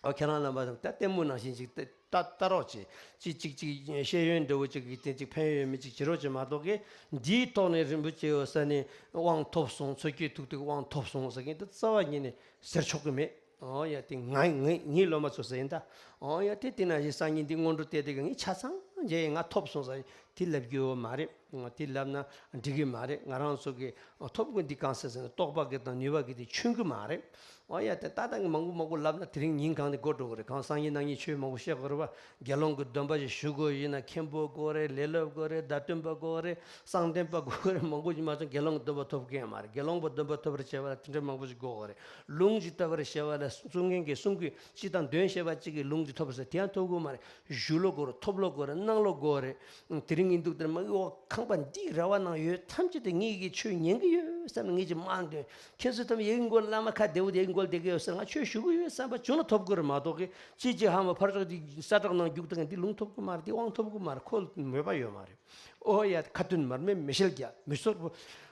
ཨོ་ཁྱེད་རང་རྣམ་པ་ད་ལྟད་མོ་ནང་བཞིན་ཅིག་ལྟ་ལྟ་རོགས་བྱེད། ཅིག་ཅིག་ཅིག་ཤེས་ཡོན་འདྲ་བོ་ཅིག་གི་དེ་ཅིག་ཕན་ཡོད་མི་ཅིག་བྱེད་རོགས་བྱེད་མ་གཏོགས་གི་འདིའི་ཐོག་ནས་རིན་པོ་ཆེ་ཡོད་ས་ནས་དབང་ཐོབ་སོང་། མཚོ་སྐྱེས་ཐུག་ཐུག་དབང་ཐོབ་སོང་ཟེར་མཁན་དེ་རྩ་བ་ཉིད་ནས་ཟེར་ཆོག་གི་མེད། ཨོ་ཡ་དེ་ང་ངའི་ངའི་སློབ་མ་ཚོ་ཟེར་ཡིན་ད། ཨོ་ཡ་དེ་དེ་ནང་བཞིན་སང་ཉིན་འདི་སྔོན་འགྲོ་བལྟས་དེ་ག་ངས་ཆ་ཚང་མཇལ་ཡིན། ང་ཐོབ་སོང་ཟེར་དེ་ལབ་རྒྱུ་ཡོད་མ་རེད། དེ་ལབ་ན་འགྲིག་གི་མ་རེད། ང་རང་ཚོ་གི་ཐོབ་དགོས་འདི་གང་ཟེར་ཟེར་ན་རྟོགས་པ་གི་དང་ནུས་པ་གི་དེ་ཆུན་གི་མ་རེད། ཨོ་ཡ་དེ་ད་ལྟ་མང་པོ་མང་པོ་ལབ་ན་དེ་རིང་ཉིན་གང་ནས་འགོར་འགྲོ་གི་རེད། གང་སང་ཉིན་གནངས་ཉིན་ཆོས་མང་པོ་བཤད་དགོས་རེད་བ། དགེ་སློང་གི་སྡོམ་པ་ཞིག་ཞུ་དགོས་ཡིན་ན་མཁན་པོ་དགོས་རེད། ལས་སློབ་དགོས་རེད། བརྡ་སྟོན་པ་དགོས་རེད། གསང་སྟོན་པ་དགོས་རེད། མང་པོ་ཞིག་མ་ཚོ་དགེ་སློང་གི་སྡོམ་པ་ཐོབ་མཁན་ཡང་མ་རེད། དགེ་སློང་པ་སྡོམ་པ་ཐོབ་པར་བྱེད་པ་ལ་དེ་འདྲ་མང་པོ་ཞིག་དགོས་དགོས་རེད། ལུང་ཅིག་བཏབ་པར་བྱེད་པ་ལ་གསུང་མཁན་གྱི་གསུང་གི་སྤྱི་དང་དོན་བཤད་པ་གཅིག་གིས་ལུང་ཅིག་ཐོབ་པར་ཟེར་དེ་ཡང་ཐོབ་དགོས་མ་རེད། ཞུ་ལོ་དགོས་རེད། ཐོབ་ལོ་དགོས་རེད། གནང་ལོ་དགོས་རེད། དེ་རིང་ཡིན་འདུག་དེར་མ་གི་འོ་ཁང་པ་འདིའི་ར་བ་ནང་ཡོད་ཐམས་ཅད་དེ་ངེད་ཀྱི་ཆོས་ཉན་གི་ཡོད་བསམ་ནས་ངེད་ཀྱི་དམངས་དོན་ཁྱེད་ཚོ་ཐམས་ཡིན་མགོ་བླ་མ་ཁ་བདེ་བོ་དེ་ཡིན་མགོ་བདེ་གི་ཡོད་ཟེར་ང་ཆོས་ཞུ་གི་ཡོད་བསམ་པ་བྱུང་ན་ཐོབ་དགོས་རེད་མ་གཏོགས་གི་ཅི་ཅི་ཧ་མ་ཕར་ཕྱོགས་དེ་ས་བྲག་ནང་རྒྱུག་དང་འདི་ལུང་ཐོབ་གི་མ་རེད། འདི་དབང་ཐོབ་གི་མ་རེད། ཁོ་མོས་པ་ཡོད་མ་རེད། ཨོ་ཡ་ཁ་ཏོན་མར་མེ་མེ་ཤེལ་རྒྱག་མི་སོག་པོ་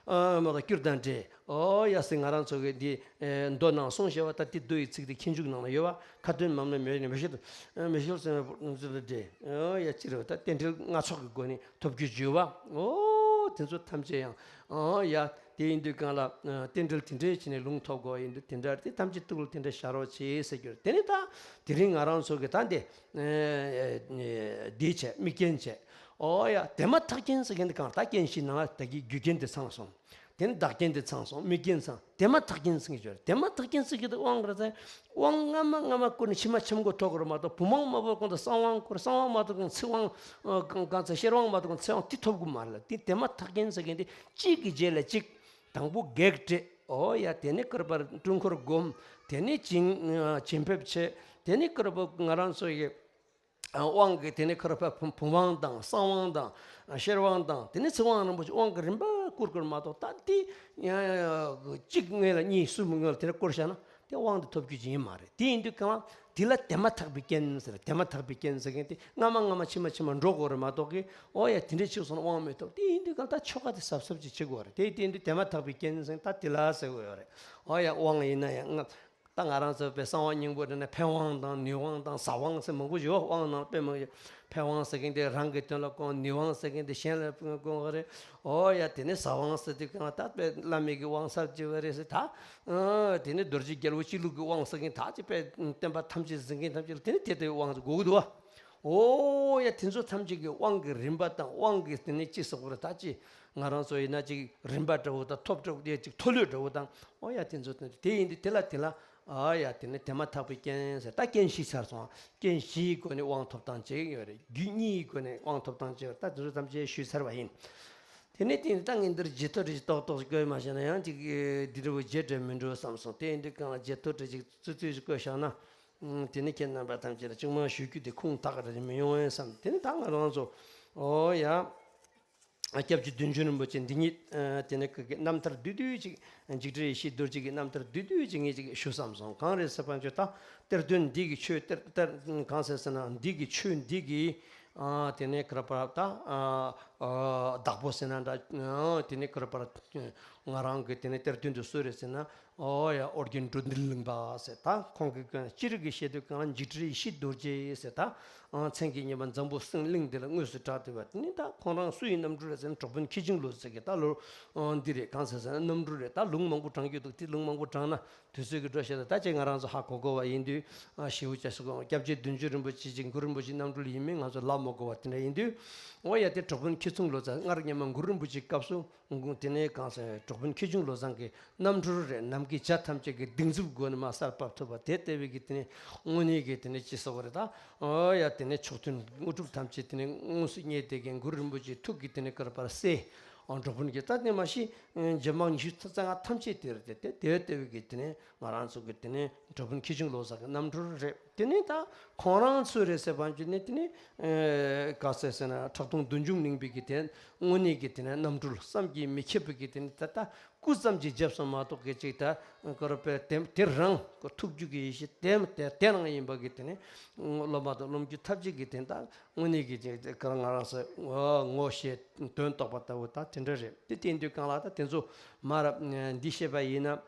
མ་གཏོགས་སྐྱུར་དང་འདྲེས། ཨོ་ཡ་སི་ང་རང་ཚོ་གི་འདི་མདོ་ནང་གསུངས་བཞག་པ་ད་འདི་མདོ་ཡི་ཚིག་དེ་མཁས་འཇུག་ནང་ལ་ཡོད་བ། ཁ་ཏོན་མར་མེ་མེ་མེ་ཤེལ་མེ་ཤེལ་ཟེར་བ་འདྲེས། ཨོ་ཡ་ཅི་རེད་བ། ད་རྟེན་འབྲེལ་སྣ་ཚོགས་ཀྱི་སྒོ་ནས་ཐོབ་རྒྱུ་བརྗོད་བ། ཨོ་དེ་ཚོ་ཐམས་ཅད་ཡང་ཨོ་ཡ་དེ་ཡིན་དུས་གང་ལ་རྟེན་འབྲེལ་དེ་འདྲའི་བྱས་ནས་ལུང་ཐོབ་དགོས་ཡིན་དུས་དེ་འདྲ་དེ་ཐམས་ཅད་ཐུགས་ལ་དེ་འདྲ་བཞག་རོགས་བྱེད་ཟེར་རྒྱུ་རེད། དེ་ནི་ད་དེ་རིང་ང་རང་ཚོ་གི་ད་འདི་འདི་བྱས་དམིགས་རྐྱེན་བྱས། ཨོ་ཡ་དེ་མ་ཐག་རྐྱེན་ཟེར་མཁན་དེ་གང་ད་རྐྱེན་བཞི་ནང་ད་གི་རྒྱུ་རྐྱེན་དེ་ཚང་སོང་། དེ་ནི་བདག་རྐྱེན་དེ་ཚང་སོང་། དམིགས་རྐྱེན་ཚང་། དེ་མ་ཐག་རྐྱེན་ཟེར་གྱི་ཡོད་རེད། དེ་མ་ཐག་རྐྱེན་ཟེར་གྱི་འདུག་དབང་ག་རེ་ཟེར། དབང་སྔ་མ་སྔ་མ་བསྐུར་ནས་ཕྱི་མ་ཕྱི་མགོ་ཐོག་གི་རེད་མ་གཏོགས་བུམ་དབང་མ་བསྐུར་གོང་དུ་གསང་དབང་བསྐུར། གསང་དབང་མ་བསྐུར་གོང་ཚེ་དབང་གང་ཚེ་ཤེར་དབང་མ་བསྐུར་གོང་ཚེ་དབང་དེ་ཐོབ་གི་མ་རེད་ལ། དེ་དེ་མ་ཐག་རྐྱེན་ཟེར་མཁན་དེ་གཅིག་གི་རྗེས་ལ་གཅིག་དང་པོ་བགེགས་བསྐྲད། ཨོ་ཡ་དེ་ནས་བསྐུར་བར་སྤྲུལ་འཁོར་བསྒོམ། དེ་ནས་བྱིན་བྱིན་ཕེབས་བྱས། དེ་ནས་བསྐུར་བ་ང་རང་ཚོ་ཡི་དབང་གི་དེ་ནས་ཁར་ཕ་བུམ་དབང་དང་གསང་དབང་དང་ཤེར་དབང་དང་དེ་ནས་ཚིག་དབང་རིན་པོ་ཆེ་དབང་གི་རིམ་པ་བསྐུར་བསྐུར་མ་གཏོགས་ད་དེ་གཅིག་སྔོན་ལ་གཉིས་གསུམ་སྔོན་ལ་དེ་འདྲ་བསྐུར་བཞག་ན་དེ་དབང་དེ་ཐོབ་རྒྱུ་ཅིག་ཡིན་མ་རེད། དེ་ཡིན་དུས་གང་དེ་ལ་དེ་མ་ཐག་པའི་རྐྱེན་ཟེར། དེ་མ་ཐག་པའི་རྐྱེན་ཟེར་མཁན་དེ་སྔ་མ་སྔ་མ་ཕྱི་མ་ཕྱི་མ་འགྲོ་དགོས་རེད་མ་གཏོགས་གི་ཨོ་ཡ་དེ་འདྲས་ཕྱིར་སོང་ན་དབང་མི་ཐོབ། དེ་ཡིན་དུས་གང་ད་ཆོ་ག་དེ་གཟབ་གཟབ་ཅིག་བྱེད་དགོས་རེད། དེ་དེ་ཡིན་དུས་དེ་མ་ཐག་པའི་རྐྱེན་ཟེར་ད་དེ་ལ་ཟེར་དགོས་ཡོད་རེད། ཨོ་ཡ་དབང་ཡིན་ན་ཡང་ད་ང་རང་ཚོ་པའི་གསང་བ་སྙིང་པོ་འདྲ་ན་ཕན་དབང་དང་ནུས་དབང་དང་ཟབ་དབང་ཟེར་མང་པོ་ཡོད། དབང་ནང་དཔེ་མང་ཡོད། ཕན་དབང་ཟེར་མཁན་དེ་རང་གི་དོན་ལ་དགོངས། ནུས་དབང་ཟེར་མཁན་དེ་གཞན་ལ་དགོངས་པ་རེད། ཨོ་ཡ་དེ་ནས་ཟབ་དབང་ཟེར་དུས་གང་ད་དཔེ་བླ་མེད་ཀྱི་དབང་ཟབ་ཅིག་པ་རེད་ཟེར་ད། ཨ་དེ་ནས་རྡོ་རྗེ་རྒྱལ་པོ་སྤྱི་བླུགས་ཀྱི་དབང་ཟེར་མཁན་ད་ཅིག་དཔེ་བསྟན་པ་ཐམས་ཅད་ཟིན་མཁན་ཐམས་ཅད་ལ་དེ་ནས་དེ་ལྟ་བུའི་དབང་ཟེར་དགོས་ཀྱི་འདུག་བ། ཨོ་ཡ་དེ་ཚོ་ཐམས་ཅད་ཀྱི་དབང་གི་རིམ་པ་དང་དབང་གི་དེ་ནས་ཅི་ཟེར་དགོས་རེད། ད་ཅི་ང་རང་ཚོ་ཡིན་ན་ཅིག་རིམ་པ་འདྲ་བོ་དང་ཐོབ་འདྲ་བོ་དེ་ཅིག་མཐོ་ལོས་འདྲ་བོ་དང་། ཨོ་ཡ་དེ་ཚོ་དེ་དེ་ཡིན་དུས་དེ་ལ་དེ་ལ་ཨ་ཡ་དེ་ནི་དེ་མ་ཐག་པའི་རྐྱེན་ཟེར། ད་རྐྱེན་བཞི་ཚར་སོང་། རྐྱེན་བཞིའི་སྒོ་ནས་དབང་ཐོབ་སྟངས་བྱེད་ཀྱི་ཡོད་རེད། རྒྱུ་གཉིས་ཀྱི་སྒོ་ནས་དབང་ཐོབ་སྟངས་བྱེད་ཀྱི་ཡོད་རེད། ད་དེ་ཚོ་ཐམས་ཅད་ཞུས་ཚར་བ་ཡིན། དེ་ནས་དེ་ནས་ད་ངས་འདིར་བརྗེད་ཐོ་རེ་ཞིག་ཏོག་ཏོག་ཞིག་བཀོད་མ་བྱས་ན་ཡང་ཅིག་འདི་འདྲ་བོ་བརྗེད་འགྲོ་མི་འགྲོ་བསམ་སོང་། དེ་ཡིན་དུས་གང་ལ་བརྗེད་ཐོ་རེ་ཞིག་ཙི་ཙི་ཞིག་བཀོད་བཞག་ན། དེ་ནས་ཁྱེད་རྣམ་པ་ཐམས་ཅད་ལ་ཅུང་མང་ཞུ་རྒྱུ་དེ་ཁུངས་དག་རེ་མི་ཡོང་བས་བསམ། དེ་ནས་ད་ང་རང་ཚོ་ཨོ་ཡ། སྐྱབས་རྗེ་བདུད་འཇོམས་རིན་པོ་ཆེ་འདི་ཉིད་དེ་ནས་ཁོ་གི་རྣམ་ཐར་བསྡུས་བསྡུས་ཅིག་འཇིགས་བྲལ་ཡེ་ཤེས་རྡོ་རྗེ་གི་རྣམ་ཐར་བསྡུས་བསྡུས་ཅིག་ངས་ཅིག་ཞུ་བསམ་སོང་། གང་རེད་ཟེར་བ་ཅིག་ད་གཏེར་སྟོན་འདི་གི་ཆོས་གཏེར་གཏེར་གང་ཟེར་ཟེར་ན་འདི་གི་ཆོས་འདི་གི་དེ་ནས་ག་རེ་ད་བདག་པོ་ཟེར་ན་འདྲ། དེ་ནས་ག་རེ་ང་རང་གི་དེ་ནས་གཏེར་སྟོན་དེ་སུ་རེད་ཟེར་ན། ཨོ་ཡ། ཨོ་རྒྱན་འགྲོ་འདུལ་གླིང་པ་ཟེར། ད་ཁོང་གི་སྤྱིར་གྱི་བཤད་དུས་གང་ལ་འཇིགས་བྲལ་ཡེ་ཤེས་རྡོ་རྗེ་ཟེར། ད་མཚན་གྱི་བསྙེན་པ་འཛམ་བུ་གླིང་འདི་ལ་དངོས་སུ་གྲགས་བསྡད་པ་དེ་ནི་ད་ཁོང་རང་སུ་ཡི་རྣམ་སྤྲུལ་རེད་ཟེར་ན་གྲོགས་དཔོན་མཁས་འབྱུང་བློ་བཟང་གི་ད་ལོ་འདི་རེད། གང་ཟེར་ཟེར་ན་རྣམ་སྤྲུལ་རེད། ད་ལུང་མང་པོ་བགྲང་རྒྱུ་འདུག་དེ་ལུང་མང་པོ་བགྲང་ན་དུས་ཚོད་ཀྱི་འགྲོ་ཞེས་ད་ད་ཅིག་ང་རང་ཚོ་ཧ་གོ་གོ་བ་ཡིན་དུས་ཞེའུ་ཅག་སུ་གོ་སྐྱབས་རྗེ་བདུད་འཇོམས་རིན་པོ་ཆེ་ཅིག་གུ་རུ་རིན་པོ་ཆེ་རྣམ་སྤྲུལ་ཡིན་མིན་ང་ཚོ་ལབ་མ་དགོས་པ་དེ་འདྲ་ཡིན་དུས། ཨོ་ཡ། དེ་གྲོགས་དཔོན་མཁས་འབྱུང་བློ་བཟང་སྔར་སྔོན་མ་གུ་རུ་རིན་པོ་ཆེའི་སྐབས་སུ། དེ་ནས་གང་ཟེར་གྲོགས་དཔོན་མཁས་འབྱུང་བློ་བཟང་གི་རྣམ་སྤྲུལ་རེད། ནམ་མཁའི་བྱ་ཐམས་ཅད་ཀྱི་སྡིགས་མཛུབ་སྒོ་ནས་མར་གསར་ཕབ་ཐུབ་པ་དེ་ལྟ་བུའི་གི་དེ་ནས་དངོས་གནས་ཀྱི་དེ་ནས་ཅི་ཟེར་བ་རེད་ད། ཨོ་ཡ། དེ་ནས་མཆོག་ཐུན་དངོས་གྲུབ་ཐམས་ཅད་དེ་ནས་དངོས་སུ་བརྙེས་ཏེ་གི་གུ་རུ་རིན་པོ་ཆེའི་ཐུགས་ཀྱི་དེ་ནས་ག་རེ་ཟེར། གྲོགས་དཔོན་གྱི་ད་དེ་མ་གཞི་རྗེ་འབངས་ཉི་ཤུ་རྩ་ལྔ་ཐམས་ཅད་དེ་རེད་དེ་དེ་ལྟ་བུའི་གི་དེ་ནས་ང་རང་ཚོ་གི་དེ་ནས་གྲོགས་དཔོན་མཁས་འབྱུང་བློ་བཟང་གི་རྣམ་སྤྲུལ་རེད། དེ་ནས་ད་ཁོང་རང་ཚོ་རེད་ཟེར་བ་ཅིག་ནས་དེ་ནས་ག་ཟེར་ཟེར་ན་ཁྲག་འཐུང་བདུད་འཇོམས་གླིང་པའི་གི་དེ་དངོས་གནས་ཀྱི་དེ་ནས་རྣམ་སྤྲུལ་བསམ་གྱིས་མི་ཁྱབ་པའི་གི་དེ་ནས་ད་ལྟ་སྐུ་ཙམ་གྱིས་བརྒྱབ་སོང་མ་གཏོགས་གི་ཅིག་ད་ག་རེ་པས་དེ་དེ་རང་ཐུགས་རྒྱུད་ཀྱི་ཡེ་ཤེས་དེ་དེ་དེ་རང་ཡིན་པ་གི་དེ་ནས་སློབ་མ་དང་སློབ་རྒྱུ་ཐམས་ཅད་ཀྱི་དེ་ད་དངོས་གནས་ཀྱི་ཅིག་ག་རེ་ང་རང་ཚོ་ངོ་ཤེས་དོན་རྟོགས་པ་ལྟ་བུ་ད་དེ་འདྲ་རེད། དེ་དེ་ཡིན་དུས་གང་ལ་ད་དེ་ཚོ་མ་རབས་འདི་བཤད་པ་ཡིན་ན།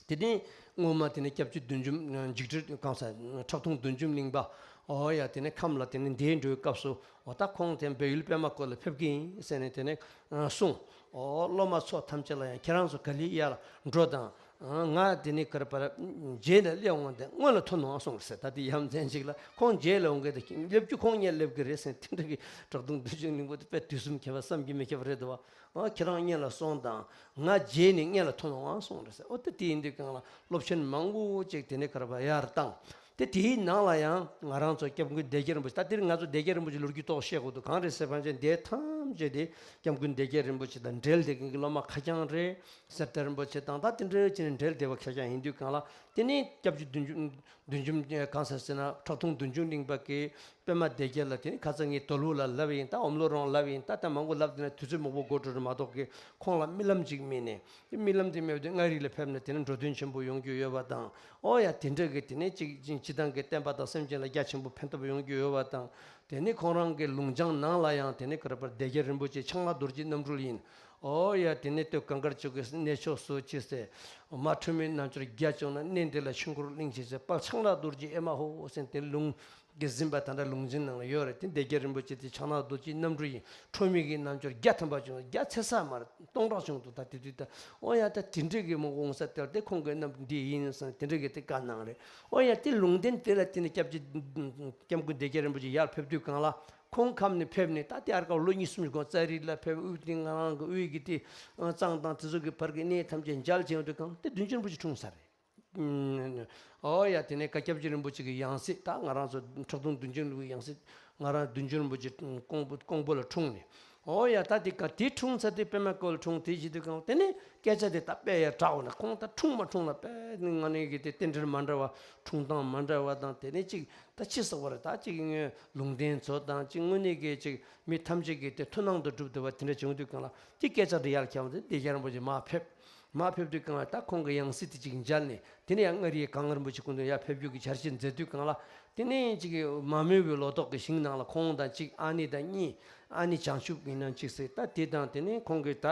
དེ་ནས་སྔོན་མ་དེ་ནས་སྐྱབས་རྗེ་བདུད་འཇོམས་འཇིགས་བྲལ་གང་ཟེར་ཁྲག་འཐུང་བདུད་འཇོམས་གླིང་པ། ཨོ་ཡ། དེ་ནས་ཁམས་ལ་དེ་ནས་འདས་འགྲོའི་སྐབས་སུ་འོ་ད་ཁོང་དེ་བལ་ཡུལ་པདྨ་བཀོད་ལ་ཕེབས་ཀྱི་ཡིན་ཟེར་ནས་དེ་ནས་གསུངས། ཨོ་སློབ་མ་ཚོ་ཐམས་ཅད་ལ་ཡང་ཁྱེད་རང་ཚོ་ག་ལེ་ཡར་འགྲོ་དང་། ང་དེ་ནས་ག་རེ་པར་རྗེས་ལ་སླེབས་འོང་དེ་སྔོན་ལ་ཐོན་འོང་གསུངས་ཟེར། ད་དེ་ཡ་མཚན་ཅིག་ལ་ཁོང་རྗེས་ལ་འོང་གི་དེ་སླེབས་རྒྱུ་ཁོང་གཉིས་སླེབས་ཀྱི་རེད་ཟེར། དེ་འདྲ་གི་ཁྲག་འཐུང་བདུད་འཇོམས་གླིང་པ་དེ་དཔེ་དུས་གསུམ་མཁྱེན་པ་བསམ་གྱིས་མི་ཁྱབ་པ་རེད་འདུག་བ། ཨ་ཁྱེད་རང་སྔོན་ལ་སོང་དང་། ང་རྗེས་ནས་སྔོན་ལ་ཐོན་འོང་གསུངས་རེད་ཟེར། ཨོ་ད་དེ་ཡིན་དུས་གང་ལ་སློབ་ཆེན་མང་པོ་ཅིག་དེ་ནས་ག་རེ་པར་ཡར་བཏང་། དེ་དེའི་ནང་ལ་ཡང་ང་རང་ཚོ་སྐྱབས་མགོན་སྡེ་བརྒྱད་རིན་པོ་ཆེ། ད་དེར་ང་ཚོ་སྡེ་བརྒྱད་རིན་པོ་ཆེ་ལོ་རྒྱུས་ཏོག་བཤད་དགོས་འདུག་གང་རེད་ཟེར་བ་ཅན་དེ་ཐམས་ཅད་དེ་སྐྱབས་མགོན་སྡེ་བརྒྱད་རིན་པོ་ཆེ་དང་འབྲེལ་བསྡད་མཁན་གྱི་སློབ་མ་ཁ་རྐྱང་རེད། གསེར་རྟ་རིན་པོ་ཆེ་དང་ད་དེ་འདྲ་བྱས་ནས་འབྲེལ་བསྡད་པ་ཁ་རྐྱང་ཡིན་དུས་གང་ལ། དེ་ནས་སྐྱབས་རྗེ་བདུད་འཇོམས་བདུད་འཇོམས་གང་ཟེར་ཟེར་ན་ཁྲག་འཐུང་བདུད་འཇོམས་གླིང་པ་གི་པདྨ་སྡེ་བརྒྱད་ལ་དེ་ནི་ཁ་སང་ངས་དོལ་པོ་ལ་ལབ་ཡིན། ད་ཨོམ་ལོ་རང་ལབ་ཡིན། ད་ལྟ་མང་པོ་ལབ་དེ་ན་དུས་ཚོད་མང་པོ་འགོར་འགྲོ་རེད་མ་གཏོགས་ཀི་ཁོང་ལ་རྨི་ལམ་ཅིག་རྨིས་ནས། དེ་རྨི་ལམ་དེ་རྨིས་པ་དེ་མངའ་རིས་ལ་ཕེབས་ནས་དེ་ནི་འགྲོ་དོན་ཆེན་པོ་ཡོང་རྒྱུ་ཡོད་པ་དང་། ཨོ་ཡ། དེ་འདྲ་གི་དེ་ནི་གཅིག་སྤྱི་བཏང་གི་བསྟན་པ་དང་སེམས་ཅན་ལ་རྒྱ་ཆེན་པོ་ཕན་ཐོགས་ཡོང་རྒྱུ་ཡོད་པ་དང་། དེ་ནི་ཁོང་རང་གི་ལུང་བྱང་ནང་ལ་ཡང་དེ་ནི་ག་རེ་པར་སྡེ་བརྒྱད་རིན་པོ་ཆེ་ཕྱག་ན་རྡོ་རྗེ་རྣམ་སྤྲུལ་ཡིན། ཨོ་ཡ། དེ་ནི་སྟོད་གངས་དཀར་ཕྱོགས་ཀྱི་གནས་མཆོག་སུ་མཆི་ཟེར། མ་ཁྲོས་མའི་རྣལ་འབྱོར་རྒྱ་བྱུང་ན། གནས་འདི་ལ་ཆོས་འཁོར་གླིང་བཞི་ཟེར། དཔལ་ཕྱག་ན་རྡོ་རྗེ་ཨེ་མ་ཧོ་ཟེར། དེ་ལུང་གི་གཟིམ་པ་ད་ལྟ་ལུང་བྱིན་ནང་ལ་ཡོད་རེད། དེ་སྡེ་བརྒྱད་རིན་པོ་ཆེ་དེ་ཕྱག་ན་རྡོ་རྗེའི་རྣམ་སྤྲུལ་ཡིན། ཁྲོས་མའི་གི་རྣལ་འབྱོར་བརྒྱ་ཐམ་པ་བྱུང་། བརྒྱ་ཚེ་ས་མར་སྟོང་ཕྲག་བྱུང་འདུག་ད་དེ་དུས་ད་ཨོ་ཡ། ད་དེ་འདྲས་གི་མོ་འོང་ས་དེར་དེ་ཁོང་གི་རྣམ་འདི་ཡིན་ཟེར་དེ་འདྲས་གི་དེ་བཀའ་གནང་རེད། ཨོ་ཡ། དེ་ལུང་བསྟན་དེ་ལ་བརྟེན་ནས་སྐྱབས་རྗེ་སྐྱབས་མགོན་སྡེ་བརྒྱད་རིན་པོ་ཆེ་ཡར་ཕེབས་དུས་གང་ལ། ཁོང་ཁམས་ནས་ཕེབས་ནས་ད་དེ་ཨར་ཀ་ལོ་གཉིས་གསུམ་ཞིག་གོང་ཙཱ་རི་ལ་ཕེབས། དབུས་དེ་ང་རང་གི་དབུས་ཀྱི་དེ་གཙང་དང་དེ་ཚོ་གི་བར་གྱི་གནས་ཐམས་ཅད་མཇལ་བྱེད་ཡོང་དུས་གང་དེ་བདུད་འཇོམས་རིན་པོ་ཆེ་འཁྲུངས་ས་རེད། ཨོ་ཡ། དེ་ནས་བཀའ་སྐྱབས་རྗེ་རིན་པོ་ཆེ་གི་ཡང་སྲིད་ད་ང་རང་ཚོ་ཁྲག་འཐུང་བདུད་འཇོམས་གླིང་པའི་ཡང་སྲིད་ང་རང་བདུད་འཇོམས་རིན་པོ་ཆེ་ཀོང་པོ་ཀོང་པོ་ལ་འཁྲུངས་ནས། ཨོ་ཡ། ད་དེ་ག་དེ་འཁྲུངས་ཚར་དུས་པདྨ་བཀོད་ལ་འཁྲུངས། དེ་བྱེད་དུས་གང་དེ་ནས་སྐད་ཆ་དེ་ད་དཔེ་ཡ་དྲག་འོ་ན་ཁོང་ད་འཁྲུངས་མ་འཁྲུངས་ལ་དཔེ་ང་ནས་གི་དེ་རྟེན་འབྲེལ་མ་འདྲ་བ་འཁྲུངས་སྟངས་མ་འདྲ་བ་དང་། དེ་ནས་ཅིག་ད་ཅི་ཟེར་བ་རེད། ད་ཅིག་ངས་ལུང་བསྟན་ཚོ་དང་ཅིག་དངོས་གནས་ཀྱི་ཅིག་མི་ཐམས་ཅད་ཀྱི་དེ་མཐུན་སྣང་དུ་གྲུབ་བསྡད་པ་དེ་འདྲ་བྱུང་དུས་གང་ལ་དེ་སྐད་ཆ་དེ་ཡར་ཁྱབ་དེ་སྡེ་བརྒྱད་རིན་པོ་ཆེ་མར་ཕེབས། མར་ཕེབས་དུས་གང་ལ་ད་ཁོང་གི་ཡང་སྲིད་དེ་ཅིག་མཇལ་ནས་དེ་ནས་ཡང་མངའ་རིས་གངས་རིན་པོ་ཆེ་སྐུ་མདུན་ཡར་ཕེབས་རྒྱུ་གི་འཆར་གཞི་མཛད་དུས་གང་ལ་དེ་ནས་ཅིག་མ་རྨོས་པའི་ལོ་ཏོག་གི་ཞིང་ནང་ལ་ཁོང་དང་ཅིག་ཨ་ནེ་དང་གཉིས། ཨ་ནེ་བྱང་ཆུབ་ཡིན་ན་ཅིག་ཟེར། ད་དེ་དང་དེ་ནས་ཁོང་གི་ད་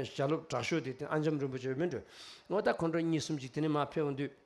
ཞལ་སློབ་དྲག་ཤོས་དེ་དེ་ཨ་འཇམ་རིན་པོ་ཆེ་མིན་འགྲོ། འོ་ད་ཁོང་ཁྲོ་གཉིས་གསུམ་ཅིག་དེ་ནས་མར་ཕེབས་འོང་དུས།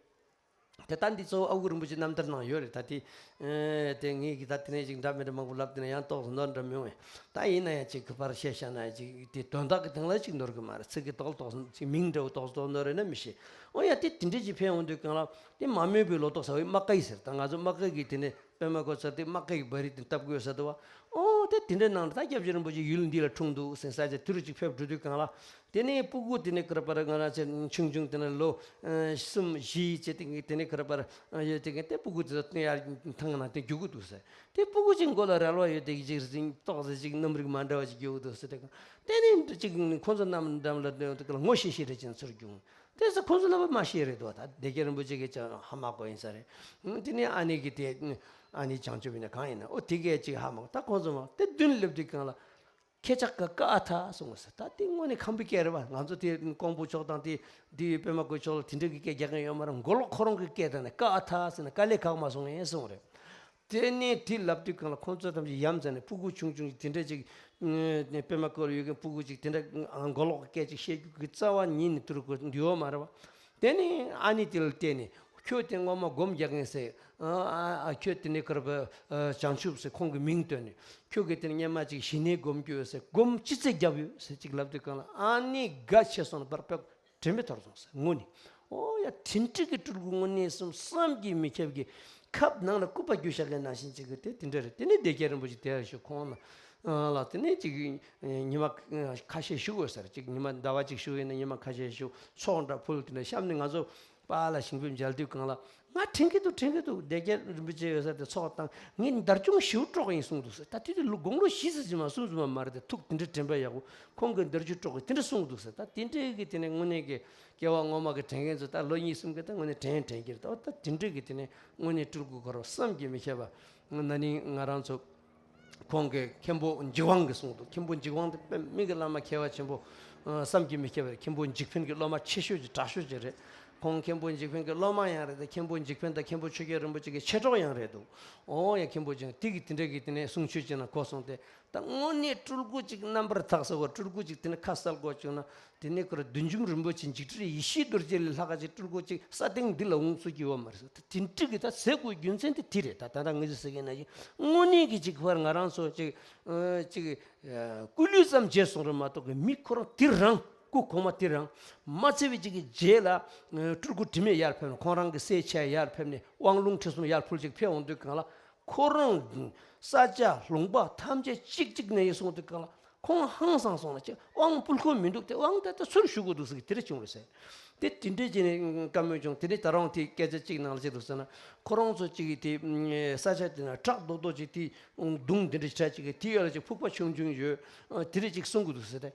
དེ་ལྟ་འདི་གཙོ་བོ་ཨ་ཁུ་རིན་པོ་ཆེ་རྣམ་ཐར་ནང་ཡོད་རེད། ད་དེ་ཨེ་དེ་ངེད་ཀྱིས་ད་དེ་ནས་ཅིག་འདྲ་མི་འདྲ་མང་པོ་ལབ་དེ་ན་ཡང་ཏོག་ཙམ་ནོར་འདྲ་མི་འོང་། ད་ཡིན་ན་ཡང་ཅིག་གི་ཕར་བཤད་བཞག་ན་ཅིག་དེ་དོན་དག་གི་སྟེང་ལ་ཅིག་ནོར་གི་མ་རེད། ཚིག་གི་ཏོག་ཏོག་ཙམ་ཅིག་མིང་འདྲ་བོ་ཏོག་ཙམ་ནོར་རེད་ན་མི་ཤེས། འོ་ཡ། དེ་དེ་འདྲས་ཅིག་ཕེབས་འོང་དུས་གང་ལ་དེ་མ་རྨོས་པའི་ལོ་ཏོག་ཟེར་བའི་རྨ་ཀ་ཡི་ཟེར། ད་ང་ཚོ་རྨ་ཀ་གི་དེ་ནས་པདྨ་བཀོད་ཚར་དེ་རྨ་ཀ་གི་བ་རི་དེ་བཏབ་དགོས་ཟེར་དུ་བ། འོ་ ད་དེ་འདྲ་གནང་ད་སྐྱབས་རྗེ་རིན་པོ་ཆེ་ཡུལ་འདི་ལ་འཁྲུངས་འདུག་ཟེར་ས་ཆ་དེ་རུ་ཅིག་ཕེབས་འགྲོ་དུས་གང་ལ། དེ་ནས་སྤུ་གུ་དེ་ནས་ཁར་པར་ང་རང་ཚོ་ཆུང་ཆུང་དེ་ནས་ལོ་གསུམ་བཞི་བྱས་ཏེ་དེ་ནས་ཁར་པར་ཡོད་དེ་གི་དེ་སྤུ་གུ་དེ་ཚོ་ཡར་ཐང་ན་དེ་རྒྱུག་གི་འདུག་ཟེར། དེ་སྤུ་གུ་ཅིག་མགོ་ལ་རལ་བ་ཡོད་དེ་གི་ཅིག་རིང་ཏོག་ཙེ་ཅིག་སྣུམ་རིགས་མ་འདྲ་བ་ཅིག་རྒྱུག་གི་འདུག་ཟེར། དེ་གི་དེ་ནས་ཅིག་ཁོང་ཚོ་རྣམས་འགྲམ་ལ་དེ་ངོ་ཤེས་ཤེས་རེད་ཅན་ཚུར་རྒྱུག་དེ་ཚོ་ཁོང་ཚོ་རྣམ་པ་མ་ཤེས་རེད་འདུག་ད་སྡེ་དགེ་རིན་པོ་ཆེ་གི་ཅང་ཧ་མ་གོ་ཡིན་ས་རེད། དེ་ནས་ཨ་ནེ་གི་དེ་ཨ་ནེ་བྱང་ཆུབ་ཡིན་ན་གང་ཡིན་ན་ཨོ་དེ་གས་ཅིག་ཧ་མ་གོ་ད་ཁོང་ཚོ་མ་དེ་མདུན་སླེབས་དུས་གང་ལ། ཁྱེད་ཅག་གི་ཀ་ཨ་ཐ་གསུངས་ཟེར། ད་དེ་དངོས་གནས་ཁམས་པའི་སྐད་རེད་བ། ང་ཚོ་དེ་ཀོང་པོ་ཕྱོགས་དང་དེ་དེ་པད་མ་བཀོད་ཕྱོགས་ལ་དེ་འདྲ་གི་སྐད་རྒྱག་མཁན་ཡོད་མ་རེད། མགོ་ལོག་ཁོ་རང་གི་སྐད་དང་ནི་ཀ་ཨ་ཐ་ཟེར་ན་དཀའ་ལས་ཁག་མ་སོང་ངས་གསུངས་རེད། དེ་ནས་དེ་ལབ་དུས་གང་ལ་ཁོང་ཚོ་ཐམས་ཅད་ཡ་མཚན་ནས་སྤུ་གུ་ཆུང་ཆུང་ཅིག་དེ་འདྲ་ཅིག་པད་མ་བཀོད་ལ་ཡོད་མཁན་སྤུ་གུ་ཅིག་དེ་འདྲ་མགོ་ལོག་གི་སྐད་ཅིག་བཤད་རྒྱུ་གི་རྩ་བ་ཉིད་ནས་དུར་གོ་འདི་ཡོད་མ་རེད་བ། དེ་ནས་ཨ་ནེ་དེ་ལ་བལྟས་ནས་ཁྱོད་དེ་སྔོན་མ་སྒོམ་རྒྱག་མཁན་ཟེར། ཨ་ཨ་ཨ་ཁྱོད་དེ་ནས་ཁར་པ་བྱང་ཆུབ་ཟེར་ཁོང་གི་མིང་བཏོན་ནས་ཁྱོད་ཀྱིས་དེ་ནས་སྔོན་མ་ཅིག་ཞི་གནས་སྒོམ་རྒྱུ་ཡོད་ཟེར་སྒོམ་ཅི་ཚད་བརྒྱབ་ཡོད་ཟེར་ཅིག་ལབ་དུས་གང་ལ་ཨ་ནེ་དགའ་ཆེ་སོང་ན་བར་པ་དྲན་པའི་ཐོར་སོང་ཟེར་དངོས་ནས། ཨོ་ཡ་དེ་འདྲ་གི་སྤྲུལ་སྐུ་དངོས་གནས་སུ་བསམ་གྱིས་མི་ཁྱབ་ཀྱི་ཁབ་ནང་ལ་སྐུད་པ་རྒྱུ་བཞག་མཁན་ནང་བཞིན་ཅིག་གི་དེ་དེ་འདྲ་རེད། དེ་ནས་སྡེ་དགེ་རིན་པོ་ཆེ་དེ་ལ་ཞུ་ཁོང་ལ་ལ་དེ་ནས་ཅིག་ཉི་མ་ཁ་ཤས་བཞུགས་དགོས་ཟེར། ཅིག་ཉི་མ་ཟླ་བ་གཅིག་བཞུགས་ཡིན་ན་ཉི་མ་ཁ་ཤས་བཞུགས་ཚོགས་འདྲ་ཕུལ། དེ་ནས་གཤམ་ནས་ང་ཚོ་པཱ་ལགས་ཞིང་ཕེབས་མཇལ་དུས་གང་ལ་ང་དྲན་གྱི་འདུག་དྲན་གྱི་འདུག་སྡེ་དགེ་རིན་པོ་ཆེ་ཡོད་ས་དེ་ཚོགས་བཏང་ངས་འདར་ཅུང་ཞིའུ་དཀྲོག་ཡིན་གསུངས་འདུག་ཟེར། ད་དེ་དུས་ལོ་དགུང་ལོ་བཞི་ཙམ་ཅིག་མ་གསུམ་ཙམ་མ་རེད་དེ་ཐུགས་དེ་འདྲ་དྲན་པ་ཡག་པོ་ཁོང་གིས་འདར་ཅུང་དཀྲོག་གི་དེ་འདྲ་གསུངས་འདུག་ཟེར། ད་དེ་འདྲའི་གི་དེ་ནས་དངོས་གནས་ཀྱི་སྐྱེ་བ་སྔོན་མ་གི་དྲན་མཁན་ཚོ་ད་ལོ་གཉིས་གསུམ་གི་ད་དངོས་གནས་དྲན་དྲན་གྱི་རེད། ད་ད་དེ་འདྲའི་གི་དེ་ནས་དངོས་གནས་སྤྲུལ་སྐུ་ཁོ་རང་བསམ་གྱིས་མི་ཁྱབ་པ་ན་ནིང་ང་རང་ཚོ་ཁོང་གིས་མཁན་པོ་འཇིགས་དབང་གིས་གསུངས་འདུག་མཁན་པོ་འཇིགས་དབང་དེ་དཔེ་མི་གི་བླ་མ་མཁས་པ་ཆེན་པོ་ཨ་བསམ་གྱིས་མི་ཁྱབ་པའི་མཁན་པོ་འཇིགས་ཕུན་གྱི་སློབ་མ་ཆེ་ཤོས་ཀྱི་དྲག་ཤོས་ཀྱི་རེད། ཁོང་མཁན་པོ་འཇིགས་ཕུན་གྱི་སློབ་མ་ཡང་རེད་དེ་མཁན་པོ་འཇིགས་ཕུན་དང་མཁན་པོ་ཆོས་རྒྱལ་རིན་པོ་ཆེ་གི་མཆེད་གྲོགས་ཡང་རེད་འདུག་ཨོ་ཡ་མཁན་པོ་འཇིགས་དེ་གི་དེ་འདྲ་གི་དེ་ནས་གསུང་ཆོས་ཅན་ལ་གོ་སོང་སྟེ། ད་དངོས་གནས་སྤྲུལ་སྐུ་ཅིག་རྣམ་པར་དག་ས་གོ་སྤྲུལ་སྐུ་ཅིག་དེ་ནས་ཁ་གསལ་གོ་བྱུང་ན་དེ་ནས་ཁོ་ར་བདུད་འཇོམས་རིན་པོ་ཆེ་འཇིགས་བྲལ་ཡེ་ཤེས་རྡོ་རྗེ་ལས་ལྷག་ག་ཅིག་སྤྲུལ་སྐུ་ཅིག་ས་སྟེང་འདི་ལ་འོང་ཚུགས་ཀྱི་ཡོད་མ་རེད་ཟེར། ད་དེ་འདྲ་གི་ད་ཟེར་དགོས་རྒྱུ་མཚན་དེ་དེ་རེད། ད་ད་ལྟ་ངེད་ཚོ་ཟེར་མཁན་ན་ཅིག་དངོས་གནས་ཀྱི་ཅིག་ཕར་ང་རང་ཚོ་ཅིག་ཅིག་སྐུ་ལུས་ཙམ་བརྗེད་སོང་རེད་མ་གཏོགས་གི་མི་ཁོ་རང་དེ་རང་སྐུ་གོང་མ་དེ་རང་མ་ཚེ་བའི་ཅིག་གི་རྗེས་ལ་སྤྲུལ་སྐུ་དྲི་མེད་ཡར་ཕེབས་ནས་ཁོང་རང་གི་སྲས་ཆེ་ཡར་ཕེབས་ནས་དབང་ལུང་ཁྲིད་གསུམ་ཡར་ཕུལ་ཅིག་ཕེབས་འོང་དུས་གང་ལ། ཁོ་རང་ས་ཆ་ལུང་པ་ཐམས་ཅད་གཅིག་གཅིག་ནས་ཡིན་སོང་དུས་གང་ལ་ཁོང་ཧང་སང་སོང་ན་ཅིག་དབང་ཕུལ་ཁོམ་མི་འདུག་དེ་དབང་དེ་ལྟ་ཚུར་ཞུ་དགོས་འདུག་ཟེར་གི་དེ་འདྲ་བྱུང་རེད་ཟེར། དེ་དེ་འདྲ་བྱས་ནས་བཀའ་མོལ་བྱུང་། དེ་ནས་ད་རུང་དེ་སྐད་ཆ་གཅིག་ནང་ལ་ཅི་འདུག་ཟེར་ན་ཁོ་རང་ཚོ་གཅིག་གི་དེ་ས་ཆ་དེ་ན་བྲག་རྡོག་རྡོག་ཅིག་དེ་གདུང་དེ་འདྲ་ཆ་གཅིག་གི་དེ་ཡོད་ལ་ཅིག་ཕུག་པ་ཆུང་ཆུང་ཡོད་དེ་འདྲ་ཅིག་གསུང་གི་འདུག་ཟེར་ཏེ།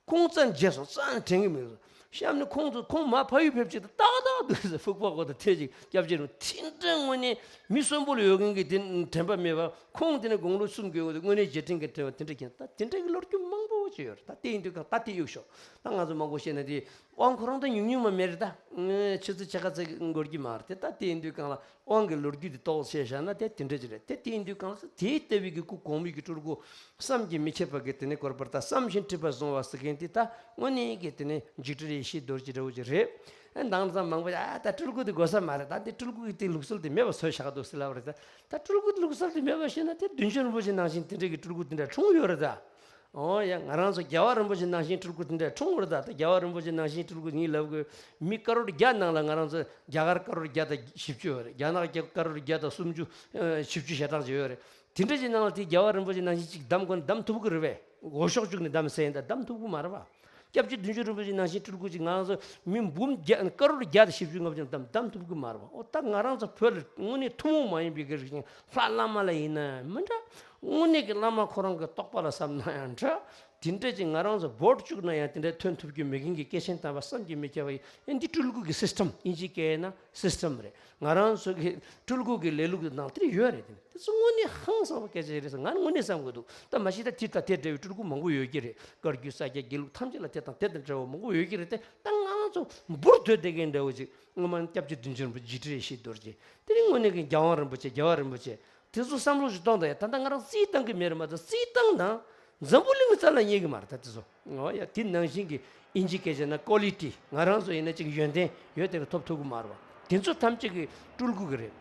ཁོང་རྩ་འཇལ་སོང་། རྩ་ནས་དྲན་གྱི་མེད། གཤམ་ནས་ཁོང་ཚོ་ཁོང་མ་ཕ་ཡུལ་ཕེབས་ཆེད་དུ་ཏག་ཏག་འདུག་ཟེར། ཕུག་པ་གོ་དང་ཐེ་ཅིག་སྐྱབས་རྗེ་རུ་དེ་འདྲ་དངོས་གནས་མི་གསོན་པོ་ལ་ཡོད་མཁན་གྱི་དེ་དྲན་པ་མེད་པ་ཁོང་དེ་ནས་དགུང་ལོ་གསུམ་གྱི་འོག་ཏུ་དངོས་གནས་རྗེས་དྲན་གྱི་དྲན་པ་དེ་འདྲ་མཁན་ད་དེ་འདྲ་གི་ལོ་རྒྱུས་མང་པོ་ཅིག་ཡོད་རེད། ད་དེ་ཡིན་དུས་གང་ད་དེ་གཡུག་ཤོག་ད་ང་ཚོ་མང་པོ་བཤད་ན་དེ་དབང་ཁོ་རང་ད་ཉུང་ཉུང་མ་མེད་རེད། ད་ཆུ་ཚོད་ཕྱེད་ཀ་ཙམ་འགོར་གྱི་མ་རེད་དེ། ད་དེ་ཡིན་དུས་གང་ལ། དབང་གི་ལོ་རྒྱུས་དེ་ཏོག་ཙམ་བཤད་བཞག་ན་དེ་དེ་འདྲ་ཅིག་རེད། དེ་དེ་ཡིན་དུས་གང་ཟེར་དེའི་ལྟ་བུའི་གི་སྐུ་གོང་མའི་གི་སྤྲུལ་སྐུ་བསམ་གྱིས་མི་ཁྱབ་པ་གི་དེ་ནས་བསྐོར་བར་ད་བསམ་བཞིན་སྒྲིབ་པ་བཟུང་བ་ཟེར་མཁན་དེ་ད་དངོས་གནས་ཀྱི་དེ་ནས་འཇིགས་བྲལ་ཡེ་ཤེས་རྡོ་རྗེ་འདྲ་བོ་ཅིག་རེད། ཨ་དེང་སང་མང་པོ་ཨ་ད་སྤྲུལ་སྐུ་དེ་དགོས་ས་མ་རེད། ད་དེ་སྤྲུལ་སྐུ་གི་དེ་ལུགས་སྲོལ་དེ་མེད་པ་བཟོས་བཞག་འདུག་ཟེར་ལབ་པ་རེད། ད་ད་སྤྲུལ་སྐུ་དེ་ལུགས་སྲོལ་དེ་མེད་པ་ཤེས་ན་དེ་བདུད་འཇོམས་རིན་པོ་ཆེ་ནང་བཞིན་དེ་འདྲ་གི་སྤྲུལ་སྐུ་དེ་འདྲ་འཁྲུངས་ཡོད་རེད་ད། ཨོ་ཡ་ང་རང་ཚོ་རྒྱལ་བ་རིན་པོ་ཆེ་ནང་བཞིན་སྤྲུལ་སྐུ་དེ་འདྲ་འཁྲུངས་པ་རེད་ད། ད་རྒྱལ་བ་རིན་པོ་ཆེ་ནང་བཞིན་སྤྲུལ་སྐུ་ངས་ལབ་དགོས། མི་ཀ་རོར་བརྒྱ་ནང་ལ་ང་རང་ཚོ་རྒྱ་གར་ཀ་རོར་བརྒྱ་དང་བཞི་བཅུ་ཡོད་རེད། རྒྱ་ནག་ཀ་རོར་བརྒྱ་དང་སུམ་ཅུ་ཨ་བཞི་བཅུ་ཞེ་གྲངས་ཅིག་ཡོད་རེད། དེ་འདྲ་ཅིག་ནང་ལ་དེ་རྒྱལ་བ་རིན་པོ་ཆེ་ནང་བཞིན་ཅིག་བདམས་དགོས་ན་བདམས་ཐུབ་ཀྱི་རེད་པས། འོས་ཤོག་བཅུག་ནས་བདམས་ཟེར་ཡིན་ད་བདམས་ཐུབ་ཀྱི་མ་རེད་པ། སྐྱབས་རྗེ་བདུད་འཇོམས་རིན་པོ་ཆེ་ནང་བཞིན་སྤྲུལ་སྐུ་ཅིག་ང་རང་ཚོ་མི་འབུམ་བརྒྱ་ཀ་རོར་བརྒྱ་དང་བཞི་བཅུ་ལྔ་བཅུ་བདམས་བདམས་ཐུབ་ཀྱི་མ་རེད་པ། ཨོ་ད་ང་རང་ཚོ་བོད་ལ་དངོས་གནས་ཐུན་མོང་མ་ཡིན་པའི་གི་རིགས་ཤིག་ལྷ་བླ་མ་ལ་ཡིན་ན་མི་འདྲ། དངོས་གནས་ཀྱི་བླ་མ་ཁོ་རང་གི་རྟོགས་པ་ལ་བསམ་ན་ཡང་འདྲ། དེ་འདྲ་ཅིག་ང་རང་ཚོ་བོད་བཅུག་ན་ཡང་དེ་འདྲ་ཐོན་ཐུབ་རྒྱུ་མེད་མཁན་གྱི་སྐྱེས་ཆེན་དམ་པ་བསམ་གྱིས་མི་ཁྱབ་པ་ཡིན། འདི་སྤྲུལ་སྐུ་གི་སིས་ཊམ་ཨིན་ཇིའི་སྐད་ཡིན་ན་སིས་ཊམ་རེད། ང་རང་ཚོ་གི་སྤྲུལ་སྐུ་གི་ལས་ལུགས་ཀྱི་ནང་དེ་འདྲ་ཡོད་རེད། དེ་དེ་ཚོ་དངོས་གནས་ཧང་སང་བ་སྐད་ཆ་རེད་ཟེར་ང་དངོས་གནས་བསམ་གྱི་འདུག་ད་མ་གཞི་ད་དེ་དང་དེ་འདྲ་བའི་སྤྲུལ་སྐུ་མང་པོ་ཡོད་ཀྱི་རེད། བཀའ་བརྒྱུད་ས་སྐྱ་དགེ་ལུགས་ཐམས་ཅད་ལ་དེ་དང་དེ་དང་འདྲ་བ་མང་པོ་ཡོད་ཀྱི་རེད་དེ། ད་ང་རང་ཚོ་འབུར་དོད་བསྡད་མཁན་འདྲ་བོ་ཅིག་སྔོན་མ་སྐྱབས་རྗེ་བདུད་འཇོམས་རིན་པོ་ཆེ་འཇིགས་བྲལ་ཡེ་ཤེས་རྡོ་རྗེ། དེ་རིང་དངོས་གནས་ཀྱི་རྒྱལ་དབང་རིན་པོ་ཆེ་རྒྱལ་བ་རིན་པོ་ཆེ། དེ་ཚོ་བསམ་བློ་ཞིག་གཏོང་དང་ཡ། ད་ལྟ་ང་རང་རྩིས་བཏང་གི་མེད་རེད་མ་གཏོགས་རྩིས་བཏང་དང་འཛམ་བུ་གླིང་གི་རྩ་ལ་རྙེད་ཀྱི་མ་རེད་ད་དེ་ཚོ། འོ་ཡ་དེ་ནང་བཞིན་གྱི་ཨིན་ཇི་སྐད་ཆ་ན་ཀོ་ལི་ཊི་ང་རང་ཚོ་ཡིན་ན་ཅིག་ཡོན་ཏན་ཡོད་དེ་ག་ཐོབ་ཐུབ་ཀྱི་མ་རེད་བ། དེ་ཚོ་ཐམས་ཅད་ཀྱི་སྤྲུལ་སྐུ་གི་རེད།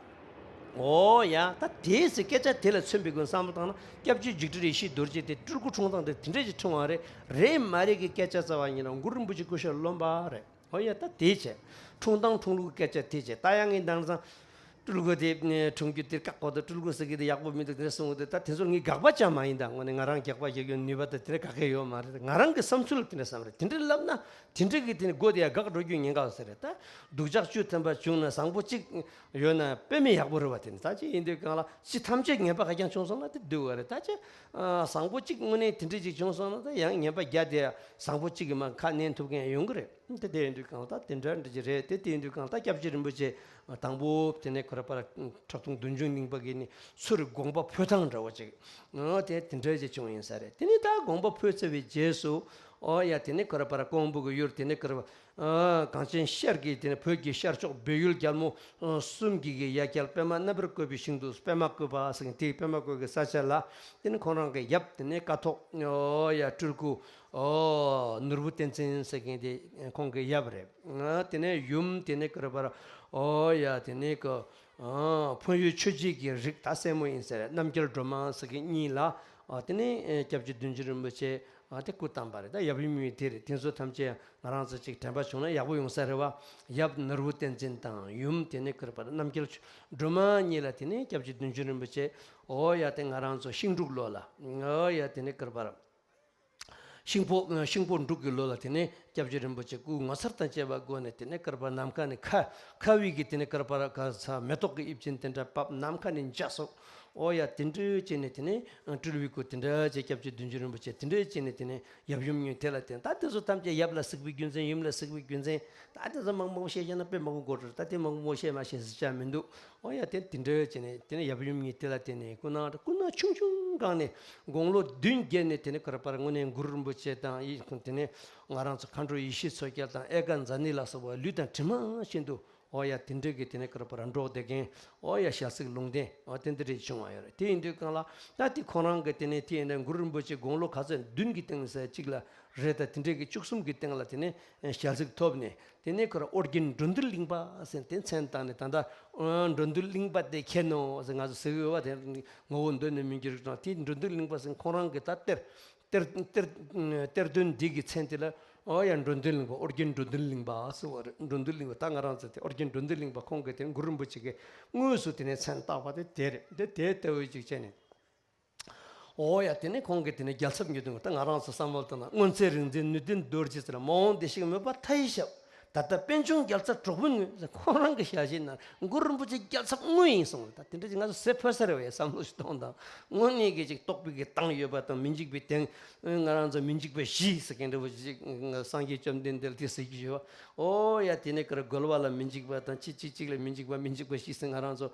འོ་ཡ་ད་དེའི་ཚེ་སྐད་ཆ་དེ་ལ་མཚོན་པའི་སྒོ་ནས་བསམ་བློ་བཏང་ན་སྐྱབས་རྗེ་འཇིགས་བྲལ་ཡེ་ཤེས་རྡོ་རྗེ་དེ་སྤྲུལ་སྐུ་འཁྲུངས་སྟངས་དེ་དེ་འདྲས་ཅིག་འཁྲུངས་པ་རེད་རེད་མ་རེད་ཀྱི་སྐད་ཆ་རྩ་བ་ཉིད་ནས་གུ་རུ་རིན་པོ་ཆེ་སྐུ་ཞབས་རློམ་པ་རེད། ཨོ་ཡ་ད་དེ་བྱས། འཁྲུངས་སྟངས་འཁྲུངས་ལུགས་སྐད་ཆ་དེ་བྱས་ད་ཡང་ངས་དེང་སང་ སྤྲུལ་སྐུ་དེ་ནས་འཁྲུངས་རྒྱུ་དེ་བཀག་གོ། ད་སྤྲུལ་སྐུ་ཟེར་གི་དེ་ཡག་པོ་མི་འདུག་དེ་འདྲ་གསུང་གི་འདུག་ད་དེ་ཚོ་ངས་དགག་པ་བྱ་མ་ཡིན། ད་དངོས་གནས་ང་རང་དགག་པ་བྱེད་རྒྱུ་ནུས་པ་དང་དེ་འདྲ་ག་གེ་ཡོད་མ་རེད། ང་རང་གི་བསམ་ཚུལ་དེ་འདྲ་བསམ་རེད། དེ་འདྲ་ལབ་ན་དེ་འདྲ་གི་དེ་ནས་སྒོ་དེ་ཡང་བཀག་འགྲོ་རྒྱུ་ཉེན་ཁ་ཟེར་རེད། ད་སྡུག་ཅག་བཅུ་ཐམ་པ་བྱུང་ན་བཟང་པོ་གཅིག་ཡོད་ན་དཔེ་མེད་ཡག་པོ་རེད་བ། དེ་ནི་ད་ཅི་ཡིན་དུས་གང་ལ་ཅི་ཐམས་ཅད་ངན་པ་ག་རྐྱང་བྱུང་སོང་ན་དེ་སྡུག་བ་རེད། ད་ཅི་བཟང་པོ་གཅིག་དངོས་གནས་དེ་འདྲ་ཅིག་བྱུང་སོང་ན་ད་ཡང་ངན་པ་བརྒྱ་དེ་བཟང་པོ་གཅིག་གི་མ་ཁ་གནོན་ཐུབ་མཁན་ཡོང་གི་རེད། དེ་དེ་ཡིན་དུས་གང་ལ་ད་དེ་འདྲ་འདྲ་ཅི་རེད། དེ་དེ་ཡིན་དུས་གང་ལ་ད་སྐྱབས་རྗེ་རིན་པོ་ཆེ་དང་པོ་དེ་ནས་ཁོ་ར་པར་ཁྲག་འཐུང་བདུད་འཇོམས་གླིང་པ་གི་ནི་ཚུར་དགོངས་པ་འཕོ་སྟངས་འདྲ་བོ་ཅིག་ཨོ་དེ་དེ་འདྲ་ཅིག་བྱུང་ཡིན་ས་རེད། དེ་ནི་ད་དགོངས་པ་འཕོ་ཚར་བའི་རྗེས་སུ་ཨོ་ཡ་དེ་ནི་ཁོ་ར་པར་ཀོང་པོ་གི་ཡུལ་དེ་ནི་ཁོ་ར་པར་ཨ་གངས་ཅན་ཤར་གྱི་དེ་ནི་བོད་ཀྱི་ཤར་ཕྱོགས་བོད་ཡུལ་རྒྱལ་མོ་ཨ་གསུམ་གྱི་གི་ཡ་གྱལ་པདྨ་རྣམ་པར་བཀོད་པའི་ཞིང་དུ་པདྨ་བཀོད་པ་ཟེར་མཁན་དེའི་པདྨ་བཀོད་ཀྱི་ས་ཆ་ལ་དེ་ནི་ཁོང་རང་གི་ཡབ་དེ་ནི་ཀཿཐོག་ཨོ་ཡ་སྤྲུལ་སྐུ་ཨོ་ནོར་བུ་བསྟན་འཛིན་ཟེར་མཁན་དེ་ཁོང་གི་ཡབ་རེད། ཨ་དེ་ནི་ཡུམ་དེ་ནི་ཁོ་ར་པར་ཨོ་ཡ་དེ་ནི་ཁོ་ཨ་འཕན་ཡུལ་ཆོས་རྗེ་གི་རིགས་ད་སྲས་མོ་ཡིན་ཟེར་རྣམ་རྒྱལ་སྒྲོལ་མ་ཟེར་མཁན་གཉིས་ལ་ཨ་དེ་ནི་སྐྱབས་རྗེ་བདུད་འཇོམས་རིན་པོ་ཆེ་ཨ་དེ་སྐུ་བལྟམས་པ་རེད། ད་ཡབ་ཡུམ་གཉིས་དེ་རེད། དེ་ཚོ་ཐམས་ཅད་ང་རང་ཚོ་ཅིག་དྲན་པ་བྱུང་ན་ཡག་པོ་ཡོང་ས་རེད་བ། ཡབ་ནོར་བུ་བསྟན་འཛིན་དང་ཡུམ་དེ་ནས་ཁོ་ར་པར་རྣམ་རྒྱལ་སྒྲོལ་མ་གཉིས་ལ་དེ་ནས་སྐྱབས་རྗེ་བདུད་འཇོམས་རིན་པོ་ཆེ་ཨོ་ཡ་དེ་ང་རང་ཚོ་ཤིང་འབྲུག་ལོ་ལ་ཨོ་ཡ་དེ་ནས་ཁོ་ར་པར་ཤིང་ཕོ་ཤིང་ཕོ་འབྲུག་གི་ལོ་ལ་དེ་ནས་སྐྱབས་རྗེ་རིན་པོ་ཆེ་སྐུ་ངོ་མཚར་དང་བཅས་པ་སྒོ་ནས་དེ་ནས་ཁོ་ར་པར་ནམ་མཁའ་ནས་ཁ་ཁ་བའི་གི་དེ་ནས་ཁོ་ར་པར་ག་ས་མེ་ཏོག་གི་དབྱིབས་ཅན་དེ་འདྲ་བབས་ནམ་མཁའ་ནས་འཇའ་སོགས་ཨོ་ཡ་དེ་འདྲ་བྱས་ནས་དེ་ནས་སྤྲུལ་བའི་སྐུ་དེ་འདྲ་བྱས་སྐྱབས་རྗེ་བདུད་འཇོམས་རིན་པོ་ཆེ་དེ་འདྲ་བྱས་ནས་དེ་ནས་ཡབ་ཡུམ་གཉིས་དེ་ལ་བསྟེན། ད་དེ་ཚོ་ཐམས་ཅད་ཡབ་ལ་གཟིགས་པའི་རྒྱུ་མཚན་ཡུམ་ལ་གཟིགས་པའི་རྒྱུ་མཚན་ད་དེ་ཚོ་མང་པོ་བཤད་བཤད་ན་དཔེ་མང་པོ་འགོར་འགྲོ། ད་དེ་མང་པོ་བཤད་མ་བཤད་ཟེར་བྱ་མི་འདུག་ཨོ་ཡ་དེ་དེ་འདྲ་བྱས་ནས་དེ་ནས་ཡབ་ཡུམ་གཉིས་དེ་ལ་བསྟེན་ནས་སྐུ་ན་སྐུ་ན་ཆུང་ཆུང་སྒང་ནས་དགུང་ལོ་བདུན་བརྒྱད་ནས་དེ་ནས་ཁོ་ར་པར་དངོས་གནས་གུ་རུ་རིན་པོ་ཆེ་དང་ཡི་དེ་ནས་ང་རང་ཚོ་མཁའ་འགྲོ་ཡེ་ཤེས་མཚོ་རྒྱལ་དང་ཨེ་ཀ་ཛ་ནི་ལ་སོགས་པ་ལུས་དང་གྲིབ་མ་བཞིན་དུ་ཨོ་ཡ་དེ་འདྲ་གི་དེ་ནས་ཁོ་ར་པར་འགྲོགས་བསྡད་མཁན་ཨོ་ཡ་ཞལ་གཟིགས་ལུང་བསྟན་ཨོ་དེ་འདི་རེད་བྱུང་བ་ཡོད་རེད། དེ་ཡིན་དུས་གང་ལ་ད་དེ་ཁོང་རང་གི་དེ་ནས་དེ་ཡིན་ན་གུ་རུ་རིན་པོ་ཆེ་དགུང་ལོ་ག་ཚོད་བདུན་གྱི་སྟེང་ཟེར་གཅིག་ལ་རེད། ད་དེ་འདྲ་གི་བཅུ་གསུམ་གྱི་སྟེང་ལ་དེ་ནས་ཞལ་གཟིགས་ཐོབ་ནས་དེ་ནས་ཁོ་ར་ཨོ་རྒྱན་འགྲོ་འདུལ་གླིང་པ་ཟེར་དེ་མཚན་བཏགས་ནས་ད་ལྟ་འགྲོ་འདུལ་གླིང་པ་དེ་ཁྱེར་ནོ་ཟེར་ང་ཚོ་ཟེར་གི་ཡོད་པ། དེ་ངོ་བོ་འདོད་ནས་མི་འགྱུར་ཀྱང་དེ་འགྲོ་འདུལ་གླིང་པ་ཟེར་ཁོང་རང་གི་ད་གཏེར་གཏེར་གཏེར་གཏེར་སྟོན་འདི་གི་མཚན་དེ་ལ་ཨོ་ཡ་འགྲོ་འདུལ་གླིང་པ་ཨོ་རྒྱན་འགྲོ་འདུལ་གླིང་པ་ཟེར་བ་རེད། འགྲོ་འདུལ་གླིང་པ་ད་ང་རང་ཚོ་དེ་ཨོ་རྒྱན་འགྲོ་འདུལ་གླིང་པ་ཁོང་གི་དེ་གུ་རུ་རིན་པོ་ཆེ་གི་དངོས་སུ་དེ་ནས་མཚན་བཏགས་པ་དེ་དེ་རེད། དེ་དེ་ལྟ་བུ་ཅིག་བྱས་ནས། ཨོ་ཡ་དེ་ནས་ཁོང་གིས་དེ་ནས་རྒྱལ་ཚབ་ཉིད་དུ་ད་ང་རང་ཚོ་བསམ་བློ་བཏང་ན་སྔོན་ཚེ་རིག་འཛིན་ནུས་ལྡན་རྡོ་རྗེ་ཟེར་མ་འོངས་བདེ་གཤེགས་མོས་པ་མཐའ་ཡས་ཞབས། ད་ལྟ་པད་འབྱུང་རྒྱལ་ཚབ་གྲོགས་པོའི་ངོས་ཟེར་ཁོང་རང་གི་ཞལ་བཞེས་ནང་གུ་རུ་རིན་པོ་ཆེ་རྒྱལ་ཚབ་དངོས་ཡིན་གསུངས་རེད། ད་དེ་འདྲ་ཅིག་ང་ཚོ་ཟས་ཕོད་ས་རེད་བ་ཡ་བསམ་བློ་ཞིག་གཏོང་དང་། དངོས་གནས་ཀྱི་ཅིག་རྟོགས་པའི་གི་སྟངས་ཡོད་པ་དང་མི་འཇིགས་པའི་གདེང་། ང་རང་ཚོ་མི་འཇིགས་པ་བཞི་ཟེར་མཁན་འདྲ་བོ་ཅིག་སངས་རྒྱས་བཅོམ་ལྡན་འདས་ལ་དེ་ཟེར་གྱི་ཡོད་པ། ཨོ་ཡ་དེ་ནས་ཀར་རྒོལ་བ་ལ་མི་འཇིགས་པ་དང་གཅིག་གཅིག་གཅིག་ལ་མི་འཇིགས་པ་མི་འཇིགས་པ་བཞི་ཟེར་ང་རང་ཚོ་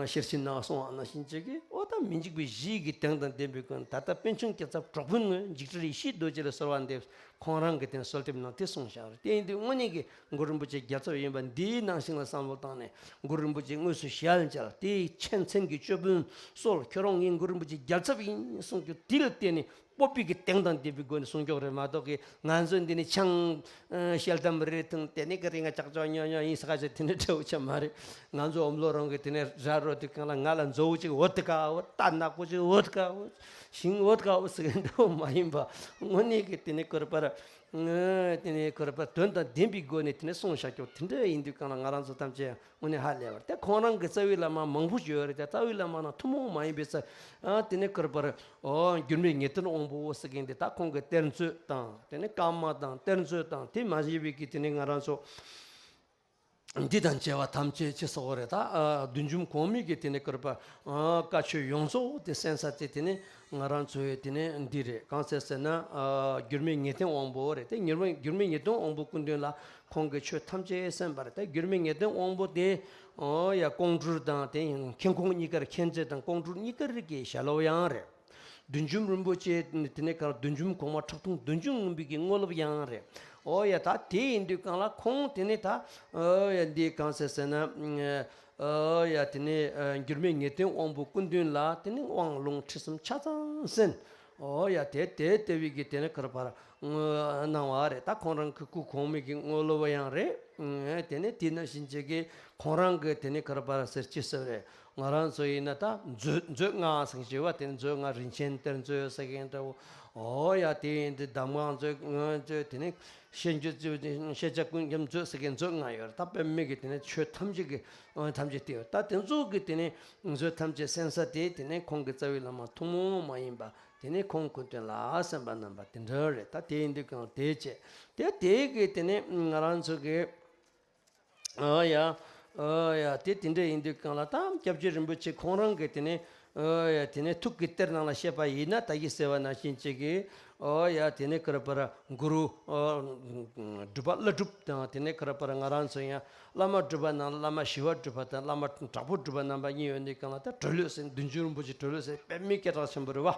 ཤེར་ཕྱིན་ནང་གསུངས་པ་ནང་བཞིན་བྱེད་ཀྱི། ཨོ་ད་མི་འཇིགས་པའི་གཞི་ཡི་གདེང་དང་ལྡན་པའི་སྒོ་ནས་ད་ལྟ་པད་འབྱུང་རྒྱལ་ཚབ་གྲོགས་པོའི་ངོས་འཇིགས་བྲལ་ཡེ་ཤེས་རྡོ་རྗེ་ལ་གསོལ་བ་འདེབས། ཁོང་རང་གི་དེ་ནས་གསོལ་འདེབས་ནང་དེ་གསུངས་བཞག་རེད། དེ་ཡིན་དུས་དངོས་གནས་ཀྱི་གུ་རུ་རིན་པོ་ཆེ་རྒྱལ་ཚབ་ཡིན་པ་འདིའི་ནང་བཞིན་ལ་བསམ་བློ་བཏང་ནས་གུ་རུ་རིན་པོ་ཆེ་དངོས་སུ་ཞལ་མཇལ་དེའི་ཆེ་མཚན་གྱི་ཅོད་པན་གསོལ། ཁྱོད་རང་ངའི་གུ་རུ་རིན་པོ་ཆེ་རྒྱལ་ཚབ་ཡིན་གསུངས་རྒྱུ་དེ་ལ་བརྟེན་ནས་སྤོབས་པའི་གི་སྟེང་དང་ལྡན་པའི་སྒོ་ནས་གསུང་སྐྱོག་རེད་མ་གཏོགས་ཀྱི་ང་ཚོ་འདི་ནས་ཆང་ཤེལ་དམ་རེ་འཐུང་དེ་ནས་ཀྱི་རིང་ང་ཅག་ཅག་ཉོ་ཉོ་ཡིན་ས་ཁ་ཤས་དེ་འདྲ་འདྲ་བོ་ཆ་མ་རེད། ང་ཚོ་འོམ་ལོ་རང་གི་དེ་ནས་ར་རོ་དེ་གང་ལ་ང་ལ་མཛོ་བོ་ཅིག་འོ་དེ་ཀ་འོ་རྟ་ནག་པོ་ཅིག་འོ་དེ་ཀ་འོ་ཞིང་འོ་དེ་ཀ་འོ་ཟེར་གི་འདྲ་བོ་མ་ཡིན་པ། དངོས་གནས་ཀྱི་དེ་ནས་ཁོ་ར་པར་དེ་ནས་ཁོ་ར་པར་དོན་དང་ལྡན་པའི་སྒོ་ནས་དེ་ནས་གསུངས་བཞག་སྐྱོག་དེ་འདྲ་ཡིན་དུས་གང་ལ་ང་རང་ཚོ་ཐམས་ཅད། དངོས་གནས་ཧ་ལས་པ་རེད། དེ་ཁོང་རང་གི་རྩ་བའི་བླ་མ་མང་པོ་ཞིག་ཡོད་རེད། དེ་རྩ་བའི་བླ་མ་ནང་ཐུན་མོང་མ་ཡིན་པའི་རྩ། ཨ་དེ་ནས་ཀར་པར། ཨོ་འགྱུར་མེད་ངེས་དོན་དབང་པོ་ཟེར་མཁན་དེ་ད་ཁོང་གི་གཏེར་མཛོད་དང་དེ་ནས་བཀའ་མ་དང་གཏེར་མཛོད་དང་དེ་མ་ཡིན་པའི་གི་དེ་ནས་ང་རང་ཚོ། འདི་དང་བཅས་པ་ཐམས་ཅད་ཅེས་སོགས་རེད། ད་ཨ་བདུད་འཇོམས་གོང་མའི་གི་དེ་ནས་ཀར་པར། ཨ་བཀའ་ཆོས་ཡོངས་རྫོགས་དེ་གསན་ས་དེ་དེ་ནས་ང་རང་ཚོའི་དེ་ནས་འདི་རེད། གང་ཟེར་ཟེར་ན་ཨ་འགྱུར་མེད་ངེས་དོན་དབང་པོ་རེད། དེ་འགྱུར་མེད་འགྱུར་མེད་ངེས་དོན་དབང་པོ་སྐུ་མདུན་ལ། ཁོང་གིས་ཆོས་ཐམས་ཅད་གསན་པ་རེད། ད་འགྱུར་མེད་ངེས་དོན་དབང་པོ་དེ། ཨོ་ཡ་ཀོང་སྤྲུལ་དང་དེ་ཡང་མཁན་ཁོང་གཉིས་ཀར་མཁྱེན་བརྩེ་དང་ཀོང་སྤྲུལ་གཉིས་ཀར་གྱི་ཞལ་སློབ་ཡང་རེད། བདུད་འཇོམས་རིན་པོ་ཆེ་དེ་ནས་གང་བདུད་འཇོམས་གོང་མ་ཁྲག་འཐུང་བདུད་འཇོམས་ངུ་འབོད་ཀྱི་དངོས་སློབ་ཡང་རེད། ཨོ་ཡ་ད་དེ་ཡིན་དུས་གང་ལ་ཁོང་དེ་ནས་ད་ཨོ་ཡ་འདི་གང་ཟེར་ཟེར་ན། ཨོ་ཡ་དེ་ནས་འགྱུར་མེད་ངེས་དོན་དབང་པོ་སྐུ་མདུན་ལ་དེ་ནས་དབང་ལུང་ཁྲིད་གསུམ་ཆ་ཚང་གསན། ཨོ་ཡ་དེ་དེ་ལྟ་བུའི་གི་དེ་ནི་ག་རེ་ཟེར་གནང་བ་རེད། ད་ཁོང་རང་གི་སྐུ་གོང་མའི་གི་དངོས་སློབ་ཡང་རེད། དེ་ནི་དེ་ནང་བཞིན་བྱས་ཀྱི་ཁོང་རང་གི་དེ་ནི་ག་རེ་ཟེར་ཅི་ཟེར་རེད། ང་རང་ཚོ་ཡིན་ན་ད་མཛོད་མཛོད་ལྔ་ཟེར་གྱི་ཡོད་པ། དེ་ནི་མཛོད་ལྔ་རིན་ཆེན་གཏེར་མཛོད་ཟེར་མཁན་འདྲ་བོ། ཨོ་ཡ་དེ་ཡིན་དུས་གདམས་ངག་མཛོད་མཛོད། དེ་ནི་བཤད་རྒྱུད་བཤད་བྱ་ཀུན་ཁྱབ་མཛོད་ཟེར་མཁན་མཛོད་ལྔ་ཡོད་རེད། ད་དཔེ་མེད་ཀྱི་དེ་ནི་ཆོས་ཐམས་ཅད་ཀྱི་ཐམས་ཅད་དེ་ཡོད། ད་དེ་ཚོ་གི་དེ་ནི་མཛོད་ཐམས་ཅད་གསན་ས་དེ་དེ་ནི་ཁོང་གི་རྩ་བའི་བླ་མ་ཐུན་མོང་མ་ཡིན་པ་དེ་ནི་ཁོང་སྐུ་དོན་ལ་གསན་པ་རྣམ་པ་དེ་འདྲ་རེད། ད་དེ་ཡིན་དུས་གང་དེ་བྱས་དེ་དེ་གི་དེ་ནི་ང་རང་ཚོ་གི་ཨ་ཡ། ཨ་ཡ། དེ་དེ་འདྲ་ཡིན་དུས་གང་ལ་ད་སྐྱབས་རྗེ་རིན་པོ་ཆེ་ཁོང་རང་གི་དེ་ནི་ཨ་ཡ་དེ་ནི་ཐུགས་ཀྱི་གཏེར་ནང་ལ་བཤད་པ་ཡིན་ན་ད་གིན་ཟེར་བ་ནང་བཞིན་ཅིག་གི་ཨ་ཡ་དེ་ནི་ག་རེ་ཟེར་གུ་རུ་ཨ་སྒྲུབ་པ་བླ་སྒྲུབ་དང་དེ་ནི་ག་རེ་ཟེར་ང་རང་ཚོ་ཡང་བླ་མ་སྒྲུབ་པ་ནང་བླ་མ་ཞི་བ་སྒྲུབ་པ་དང་བླ་མ་དྲག་པོ་སྒྲུབ་པ་རྣམ་པ་གཉིས་ཡོད་དུས་གང་ལ་ད་གྲོ་ལོད་ཟེར་བདུན་ཅུ་རིན་པོ་ཆེ་གྲོ་ལོད་ཟེར་དཔེ་མི་སྐད་གྲགས་ཆེན་པོ་རེད་བ།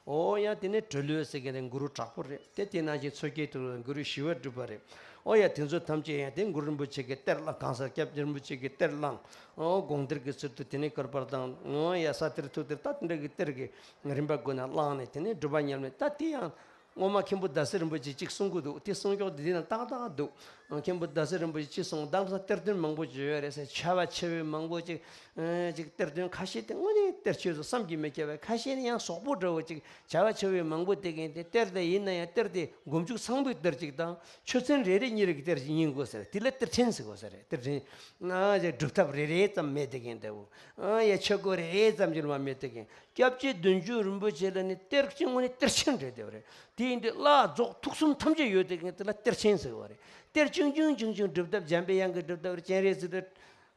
ཨོ་ཡ་དེ་ནི་གྲོ་ལོད་ཟེར་མཁན་དེ་གུ་རུ་དྲག་པོ་རེད། དེ་དེ་ནང་བཞིན་མཚོ་སྐྱེས་དུ་གུ་རུ་ཞི་བ་སྒྲུབ་པ་རེད། ཨོ་ཡ་དེ་ཚོ་ཐམས་ཅད་ཡང་དེ་གུ་རུ་རིན་པོ་ཆེ་གི་གཏེར་བླངས། གང་ཟག་སྐྱབས་རྗེ་རིན་པོ་ཆེ་གི་གཏེར་བླངས། ཨོ་དགོངས་གཏེར་གྱི་ཚུལ་དུ་དེ་ནི་བཀོད་པ་དང་ཨོ་ཡ་ས་གཏེར་ཐུགས་གཏེར་ད་དེ་འདྲ་གི་གཏེར་གྱི་རིམ་པ་བགོས་ནས་བླངས་ནས་དེ་ནི་སྒྲུབ་པ་ཉམས་ལེན་ད་དེ་ཡང་སྔོན་མ་མཁན་པོ་ཟླ་ཟེར་རིན་པོ་ཆེ་གཅིག་གསུང་གི་འདུག་དེ་གསུང་ཀྱོག་འདི་དེ་ན་ཏག་ཏག་འདུག་མཁན་པོ་ཟླ་ཟེར་རིན་པོ་ཆེ་གཅིག་གསུང་དེང་སང་གཏེར་སྟོན་མང་པོ་ཅིག་ཡོད་རེད་ཟེར། བྱ་བ་ཆེ་བའི་མང་པོ་ཅིག་ཨེ་ཅིག་གཏེར་སྟོན་ཁ་ཤས་དེ་དངོས་གནས་གཏེར་ཆོས་སུ་བསམ་གྱིས་མི་ཁྱབ་པའི། ཁ་ཤས་ནི་ཡང་ཟོག་པོ་འདྲ་བོ་ཅིག་བྱ་བ་ཆེ་བའི་མང་པོ་དེ་གིན་དེ་གཏེར་དེ་ཡིན་ན་ཡང་གཏེར་དེ་མགོ་མཇུག་ཚང་པོའི་གཏེར་ཅིག་དང་ཆོས་ཚན་རེ་རེ་གཉིས་རེ་གི་གཏེར་ཅིག་ཡིན་དགོས་ཟེར། དེ་ལ་གཏེར་ཆེན་ཟེར་དགོས་ཟེར་རེད། གཏེར་ཆེན་ང་ཅིག་སྒྲུབ་ཐབས་རེ་རེ་ཙམ་མེད་དེ་གིན་དེ་བོ། ཨ་ཡ་ཆོས་སྒོ་རེ་རེ་ཙམ་གྱུར་མ་མེད་དེ་གིན་སྐྱབས་རྗེ་བདུད་འཇོམས་རིན་པོ་ཆེ་ལ་ནི་གཏེར་ཆེན་དངོས་གནས་གཏེར་ཆེན་རེད་དེ་བོ་རེད། དེ་ཡིན་དུས་བླ་རྫོགས་ཐུགས་གསུམ་ཐམས་ཅད་ཡོད་དེ་གིན་དེ་ལ་གཏེར་ཆེན་ཟེར་བ་རེད། གཏེར་ཆུང་ཆུང་ཆུང་ཆུང་སྒྲུབ་ཐབས་འཇམ་པའི་དབྱངས་ཀྱི་སྒྲུབ་ཐབས་རེད། སྤྱན་རས་གཟིགས་རེད།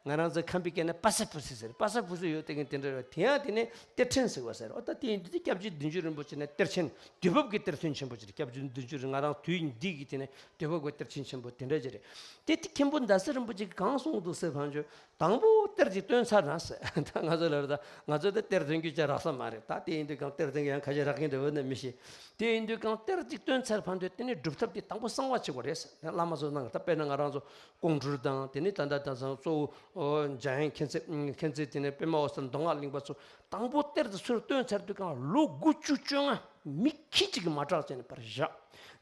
ང་རང་ཚོ་ཁམས་པའི་སྐད་ནས་པ་ས་ཕུ་སི་ཟེར། པ་ས་ཕུ་སི་ཡོད་དེ་གིན་དེ་འདྲ་རེད། དེ་ཡང་དེ་ནས་གཏེར་ཕྲན་ཟེར་བ་ཟེར། ཨོ་ད་དེ་ཡིན་དུས་སྐྱབས་རྗེ་བདུད་འཇོམས་རིན་པོ་ཆེ་ནས་གཏེར་ཆེན་དུས་བབ་ཀྱི་གཏེར་ཆེན་ཆེན་པོ་ཅིག་རེད། སྐྱབས་རྗེ་བདུད་འཇོམས་རིན་ང་རང་དུས་འདི་གི་དེ་ནས་དུས་བབ་ཀྱི་གཏེར་ཆེན་ཆེན་པོ་དེ་འདྲ་ཅིག་རེད། དེ་དེ་མཁན་པོ་ཟླ་ཟེར་རིན་པོ་ཆེ་གིས་གང་གསུངས་འདུག་ཟེར་བ་ཅོ། དང་པོ་གཏེར་ཅིག་བཏོན་ཚར་ན་ཟེར། ད་ང་ཚོ་ལ་རེད། ད་ང་ཚོ་ད་གཏེར་འདོན་རྒྱུ་ཅིག་རག་ས་མ་རེད། ད་དེ་ཡིན་དུས་གང་གཏེར་འདོན་རྒྱུ་ཡང་ཁ་ཤས་རག་གིན་འདུག་འོ་ན་མི་ཤེས། དེ་ཡིན་དུས་གང་གཏེར་ཅིག་བཏོན་ཚར་བར་དུ་དེ་ནས་སྒྲུབ་ཐབས་དེ་དང་པོ་གསང་བ་བྱེད་དགོས་རེད་ཟེར། བླ་མ་ཚོ་གནང་གི། ད་དཔེར་ན་ང་རང་ཚོ་ཀོང་སྤྲུལ་དང་དེ་ནས་ད་ལྟ་དེང་སང་གཙོ་བོ་འཇམ་དབྱངས་མཁྱེན་བརྩེ། མཁྱེན་བརྩེ་དེ་ནས་པདྨ་འོད་གསལ་མདོ་སྔགས་གླིང་པ་ཚོ་དང་པོ་གཏེར་དེ་ཚུར་བཏོན་ཚར་དུས་གང་ལོ་དགུ་བཅུ་བཅོ་ལྔ་མི་ཁྱི་གཅིག་གིས་མ་དྲག་བྱས་ནས་ཕར་བཞག་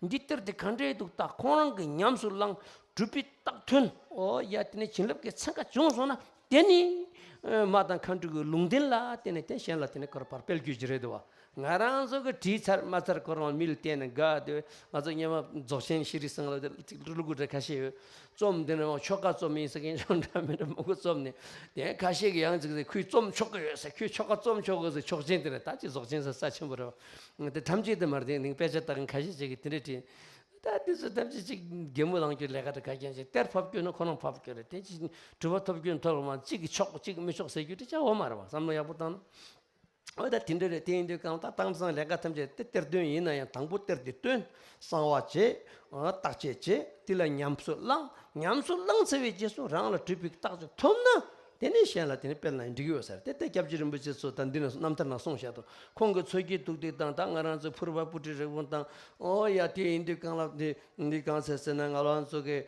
འདི་གཏེར་དེ་ག་འདྲས་འདུག་ད་ཁོང་རང་གིས་ཉམས་སུ་བླངས། གྲུབ་པའི་རྟགས་ཐོན། ཨོ་ཡ་དེ་ནས་བྱིན་རླབས་ཀྱི་ཚན་ཁ་བྱུང་སོང་ན་དེ་ནི་མ་དང་མཁའ་འགྲོ་གི་ལུང་བསྟན་ལ་བརྟེན་ནས་དེ་གཞན་ལ་དེ་ནས་ག་རེ་ཟེར་སྤེལ་རྒྱུ་ཅིག་རེད་འདུག་བ། ང་རང་ཚོ་གིས་བྲིས་ཚར་མ་ཚར་ཁོ་རང་མི་ལ་བསྟན་ནས་དགའ་སྟེ། ང་ཚོ་སྔོན་མ་རྫོགས་ཆེན་ཤྲཱི་སིང་ཧ་ལ་དེ་གླུ་གུ་འདྲ་ཁ་ཤས་ཡོད། རྩོམ་འདི་ནི་ཆོ་ག་རྩོམ་ཡིན་ཟེར་མཁན་ཅིག་འདྲ་མི་འདྲ་མང་པོ་རྩོམ་ནས། དེ་ཁ་ཤས་ཀྱིས་ཡང་ཅིག་ཟེར། ཁོས་རྩོམ་ཆོག་གི་ཡོད་ཟེར། ཁོས་ཆོ་ག་རྩོམ་ཆོག་གི་ཟེར། ཆོག་མཆན་དེ་རེད། ད་ཅིག་རྫོགས་ཆེན་ཟེར་ས་ཆེན་པོ་རེད་བ། དེ་ཐམས་ཅད་དེ་མ་རེད། དེ་ནི་དཔེ་ཆ་ལྟ་མཁན་ཁ་ཤས་ཅིག་གིས་དེ་འདྲ་བྲིས། ད་དེ་ཚོ་ཐམས་ཅད་ཅིག་གད་མོ་ལངས་རྒྱུ་ལས་ཀ་དེ་ག་རྐྱང་ཅིག་གཏེར་ཕབ་རྒྱུ་ན་ཁོ་རང་ཕབ་རྒྱུ་རེད། དེ་ཅིག་གྲུབ་པ་ཐོབ་རྒྱུ་ཐོབ་མ། གཅིག་གིས་ཆོག་གཅིག་གིས་མི་ཆོག་ཟེར་རྒྱུ་དེ་ཅང་ཡོད་མ་རེད་བ། བསམ་བློ་ཡག་པོ་བཏང་ན། འོ་ད་དེ་འདྲ་རེད། དེ་ཡིན་དུས་གང་ད་དེང་སང་ལས་ཀ་ཐམས་ཅད་དེ་གཏེར་འདོན་ཡིན་ན་ཡང་དང་པོ་གཏེར་དེ་བཏོན། གསང་བ་བྱེད། བརྟག་དཔྱད་བྱེད། དེ་ལ་ཉམས་སུ་བླངས། ཉམས་སུ་བླངས་ཚར་བའི་རྗེས་སུ་རང་ལ་གྲུབ་པའི་རྟགས་ཅིག་ཐོབ་ན། དེ་ནས་གཞན་ལ་དེ་ནས་སྤེལ་ན་འགྲིག་གི་ཡོད་ས་རེད། དེ་ལྟར་སྐྱབས་རྗེ་རིན་པོ་ཆེ་ཚོ་ད་འདི་ན་རྣམ་ཐར་ནང་གསུངས་བཞག་འདུག་ཁོང་གི་མཚོ་སྐྱེས་ཐུགས་ཐིག་དང་། ད་ང་རང་ཚོ་ཕུར་པ་སྤུ་གྲི་རི་བོང་དང་། ཨོ་ཡ་དེ་ཡིན་དུས་གང་ལ་འདི་འདི་གང་ཟེར་ཟེར་ན་ང་རང་ཚོ་གི་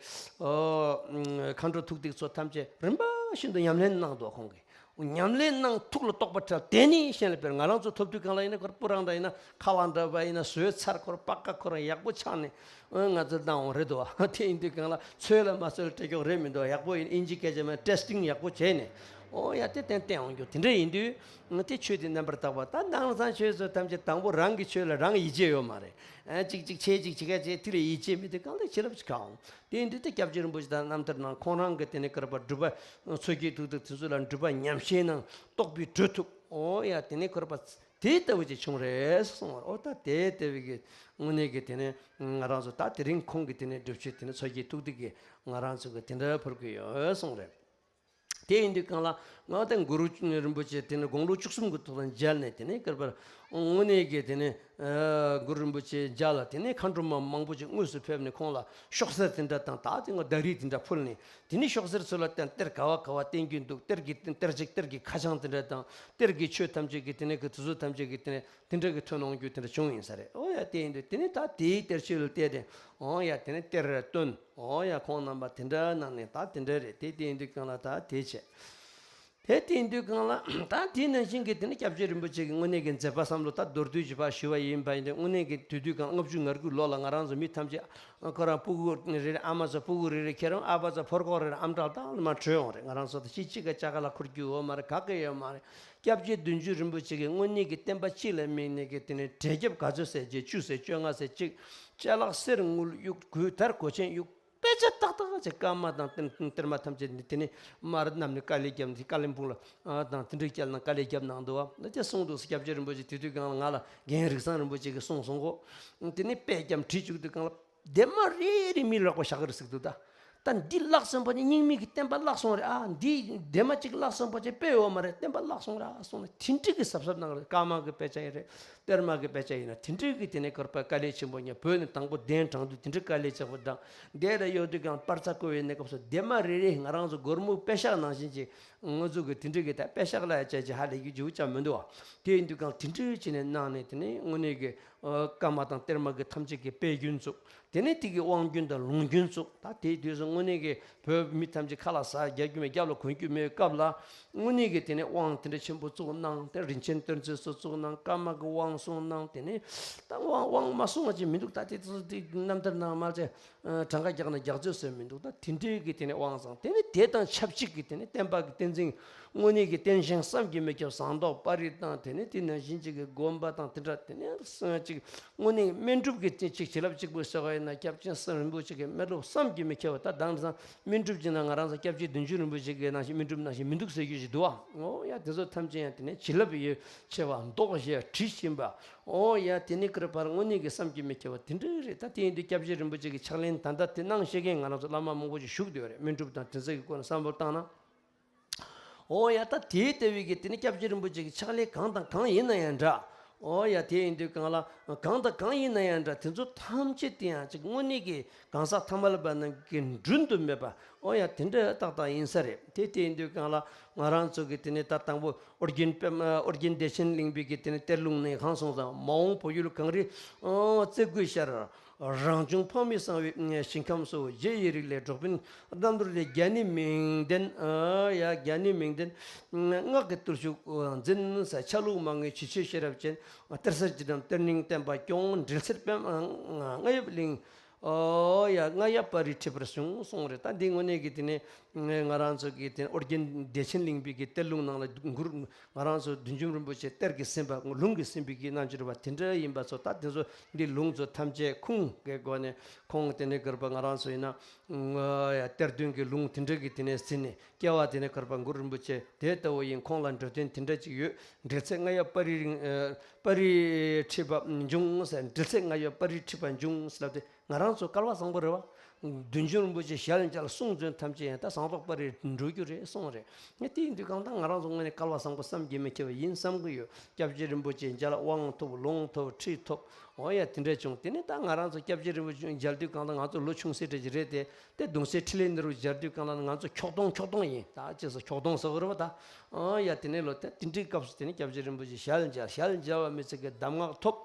ཨོ་མཁའ་འགྲོ་ཐུགས་ཐིག་ཚོ་ཐམས་ཅད་རིམ་པ་བཞིན་དུ་ཉམས་ལེན་གནང་འདུག་ཁོང་གིས། ཉམས་ལེན་གནང་ཐུགས་ལ་རྟོགས་པ་འཕྲལ་དེ་ནས་གཞན་ལ་སྤེལ། ང་རང་ཚོ་ཐོབ་དུས་གང་ལ་ཡིན་ན་ཁོ་རང་སྤུ་རང་འདྲ་ཡིན་ན་ཁ་ལག་འདྲ་བ་ཡིན་ན་བཟོས་ཚར། ཁོ་རང་པགས་ཀ་ཁོ་རང་ཡག་པོ་ཆགས་ནས། ཨ་ང་ཚོ་བཏང་འོང་རེད་དོ། དེ་ཡིན་དུས་གང་ལ་ཚོད་ལ་མ་ཚོད་ལ་སྤྲད་ཀྱོག་རེད་མི་འདུག་ཡག་པོ་ཡིན། ཨིན་ཇི་སྐད་ཆ་མ་ཊེ་སི་ཊིང་ཡག་པོ་བྱས་ནས། ཨོ་ཡ་དེ་ཏན་ཏན་འོང་རྒྱུ་དེ་འདྲ་ཡིན་དུས། དེ་ཆོས་དེ་རྣམ་པར་དག་པ། ད་དེང་སང་ཆོས་ཚོ་ཐམས་ཅད་དང་པོ་རང་གི་ཆོས་ལ་རང་ཡིད་ཆེས་ཡོད་མ་རེད། ཨ་གཅིག་གཅིག་བྱས་གཅིག་བྱེད་ཀ་བྱས་དེ་ལ་ཡིད་ཆེས་མེད་དུས་གང་ལ་བྱིན་རླབས་ཅིག་གང་འོང་། དེ་ཡིན་དུས་དེ་སྐྱབས་རྗེ་རིན་པོ་ཆེ་དང་རྣམ་ཐར་ནང་ཁོང་རང་གི་དེ་ནས་ག་རེ་ཟེར་སྒྲུབ་པ་མཚོ་སྐྱེས་ཐུགས་ཐིག་དེ་ཚོ་ལ་སྒྲུབ་པ་ཉམས་བཞེས་གནང་། རྟོགས་པའི་གྲོལ་ཐུབ། ཨོ་ཡ་དེ་ནས་ག་རེ་ཟེར་དེ་ལྟ་བུ་ཅིག་བྱུང་རེད་གསུངས་པ་རེད། ཨོ་ད་དེ་ལྟ་བུའི་གི་དངོས་གནས་ཀྱི་དེ་ནས་ང་རང་ཚོ་ད་དེ་རིང་ཁོང་གི་དེ་ནས་སྒྲུབ་མཆོད་དེ་ནས་མཚོ་སྐྱེས་ཐུགས་ཐིག་གི་ང་རང་ཚོ་གི་དེ་འདྲ་ཕུལ་གི་ཡོད་གསུངས་རེད། དེ་ཡིན་དུས་གང་ལ་ང་དང་གུ་རུ་རིན་པོ་ཆེ་དེ་ནས་དགུང་ལོ་བཅུ་གསུམ་གྱི་ཐོག་ལ་མཇལ་ནས། དེ་ནས་ག་རེ་ཟེར་དངོས་གནས་ཀྱི་དེ་ནས་ཨ་གུ་རུ་རིན་པོ་ཆེ་མཇལ་ལ། དེ་ནས་མཁའ་འགྲོ་མ་མང་པོ་ཅིག་དངོས་སུ་ཕེབས་ནས་ཁོང་ལ་ཤོག་སེར་དེ་འདྲ་དང་། ད་དེ་ང་ཟླ་རིས་དེ་འདྲ་ཕུལ་ནས། དེ་ནས་ཤོག་སེར་ཚོ་ལ་བསྟན། གཏེར་ག་བ་ག་བ་བསྟན་རྒྱུ་འདུག་གཏེར་གྱི་གཏེར་ཆོས་ཀྱི་ཁ་བྱང་དེ་འདྲ་དང་། གཏེར་གྱི་ཆོས་ཐམས་ཅད་ཀྱི་དེ་ནས་ཀྱི་དེ་ཚོ་ཐམས་ཅད་ཀྱི་དེ་ནས་དེ་འདྲ་གི་ཐོན་ཡོང་རྒྱུ་དེ་འདྲ་བྱུང་ཡིན་ས་རེད། ཨོ་ཡ་དེ་ཡིན་དུས་དེ་ནས་ད་དེའི་གཏེར་ཆོས་ལ་བལྟས་ཏེ། ཨོ་ཡ་དེ་ནས་གཏེར་བཏོན། ཨོ་ཡ་ཁོང་རྣམ་པ་དེ་འདྲ་གནང་ནས་ད་དེ་འདྲ་རེད། དེ་དེ་ཡིན་དུས་གང་ལ་ད་དེ་བྱས། ཧེ་དེ་ཡིན་དུས་གང་ལ་ད་དེ་ནང་བཞིན་གྱི་དེ་ནི་སྐྱབས་རྗེ་རིན་པོ་ཆེ་གི་དངོས་གནས་ཀྱི་མཛད་པ་བསམ་བློ་ད་མདོར་བསྡུས་ཀྱི་ཕར་ཞུ་བ་ཡིན་པ་ཡིན་ཏེ། དངོས་གནས་ཀྱི་དུས་དུས་གང་ལྔ་བཅུ་ང་དགུའི་ལོ་ལ་ང་རང་ཚོ་མི་ཐམས་ཅད་ཁོ་རང་སྤུ་གུ་རེ་རེ་ཨ་མ་ཚོ་སྤུ་གུ་རེ་རེ་ཁྱེར་འོང་། ཨ་ཕ་ཚོ་ཕོར་ཁོག་རེ་རེ་ཨམ་ཕྲག་དང་ལ་མ་བྲོས་འོང་རེད། ང་རང་ཚོ་ད་ཅི་གཅིག་ག་ཅ་ག་ལ་འཁོར་རྒྱུ་ཡོད་མ་རེད། ག་གེ་ཡོད་མ་རེད། སྐྱབས་རྗེ་བདུད་འཇོམས་རིན་པོ་ཆེ་གི་དངོས་གནས་ཀྱི་བསྟན་པ་སྤྱི་ལ་དམིགས་ནས་ཀྱི་དེ་ནི་བྲེལ་རྒྱབ་ག་ཚོད་ཟེར་བརྒྱད་ཅུ་ཟེར་བཅོ་ལྔ་ཟེར་གཅིག་ཅ་ལག་གསེར་དངུལ་གཡུག་གོས་དར་གོས་ཆེན་གཡུག་དཔེ་ཆ་ཏག་ཏག་ཅིག་ཀརྨ་དང་གཏེར་གཏེར་མ་ཐམས་ཅད་འདི་དེ་ནི་མར་བསྣམས་ནས་དཀའ་ལས་བརྒྱབ་ནས། ཀ་ལིམ་པོང་ལ་ཨ་དང་དེ་འདྲའི་སྐྱེལ་ན་དཀའ་ལས་བརྒྱབ་གནང་འདུག་བ། ལ་ཅེ་གསུངས་འདུག་སྐྱབས་རྗེ་རིན་པོ་ཆེ་དེ་དུས་སྒང་ལ་ང་ལ་རྒན་རིགས་བཟང་རིན་པོ་ཆེ་གིས་གསུངས་སོང་གོ། དེ་ནི་དཔེ་རྒྱབ་བྲིས་བཅུག་དུས་སྒང་ལ་སྡེར་མ་རེ་རེ་མི་ལོག་པ་བཞག་གི་རེད་ཟེར་འདུག་ད་ད་འདི་བརླག་སོང་པ་ནི་རྙིང་མའི་གི་བསྟན་པ་བརླག་སོང་རེད། ཨ་འདི་སྡེར་མ་གཅིག་བརླག་སོང་པ་ཅེ་དཔེ་ཡོད་མ་རེད། བསྟན་པ་བརླག་སོང་ར་སོང་ནས་དེ་འདྲའི་གི་གཟབ་གཟབ་གནང་རེད། ཀརྨ་གི་དཔེ་ཆ་ཡིན་རེད། གཏེར་མ་གི་དཔེ་ཆ་ཡིན་ན་དེ་འདྲའི་གི་དེ་ནས་ཁོར་པ་དཀའ་ལས་ཆེན་པོ་ཉོ། བོད་ནས་དང་པོ་གདན་དྲངས་དུས་དེ་འདྲའི་དཀའ་ལས་ཆེན་པོ་དྲངས། འདས་ལ་ཡོད་དུས་ཀྱང་པར་ཚ་བརྐོས་པའི་གནས་སྐབས་སུ་སྡེར་མ་རེ་རེ་ང་རང་ཚོ་སྒོར་མོ་པེ་ཤག་ནང་བཞིན་གྱི་ང་ཚོ་གི་དེ་འདྲའི་གི་ད་པེ་ཤག་ལ་ཡ་བྱས་ཀྱི་ཧ་ལས་རྒྱུ་ཅིག་ཅང་མི་འདུག་བ། དེ་ཡིན་དུས་ཀྱང་དེ་འདྲའི་བྱས་ནས་གནང་ནས་དེ་ནས་དངོས་གནས་ཀྱི་ཨ་ཀརྨ་དང་གཏེར་མ་གི་ཐམས་ཅད་ཀྱི་དཔེ་རྒྱུན་བཙུགས། དེ་ནས་དེ་གི་དབང་རྒྱུན་དང་ལུང་རྒྱུན་བཙུགས། ད་དེའི་དུས་སུ་དངོས་གནས་ཀྱི་བོད་མི་ཐམས་ཅད་ཁ་ལག་ཟ་རྒྱག་རྒྱུ་མེད། རྒྱབ་ལ་གོན་རྒྱུ་མེད་སྐབས་ལ་དངོས་གནས་ཀྱི་དེ་ནས་དབང་དེ་འདྲ་ཆེན་པོ་བཙུགས་གནང་། དེ་རིན་ཆེན་གཏེར་མཛོད་སོགས་བཙུགས་གནང་། ཀརྨ་གི་དབང་གསུངས་གནང་། དེ་ནས་ད་དབང་དབང་མ་གསུངས་པ་ཅིག་མི་འདུག་ད་དེ་ཚོ་དེ་རྣམ་ཐར་ནང་མ་ཚད་གྲངས་ཀ་རྒྱག་ན་རྒྱག་ཚོད་ཟེར་མི་འདུག་ད་དེ་འདྲའི་གི་དེ་ནས་དབང་བཟང་། དེ་ནས་དེ་དང་ཆབས་ཅིག་གི་དེ་ནས་བསྟན་པ་གི་བསྟན་འཛིན་དངོས་གནས་ཀྱི་བསྟན་ཞིང་བསམ་གྱིས་མི་ཁྱབ་ཟངས་མདོག་དཔལ་རི་དང་། དེ་ནས་དེ་ནང་བཞིན་ཅིག་གི་དགོན་པ་དང་དེ་འདྲ། དེ་ནས་ཅིག་དངོས་གནས་སྨིན་གྲུབ་ཀྱི་དེ་ཅིག་བྱིན་རླབས་གཅིག་པུ་ཟེར་བ་ཡིན་ན། སྐྱབས་ཆེན་སེང་རིན་པོ་ཆེ་གི་སྨིན་གྲུབ་བསམ་གྱིས་མི་ཁྱབ་པ། ད་དེང་སང་སྨིན་གྲུབ་ཅིག་ན་ང་རང་ཚོ་སྐྱབས་རྗེ་བདུད་འཇོམས་རིན་པོ་ཆེ་གི་ནང་བཞིན་སྨིན་གྲུབ་ནང་བཞིན་མི་འདུག་ཟེར་རྒྱུ་ཞིག་འདུག་བ། ཨོ་ཡ། དེ་ཚོ་ཐམས་ཅད་ཡང་དེ་ནས་བྱིན་རླབས་ཡོད་ཆེ་བ། མདོག་བཞད་དྲི་ཞིམ་པ། ཨོ་ཡ། དེ་ནི་ཀར་པར་དངོས་གནས་ཀྱི་བསམ་གྱིས་མི་ཁྱབ་པ་དེ་འདྲ་རེད། ད་དེ་ཡིན་དུས་སྐྱབས་རྗེ་རིན་པོ་ཆེ་གི་ཕྱག་ལེན་ད་ལྟ་དེ་གནང་ཤེས་མཁན་ང་རང་ཚོ་བླ་མ་མང་པོ་ཞིག་བཞུགས་བསྡད་ཡོད་རེད། སྨིན་གྲུབ་དང་དེ་ཚོ་གི་སྐོར་ནས་བསམ་བློ་བཏང་ན། ཨོ་ཡ། ད་དེའི་ལྟ་བུའི་གི་དེ་ནི་སྐྱབས་རྗེ་རིན་པོ་ཆེ་གི་ཕྱག་ལེན་གང་དང་གང་ཡིན་ན་ཡང་འདྲ། ཨོ་ཡ། དེ་ཡིན་དུས་གང་ལ་གང་དང་གང་ཡིན་ན་ཡང་འདྲ། དེ་ཚོ་ཐམས་ཅད་དེ་ཡང་ཅིག་དངོས་གནས་ཀྱི་གང་ཟག་ཐ་མལ་པ་རྣམས་ཀྱི་མགྲོན་དུ་སྨོད་པ། ཨོ་ཡ། དེ་འདྲ་ཏག་ཏག་ཡིན་ས་རེད། དེ་དེ་ཡིན་དུས་གང་ལ་ང་རང་ཚོ་གི་དེ་ནི་ད་དང་པོ་ཨོ་རྒྱན་པདྨ། ཨོ་རྒྱན་བདེ་ཆེན་གླིང་པའི་གི་དེ་ནི་གཏེར་ལུང་ནས་གང་སོང་ཙང་། མ་འོངས་བོད་ཡུལ་གངས་རི་ཨོ་རྩེ་དགུའི་ཤར། རང་བྱུང་འཕགས་མའི་གསང་བའི་ཞིང་ཁམས་སུ། རྗེ་ཡི་རིགས་ལས་འབྲོག་དཔོན་རྣམས་དོར་ཏེ། རྒྱ་ནི་མིང་ལྡན། ཨ་ཡ། རྒྱ་ནི་མིང་ལྡན་སྔགས་ཀྱི་བརྟུལ་ཞུགས་འཛིན་ཟེར། ཆ་ལུགས་མ་ངེས་ཇི་ཆོས་ཤེས་རབ་ཅན། གཏེར་གསར་གྱི་དམ་གཏེར་རྙིང་བསྟན་པ་སྐྱོང་། འབྲེལ་ཚད་པདྨ་རྔ་ཡབ་གླིང་། ཨོ་ཡ། རྔ་ཡབ་པར་རིས་ཁྲིད་པར་བྱུང་གསུངས་རེད། ད་འདི་དངོས་གནས་ཀྱི་དེ་ནས་ང་རང་ཚོ་གི་དེ་ཨོ་རྒྱན་བདེ་ཆེན་གླིང་པའི་གི་གཏེར་ལུང་ནང་ལ་མགུར། ང་རང་ཚོ་བདུད་འཇོམས་རིན་པོ་ཆེ་གཏེར་གྱིས་ཟིན་པ། ལུང་གིས་ཟིན་པའི་གི་རྣམ་འགྱུར་བ་དེ་འདྲ་ཡིན་པ་ཚོ། ད་དེ་ཚོ་འདི་ལུང་ཚོ་ཐམས་ཅད་ཁུངས་ཀྱི་སྒོ་ནས་ཁོང་དེ་ནས་གུར་པ་ང་རང་ཚོ་ཡིན་ན་ཨ་ཡ་གཏེར་སྟོན་གྱི་ལུང་དེ་འདྲ་གི་དེ་ནས་ཟིན་ནས། སྐྱེ་བ་དེ་ནས་གུར་པ་གུ་རུ་རིན་པོ་ཆེ་དེ་ལྟ་བུ་ཡིན། ཁོང་ལ་འགྲོ་དོན་དེ་འདྲ་ཅིག་ཡོད། འབྲེལ་ཚད་རྔ་ཡབ་པར་རིས། ཨ་པར་རིས་ཁྲིད་པ་འབྱུང་ཟེར། འབྲེལ་ཚད་རྔ་ཡབ་པར་རིས་ཁྲིད་པ་འབྱུང་ཟེར་ལབ་དེ། ང་རང་ཚོ་སྐལ་བ་བཟང་པོ་རེད་བ། བདུད་འཇོམས་རིན་པོ་ཆེ་ཞལ་མཇལ་གསུང་བཙན་ཐམས་ཅད་ཡང་ད་ཟངས་མདོག་དཔལ་རིར་འགྲོ་རྒྱུ་རེད་གསུངས་རེད། ངས་དེ་ཡིན་དུས་གང་ལྟར་ང་རང་ཚོ་དངོས་གནས་སྐལ་བ་བཟང་པོ་བསམ་གྱིས་མི་ཁྱབ་པ་ཡིན་བསམ་གྱི་ཡོད། སྐྱབས་རྗེ་རིན་པོ་ཆེ་མཇལ། དབང་ཐོབ། ལུང་ཐོབ། ཁྲིད་ཐོབ། འོ་ཡ། དེ་འདྲ་བྱུང་། དེ་ནས་ད་ང་རང་ཚོ་སྐྱབས་རྗེ་རིན་པོ་ཆེ་མཇལ་དུས་གང་ལྟར་ང་ཚོ་ལོ་ཆུང་སེ་འདྲ་ཅིག་རེད་དེ། དེ་གདུང་སྲས་འཕྲིན་ལས་ནོར་བུ་མཇལ་དུས་གང་ལྟར་ང་ཚོ་ཁྱོག་གདོང་ཁྱོག་གདོང་ཡིན། ད་ཅེས་སོ་ཁྱོག་གདོང་ཟེར་གི་རེད་བ་ད། འོ་ཡ། དེ་ནས་ལོ་དེ་དེ་འདྲའི་སྐབས་སུ་དེ་ནས་སྐྱབས་རྗེ་རིན་པོ་ཆེ་ཞལ་མཇལ། ཞལ་མཇལ་བ་མི་ཚད་ཀྱི་གདམས་ངག་ཐོབ།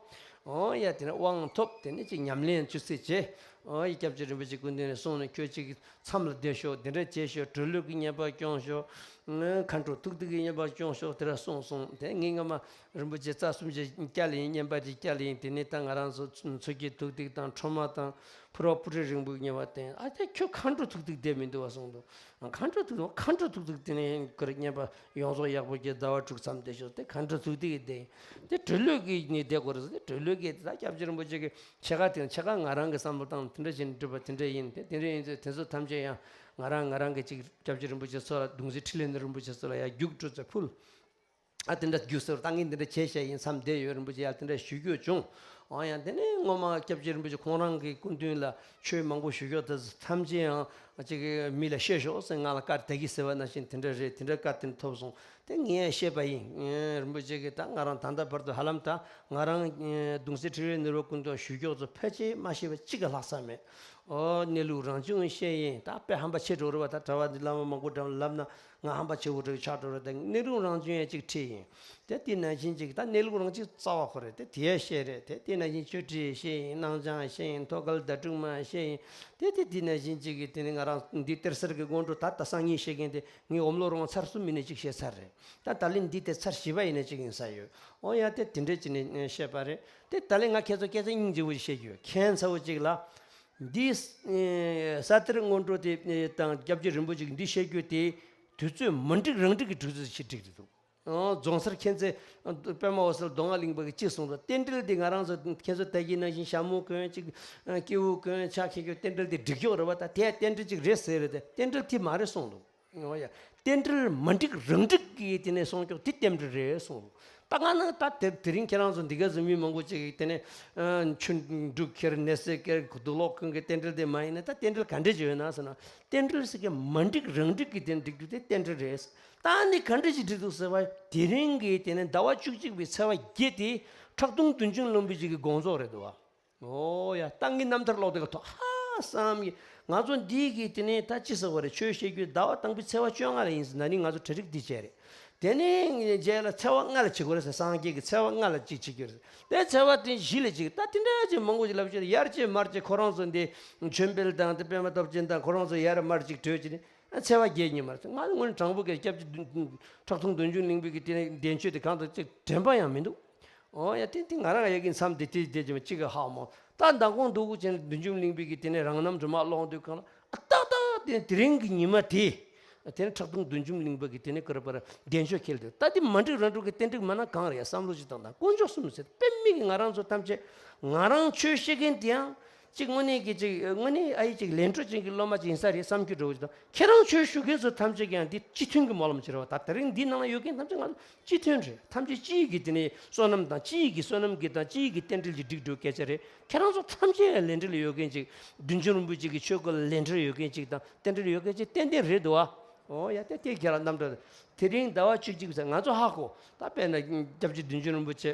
འོ་ཡ། དེ་ནས་དབང་ཐོབ། དེ་ནས་ཅིག་ཉམས་ལེན་ཅུང་ཟད་བྱས། འོ་ཡ། སྐྱབས་རྗེ་རིན་པོ་ཆེ་སྐུ་མདུན་ནས་གསུངས་ནས། ཁྱོད་ཅིག་མཚམས་ལ་བསྡད་ཤོག་འདི་འདྲ་བྱས་ཤོག་གྲོ་ལོད་ཀྱི་བསྙེན་པ་སྐྱོང་ཤོག་མཁའ་འགྲོ་ཐུགས་ཐིག་གི་བསྙེན་པ་སྐྱོང་ཤོག་དེ་འདྲ་གསུངས་སོང་། དེ་ངས་སྔ་མ་རིན་པོ་ཆེ་རྩ་གསུམ་གྱི་སྐྱ་ལ་ཡིན། བསྙེན་པ་དེ་སྐྱ་ལ་ཡིན། དེ་ནས་ད་ང་རང་ཚོ་མཚོ་སྐྱེས་ཐུགས་ཐིག་དང་ཁྲོ་མ་དང་ཕུར་བ་སྤུ་གྲི་རིང་པོའི་བསྙེན་པ་བསྟེན། ཨ་ཅག་ཁྱོད་མཁའ་འགྲོ་ཐུགས་ཐིག་བསྡད་མི་འདུག་བ་གསུངས་འདུག་མཁའ་འགྲོ་ཐུགས་ཐིག་མཁའ་འགྲོ་ཐུགས་ཐིག་དེ་ནས་ཁོ་རང་བསྙེན་པ་ཡོངས་རྫོགས་ཡག་པོ་སྐྱེས། ཟླ་བ་དྲུག་མཚམས་བསྡད་ཤོག་དེ་མཁའ་འགྲོ་ཐུགས་ཐིག་གིས་བསྡད་ཡིན། དེ་གྲོ་ལོད་ཀྱི་ནས་བསྡད་དགོས་རེད་ཟེར། དེ་གྲོ་ལོད་ཀྱི་ད་སྐྱབས་རྗེ་རིན་པོ་ཆེ་གི་ཕྱེད་ཀ་དེ་ཕྱེད་ཀ་ང་རང་གི་བསམ་བློ་བཏང་དེ་འདྲ་བྱས་ནས་བསྒྲུབས་པ་དེ་འདྲ་ཡིན། དེ་དེ་འདྲ་ཡིན་ཚེ་དེ་ཚོ་ཐམས་ཅད་ཡང་ང་རང་ང་རང་གི་ཅིག་སྐྱབས་རྗེ་རིན་པོ་ཆེ་ཚོ་ལ། གདུང་སྲས་འཕྲིན་ལས་ནོར་བུ་རིན་པོ་ཆེ་ཚོ་ལ་ཡང་རྒྱུགས་སྤྲོད་ཚེ་ཕུལ། ཨ་དེ་འདྲ་རྒྱུགས་ཟེར། ད་ངས་འདི་འདྲ་བྱས་བཞག་ཡིན། མཚམས་བསྡད་ཡོད། རིན་པོ་ཆེ་ཡར་དེ་འདྲ་ཞུ་རྒྱུ་བྱུང་། འོ་ཡང་དེ་ནས་སྔོན་མ་སྐྱབས་རྗེ་རིན་པོ་ཆེ་ཁོང་རང་གི་སྐུ་མདུན་ལ་ཆོས་མང་པོ་ཞུ་རྒྱུ་དེ་ཐམས་ཅད་ཡང་ཅིག་མི་ལ་བཤད་ཤོག་ཟེར་ང་ལ་བཀའ་དེ་གིས་ཟེར་བ་ནང་བཞིན་དེ་འདྲ་རེད། དེ་འདྲ་བཀའ་དེ་ཐོབ་སོང་། དེ་ངས་བཤད་པ་ཡིན། རིན་པོ་ཆེ་གིས་ད་ང་རང་ད་ལྟ་བར་དུ་ཧ་ལམ་ད་ང་རང་གདུང་སྲས་འཕྲིན་ལས་ནོར་བུ་སྐུ་མདུན་ཞུ་རྒྱུ་ཚོ་ཕལ་ཆེར་མ་ཤེས་པ་གཅིག་ག་ལྷག་ས་མེད། ཨོ་གནས་ལུགས་རང་བྱུང་བཤད་ཡིན། ད་དཔེ་ཧམ་པ་ཆེ་འགྲོ་རེད་བ། ད་གྲྭ་པ་འདི་བླ་མ་མང་པོ་འདྲ་ལབ་ན་ང་ཧམ་པ་ཆེ་བོ་འདྲ་ཆགས་འགྲོ་རེད། ད་གནས་ལུགས་རང་བྱུང་ཡང་གཅིག་ཁྲིད་ཡིན། དེ་དེ་ནང་བཞིན་གཅིག་ད་གནས་ལུགས་རང་གཅིག་རྩ་བ་ཁོ་རེད། དེ་དེ་བཤད་རེད། དེ་དེ་ ནང་བཞིན་ཆོས་ཁྲིད་བཤད་ཡིན། སྣང་བྱང་བཤད་ཡིན། ཐོད་རྒལ་ཟླ་དྲུག་མ་བཤད་ཡིན། དེ་དེ་དེ་ནང་བཞིན་གཅིག་གིས་དེ་ནི་ང་རང་འདི་གཏེར་གསར་གྱི་སྔོན་འགྲོ་ད་ལྟ་སང་ཉིན་བཤད་མཁན་དེ་ངས་འོམ་ལོ་རོང་ཚར་གསུམ་མིན་ནས་གཅིག་བཤད་ཚར་རེད། ད་ད་ལན་འདི་དེ་ཚར་བཞི་པ་ཡིན་ནས་གཅིག་ཡིན་ས་ཡོད། ཨོ་ཡ། དེ་དེ་འདྲས་བྱས་ནས་བཤད་པ་རེད། དེ་ད་ལན་ང་ཁྱེད་ཚོ་སྐད་ཆ་སྙིང་རྗེ་བོ་ཞིག་བཤད་རྒྱུ་ཡོད། ཁྱད་མཚར་བོ་གཅིག་ལ། འདི་ས་གཏེར་སྔོན་འགྲོ་དེ་དང་སྐྱབས་རྗེ་རིན་པོ་ཆེ་གིས་འདི་བཤད་རྒྱུ་དེ་དུས་ཚོད་མ་འགྲིག་རང་འགྲིག་གི་དུས་ཚོད་ཞིག་བསྒྲིགས་འདུག། ཨོ། རྫོང་སར་མཁྱེན་བརྩེ་པད་མ་འོད་གསལ་མདོ་སྔགས་གླིང་པ་གིས་གཅིག་གསུངས་འདུག། རྟེན་འབྲེལ་འདི་ང་རང་ཚོ་ཁྱེད་ཚོ་ལྟ་གི་ནང་བཞིན་ཞྭ་མོ་གོན་གཅིག་སྐྱེ་བོ་གོན་ཕྱག་འཁྱེར་རྒྱུ་རྟེན་འབྲེལ་འདི་འགྲིག་ཀྱོག་རེད་བ། ད་དེ་རྟེན་འབྲེལ་གཅིག་རེད་ཟེར་རེད་དེ། རྟེན་འབྲེལ་དེ་མ་རེད་གསུངས་འདུག། ཨོ་ཡ། རྟེན་འབྲེལ་མ་འགྲིག་རང་འགྲིག་གིས་དེ་ནས་སོང་ཀྱོག་དེ་རྟེན་འབྲེལ་རེད་གསུངས་འདུག། ད་ང་ནི་ད་དེ་དེ་རིང་ཁྱེད་རང་ཚོ་འདི་ག་ཚོ་མི་མང་པོ་ཅིག་གིས་དེ་ནས་ཆུ་འབྲུ་ཁྱེར་ནས་སེ་ཁྱེར་དུག་ལོག་གོན་གི་རྟེན་འབྲེལ་དེ་མ་ཡིན་ན་ད་རྟེན་འབྲེལ་ག་འདྲས་ཅིག་ཡོད་ན་ཟེར་ན། རྟེན་འབྲེལ་ཟེར་མཁན་མ་འགྲིག་རང་འགྲིག་གིས་དེ་འགྲིག་རྒྱུ་དེ་རྟེན་འབྲེལ་རེད། ད་ནི་ག་འདྲ་ཞིག་འགྲིག་འདུག་ཟེར་བ། དེ་རིང་གི་དེ་ནི་ཟླ་བ་བཅུ་གཅིག་པའི་ཚེས་པ་བརྒྱད་དེ་ཁྲག་འཐུང་བདུད་འཇོམས་ལྷུན་པོ་ཆེ་གི་དགོངས་རྫོགས་རེད་འདུག་བ། ཨོ་ཡ། ད་ངའི་རྣམ་ཐར་ཀློག་དེ་ག་ཐོག་ཧ་བསམ་གི། ང་ཚོ་འདི་གི་དེ་ནི་ད་ཅི་ཟེར་བ་རེད། ཆོས་བཤད་རྒྱུ་ཟླ་བ་དང་པོའི་ཚེས་པ་བཅོ་ལྔ་ལ་ཡིན་ཟེར་ན་ནི་ང་ཚོ་གྲ་སྒྲིག་འདི་བྱས་རེད། དེ་ནས་རྗེས་ལ་ཚེས་པ་ལྔ་ལ་བྱེད་དགོས་རེད་ཟེར། སངས་རྒྱས་ཀྱི་ཚེས་པ་ལྔ་ལ་གཅིག་བྱེད་རྒྱུ་རེད། དེ་ཚེས་པ་དེ་བཞི་ལ་གཅིག། ད་དེ་འདྲ་ཅིག་མང་པོ་ཅིག་ལབ་ཀྱི་རེད། ཡར་བྱེད་མར་བྱེད་ཁོ་རང་ཚོ་འདི་མཆོད་འབེལ་དང་དེ་པད་མ་སྟོབས་ཆེན་དང་ཁོ་རང་ཚོ་ཡར་མར་གཅིག་བྲོས་ཀྱི་ནི། ཚེས་པ་བརྒྱད་ཉིན་མར་ང་ནི་དངོས་གནས་དྲང་པོ་གི་སྐྱབས་རྗེ་ཁྲག་འཐུང་བདུད་འཇོམས་གླིང་པའི་གི་དེ་ནས་བདེན་བརྗོད་དེ་གང་དང་གཅིག་དྲན་པ་ཡང་མི་འདུག། ཨོ་ཡ། དེ་དེ་ང་རང་ཡ་གི་མཚམས་དེ་དེ་དེ་ཅི་མ་གཅིག་གི་ཧ་མོ། ད་མདང་དགོང་འདུག་གུ་ཅན་བདུད་འཇོམས་གླིང་པའི་གི་དེ་ནས་རང་རྣམ་སྒྲོན་མ་ཀློག་དུས་གང་ལ་ཨ་ཏག་ཏག་དེ་དེ་རིང་གི་ཉི་མ་དེ། དེ་ནས་ཁྲག་འཐུང་བདུད་འཇོམས་གླིང་པ་གི་དེ་ནས་ཀུ་ར་པ་ར་བདེན་བརྗོད་ཁེལ་དུས། ད་དེ་མ་འགྲིག་རང་འགྲིག་གི་རྟེན་འགྲིག་མ་ན་གང་རེད་ཡ། བསམ་བློ་ཅིག་བཏང་དང་། དཀོན་མཆོག་གསུམ་ཟེར་དཔེ་མི་གི་ང་རང་ཚོ་ཐམས་ཅད་ང་རང་ཆོས་བཤད་མཁན་དེ་ཡང་གཅིག་དངོས་གནས་ཀྱི་གཅིག་དངོས་གནས་ཨ་ཡི་གཅིག་ལས་འཕྲོ་ཅན་གྱི་སློབ་མ་ཅིག་ཡིན་ས་རེད་བསམ་རྒྱུ་འདྲ་བོ་ཅིག་དང་། ཁྱེད་རང་ཆོས་ཞུ་མཁན་ཚོ་ཐམས་ཅད་ཀྱང་འདི་སྤྱི་མཐུན་གྱི་སྨོན་ལམ་ཅིག་རེད་བ། ད་དེ་རིང་འདི་ནང་ལ་ཡོད་མཁན་ཐམས་ཅད་ང་ཚོ་སྤྱི་མཐུན་རེད། ཐམས་ཅད་སྤྱི་ཡི་གི་དེ་ནས་བསོད་ནམས་དང་། སྤྱི་ཡི་གི་བསོད་ནམས་ཀྱི་དང་། སྤྱི་ཡི་གི་རྟེན་འབྲེལ་གྱི་སྒྲིག་འགྲོ་སྐད་ཆ་རེད། ཁྱེད་རང་ཚོ་ཐམས་ཅད་ལས་འབྲེལ་ཡོད་མཁན་ཅིག། བདུད་འཇོམས་རིན་པོ་ཆེ་གི་ཆོས་སྐོར་ལ་ལས་འབྲེལ་ཡོད་མཁན་ཅིག་དང་རྟེན་འབྲེལ་ཡོད་མཁན་ཅིག་ཏན་ཏན་རེད་འདུག་བ། ཨོ་ཡ། དེ་དེ་ཁྱེད་རང་རྣམ་གྲངས་དེ་རིང་ཟླ་བ་བཅུ་གཅིག་པའི་ཚེས། ང་ཚོ་ཧ་གོ། ད་དཔེར་ན་སྐྱབས་རྗེ་བདུད་འཇོམས་རིན་པོ་ཆེ།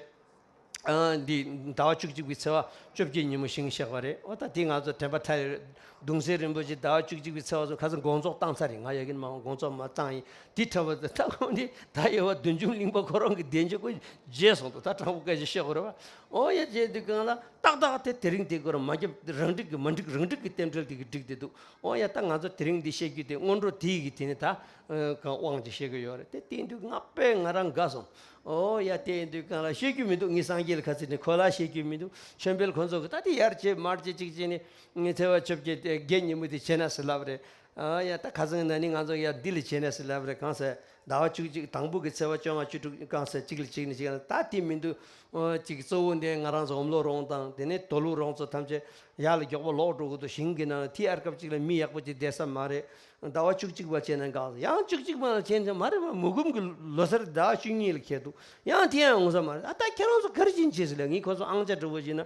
ཨ། འདི་ཟླ་བ་བཅུ་གཅིག་པའི་ཚེས་པ་བཅོ་བརྒྱད་ཉིན་མོ་བཞེངས་བཞག་པ་རེད། ཨོ་ད་དེ་ང་ཚོ་དྲན་པ་ཐལ་ཡོད། གདུང་སྲས་རིན་པོ་ཆེ་ཟླ་བ་བཅུ་གཅིག་པའི་ཚེས་པ་ཚོ་ཁ་སང་དགོངས་རྫོགས་བཏང་ཚར་རེད། ང་ཡ་གིན་མ་དགོངས་རྫོགས་མ་བཏང་ཡིན། དེ་འཁྲབ་པ་ད་ཁོང་འདི་ད་ཡོད་པ་བདུད་འཇོམས་གླིང་པ་ཁོ་རང་གི་བདེན་བརྗོད་ཁོ་བརྗེད་སོང་འདུག། ད་དྲང་པོ་སྐད་ཆ་བཤད་དགོས་རེད་བ། ཨོ་ཡ། བརྗེད་དུས་གང་ལ་ཏག་ཏག་དེ་དེ་རིང་དེ་སྐོར་མ་རྒྱབ་རང་འགྲིག་གི་མ་འགྲིག་རང་འགྲིག་གི་རྟེན་འབྲེལ་དེ་གི་འགྲིག་བསྡད་འདུག། ཨོ་ཡ། ད་ང་ཚོ་དེ་རིང་འདི་བཤད་རྒྱུ་དེ་སྔོན་འགྲོ་དེ་ཡི་གི་དེ་ནི་ད་གང་དབང་ཅིག་བཤད་གི་ཡོད་རེད། དེ་དེ་དུས་ང་དཔེ་ང་རང་དགའ་སོང་། ཨོ་ཡ། དེ་ཡིན་དུས་གང་ལ་བཤད་རྒྱུ་མི་འདུག། ངས་སངས་རྒྱས་ལ་ཁ་ཚིག་ནས་ཁོ་ལ་བཤད་རྒྱུ་མི་འདུག། མཆོད་འབེལ་ཁོ་ཚོ་གི་ད་དེ་ཡར་བྱེད་མར་བྱེད་ཅིག་བྱས་ནས་ངས་ཚེས་པ་བཅོ་བརྒྱད་དེ་བརྒྱད་ཉིན་མོ་དེ་བྱེད་ན་ཟེར་ལབ་རེད། ཨ་ཡ། ད་ཁ་སང་ན་ནི་ང་ཚོ་ཡ་འདི་ལ་བྱེད་ན་ཟེར་ལབ་རེད། གང་ཟེར་ཟླ་བ་བཅུ་གཅིག་དང་པོ་གི་ཚེས་པ་བཅོ་ལྔ་བཅུ་དྲུག་གང་ཟེར་གཅིག་ལ་གཅིག་ནས་གཅིག་ལ། ད་དེ་མི་འདུག། ཨོ་གཅིག་གཙོ་བོ་འདི་ང་རང་ཚོ་འོམ་ལོ་རོང་དང་དེ་ནས་དོ་ལུ་རོང་ཚོ་ཐམས་ཅད་ཡར་ལ་མགྱོགས་པོ་ལོག་འགྲོ་གི་འདུག། ཞིང་གི་ནང་ལ་དེ་ཨར་སྐབས་གཅིག་ལ་མི་ཡག་པོ་ཅིག་བསྡད་ས་མ་རེད། ཟླ་བ་བཅུ་གཅིག་པ་བྱས་ན་འགག། ཡང་བཅུ་གཅིག་པ་ལ་བྱས་ན་མ་རེད་བ། མུ་གུམ་གི་ལོ་སར་ཟླ་བ་བཅུ་གཉིས་ལ་འཁེལ་འདུག། ཡང་དེ་ཡང་འོང་ས་མ་རེད། ཨ་ད་ཁྱེད་རང་ཚོ་ག་རེ་བྱེད་བྱེད་ཟེར་ལ། ངས་ཁོ་ཚོ་ཨང་ཅག་འདྲ་བོ་བྱས་ན་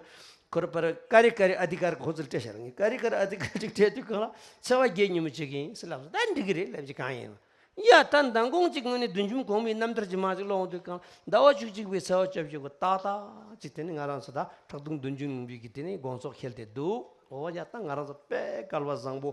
ཁོ་ར་པར་ཀ་རི་ཀ་རི་ཨ་དྷི་ཀར་ཁོ་ཚོར་སྤྲད་བཞག། ངས་ཀ་རི་ཀ་རི་ཨ་དྷི་ཀར་ཅིག་སྤྲད་དུས་གང་ལ་ཚེས་པ་བརྒྱད་ཉིན་མོ་བྱེད་ཀྱི་ཡིན་ཟེར་ལབ་སོང་། ད་འགྲིག་གི་རེད་ལབ་ཀྱི་གང་ཡིན་ལ། ཡ། ད་མདང་དགོང་གཅིག་དངོས་གནས་བདུད་འཇོམས་གོང་མའི་རྣམ་ཐར་གྱི་མ་ཅིག་ཀློག་འོང་དུས་གང་ཟླ་བ་བཅུ་གཅིག་པའི་ཚེས་པ་བཅོ་བརྒྱད་གོ་ཏག་ཏག་ཅིག་དེ་ནི་ང་རང་ཚོ་ད་ཁྲག་འཐུང་བདུད་འཇོམས་གླིང་པའི་གི་དེ་ནི་དགོངས་རྫོགས་འཁེལ་ཏེ་འདུག། ཨོ་ཡ། ད་ང་རང་ཚོ་དཔེ་སྐལ་བ་བཟང་པོ།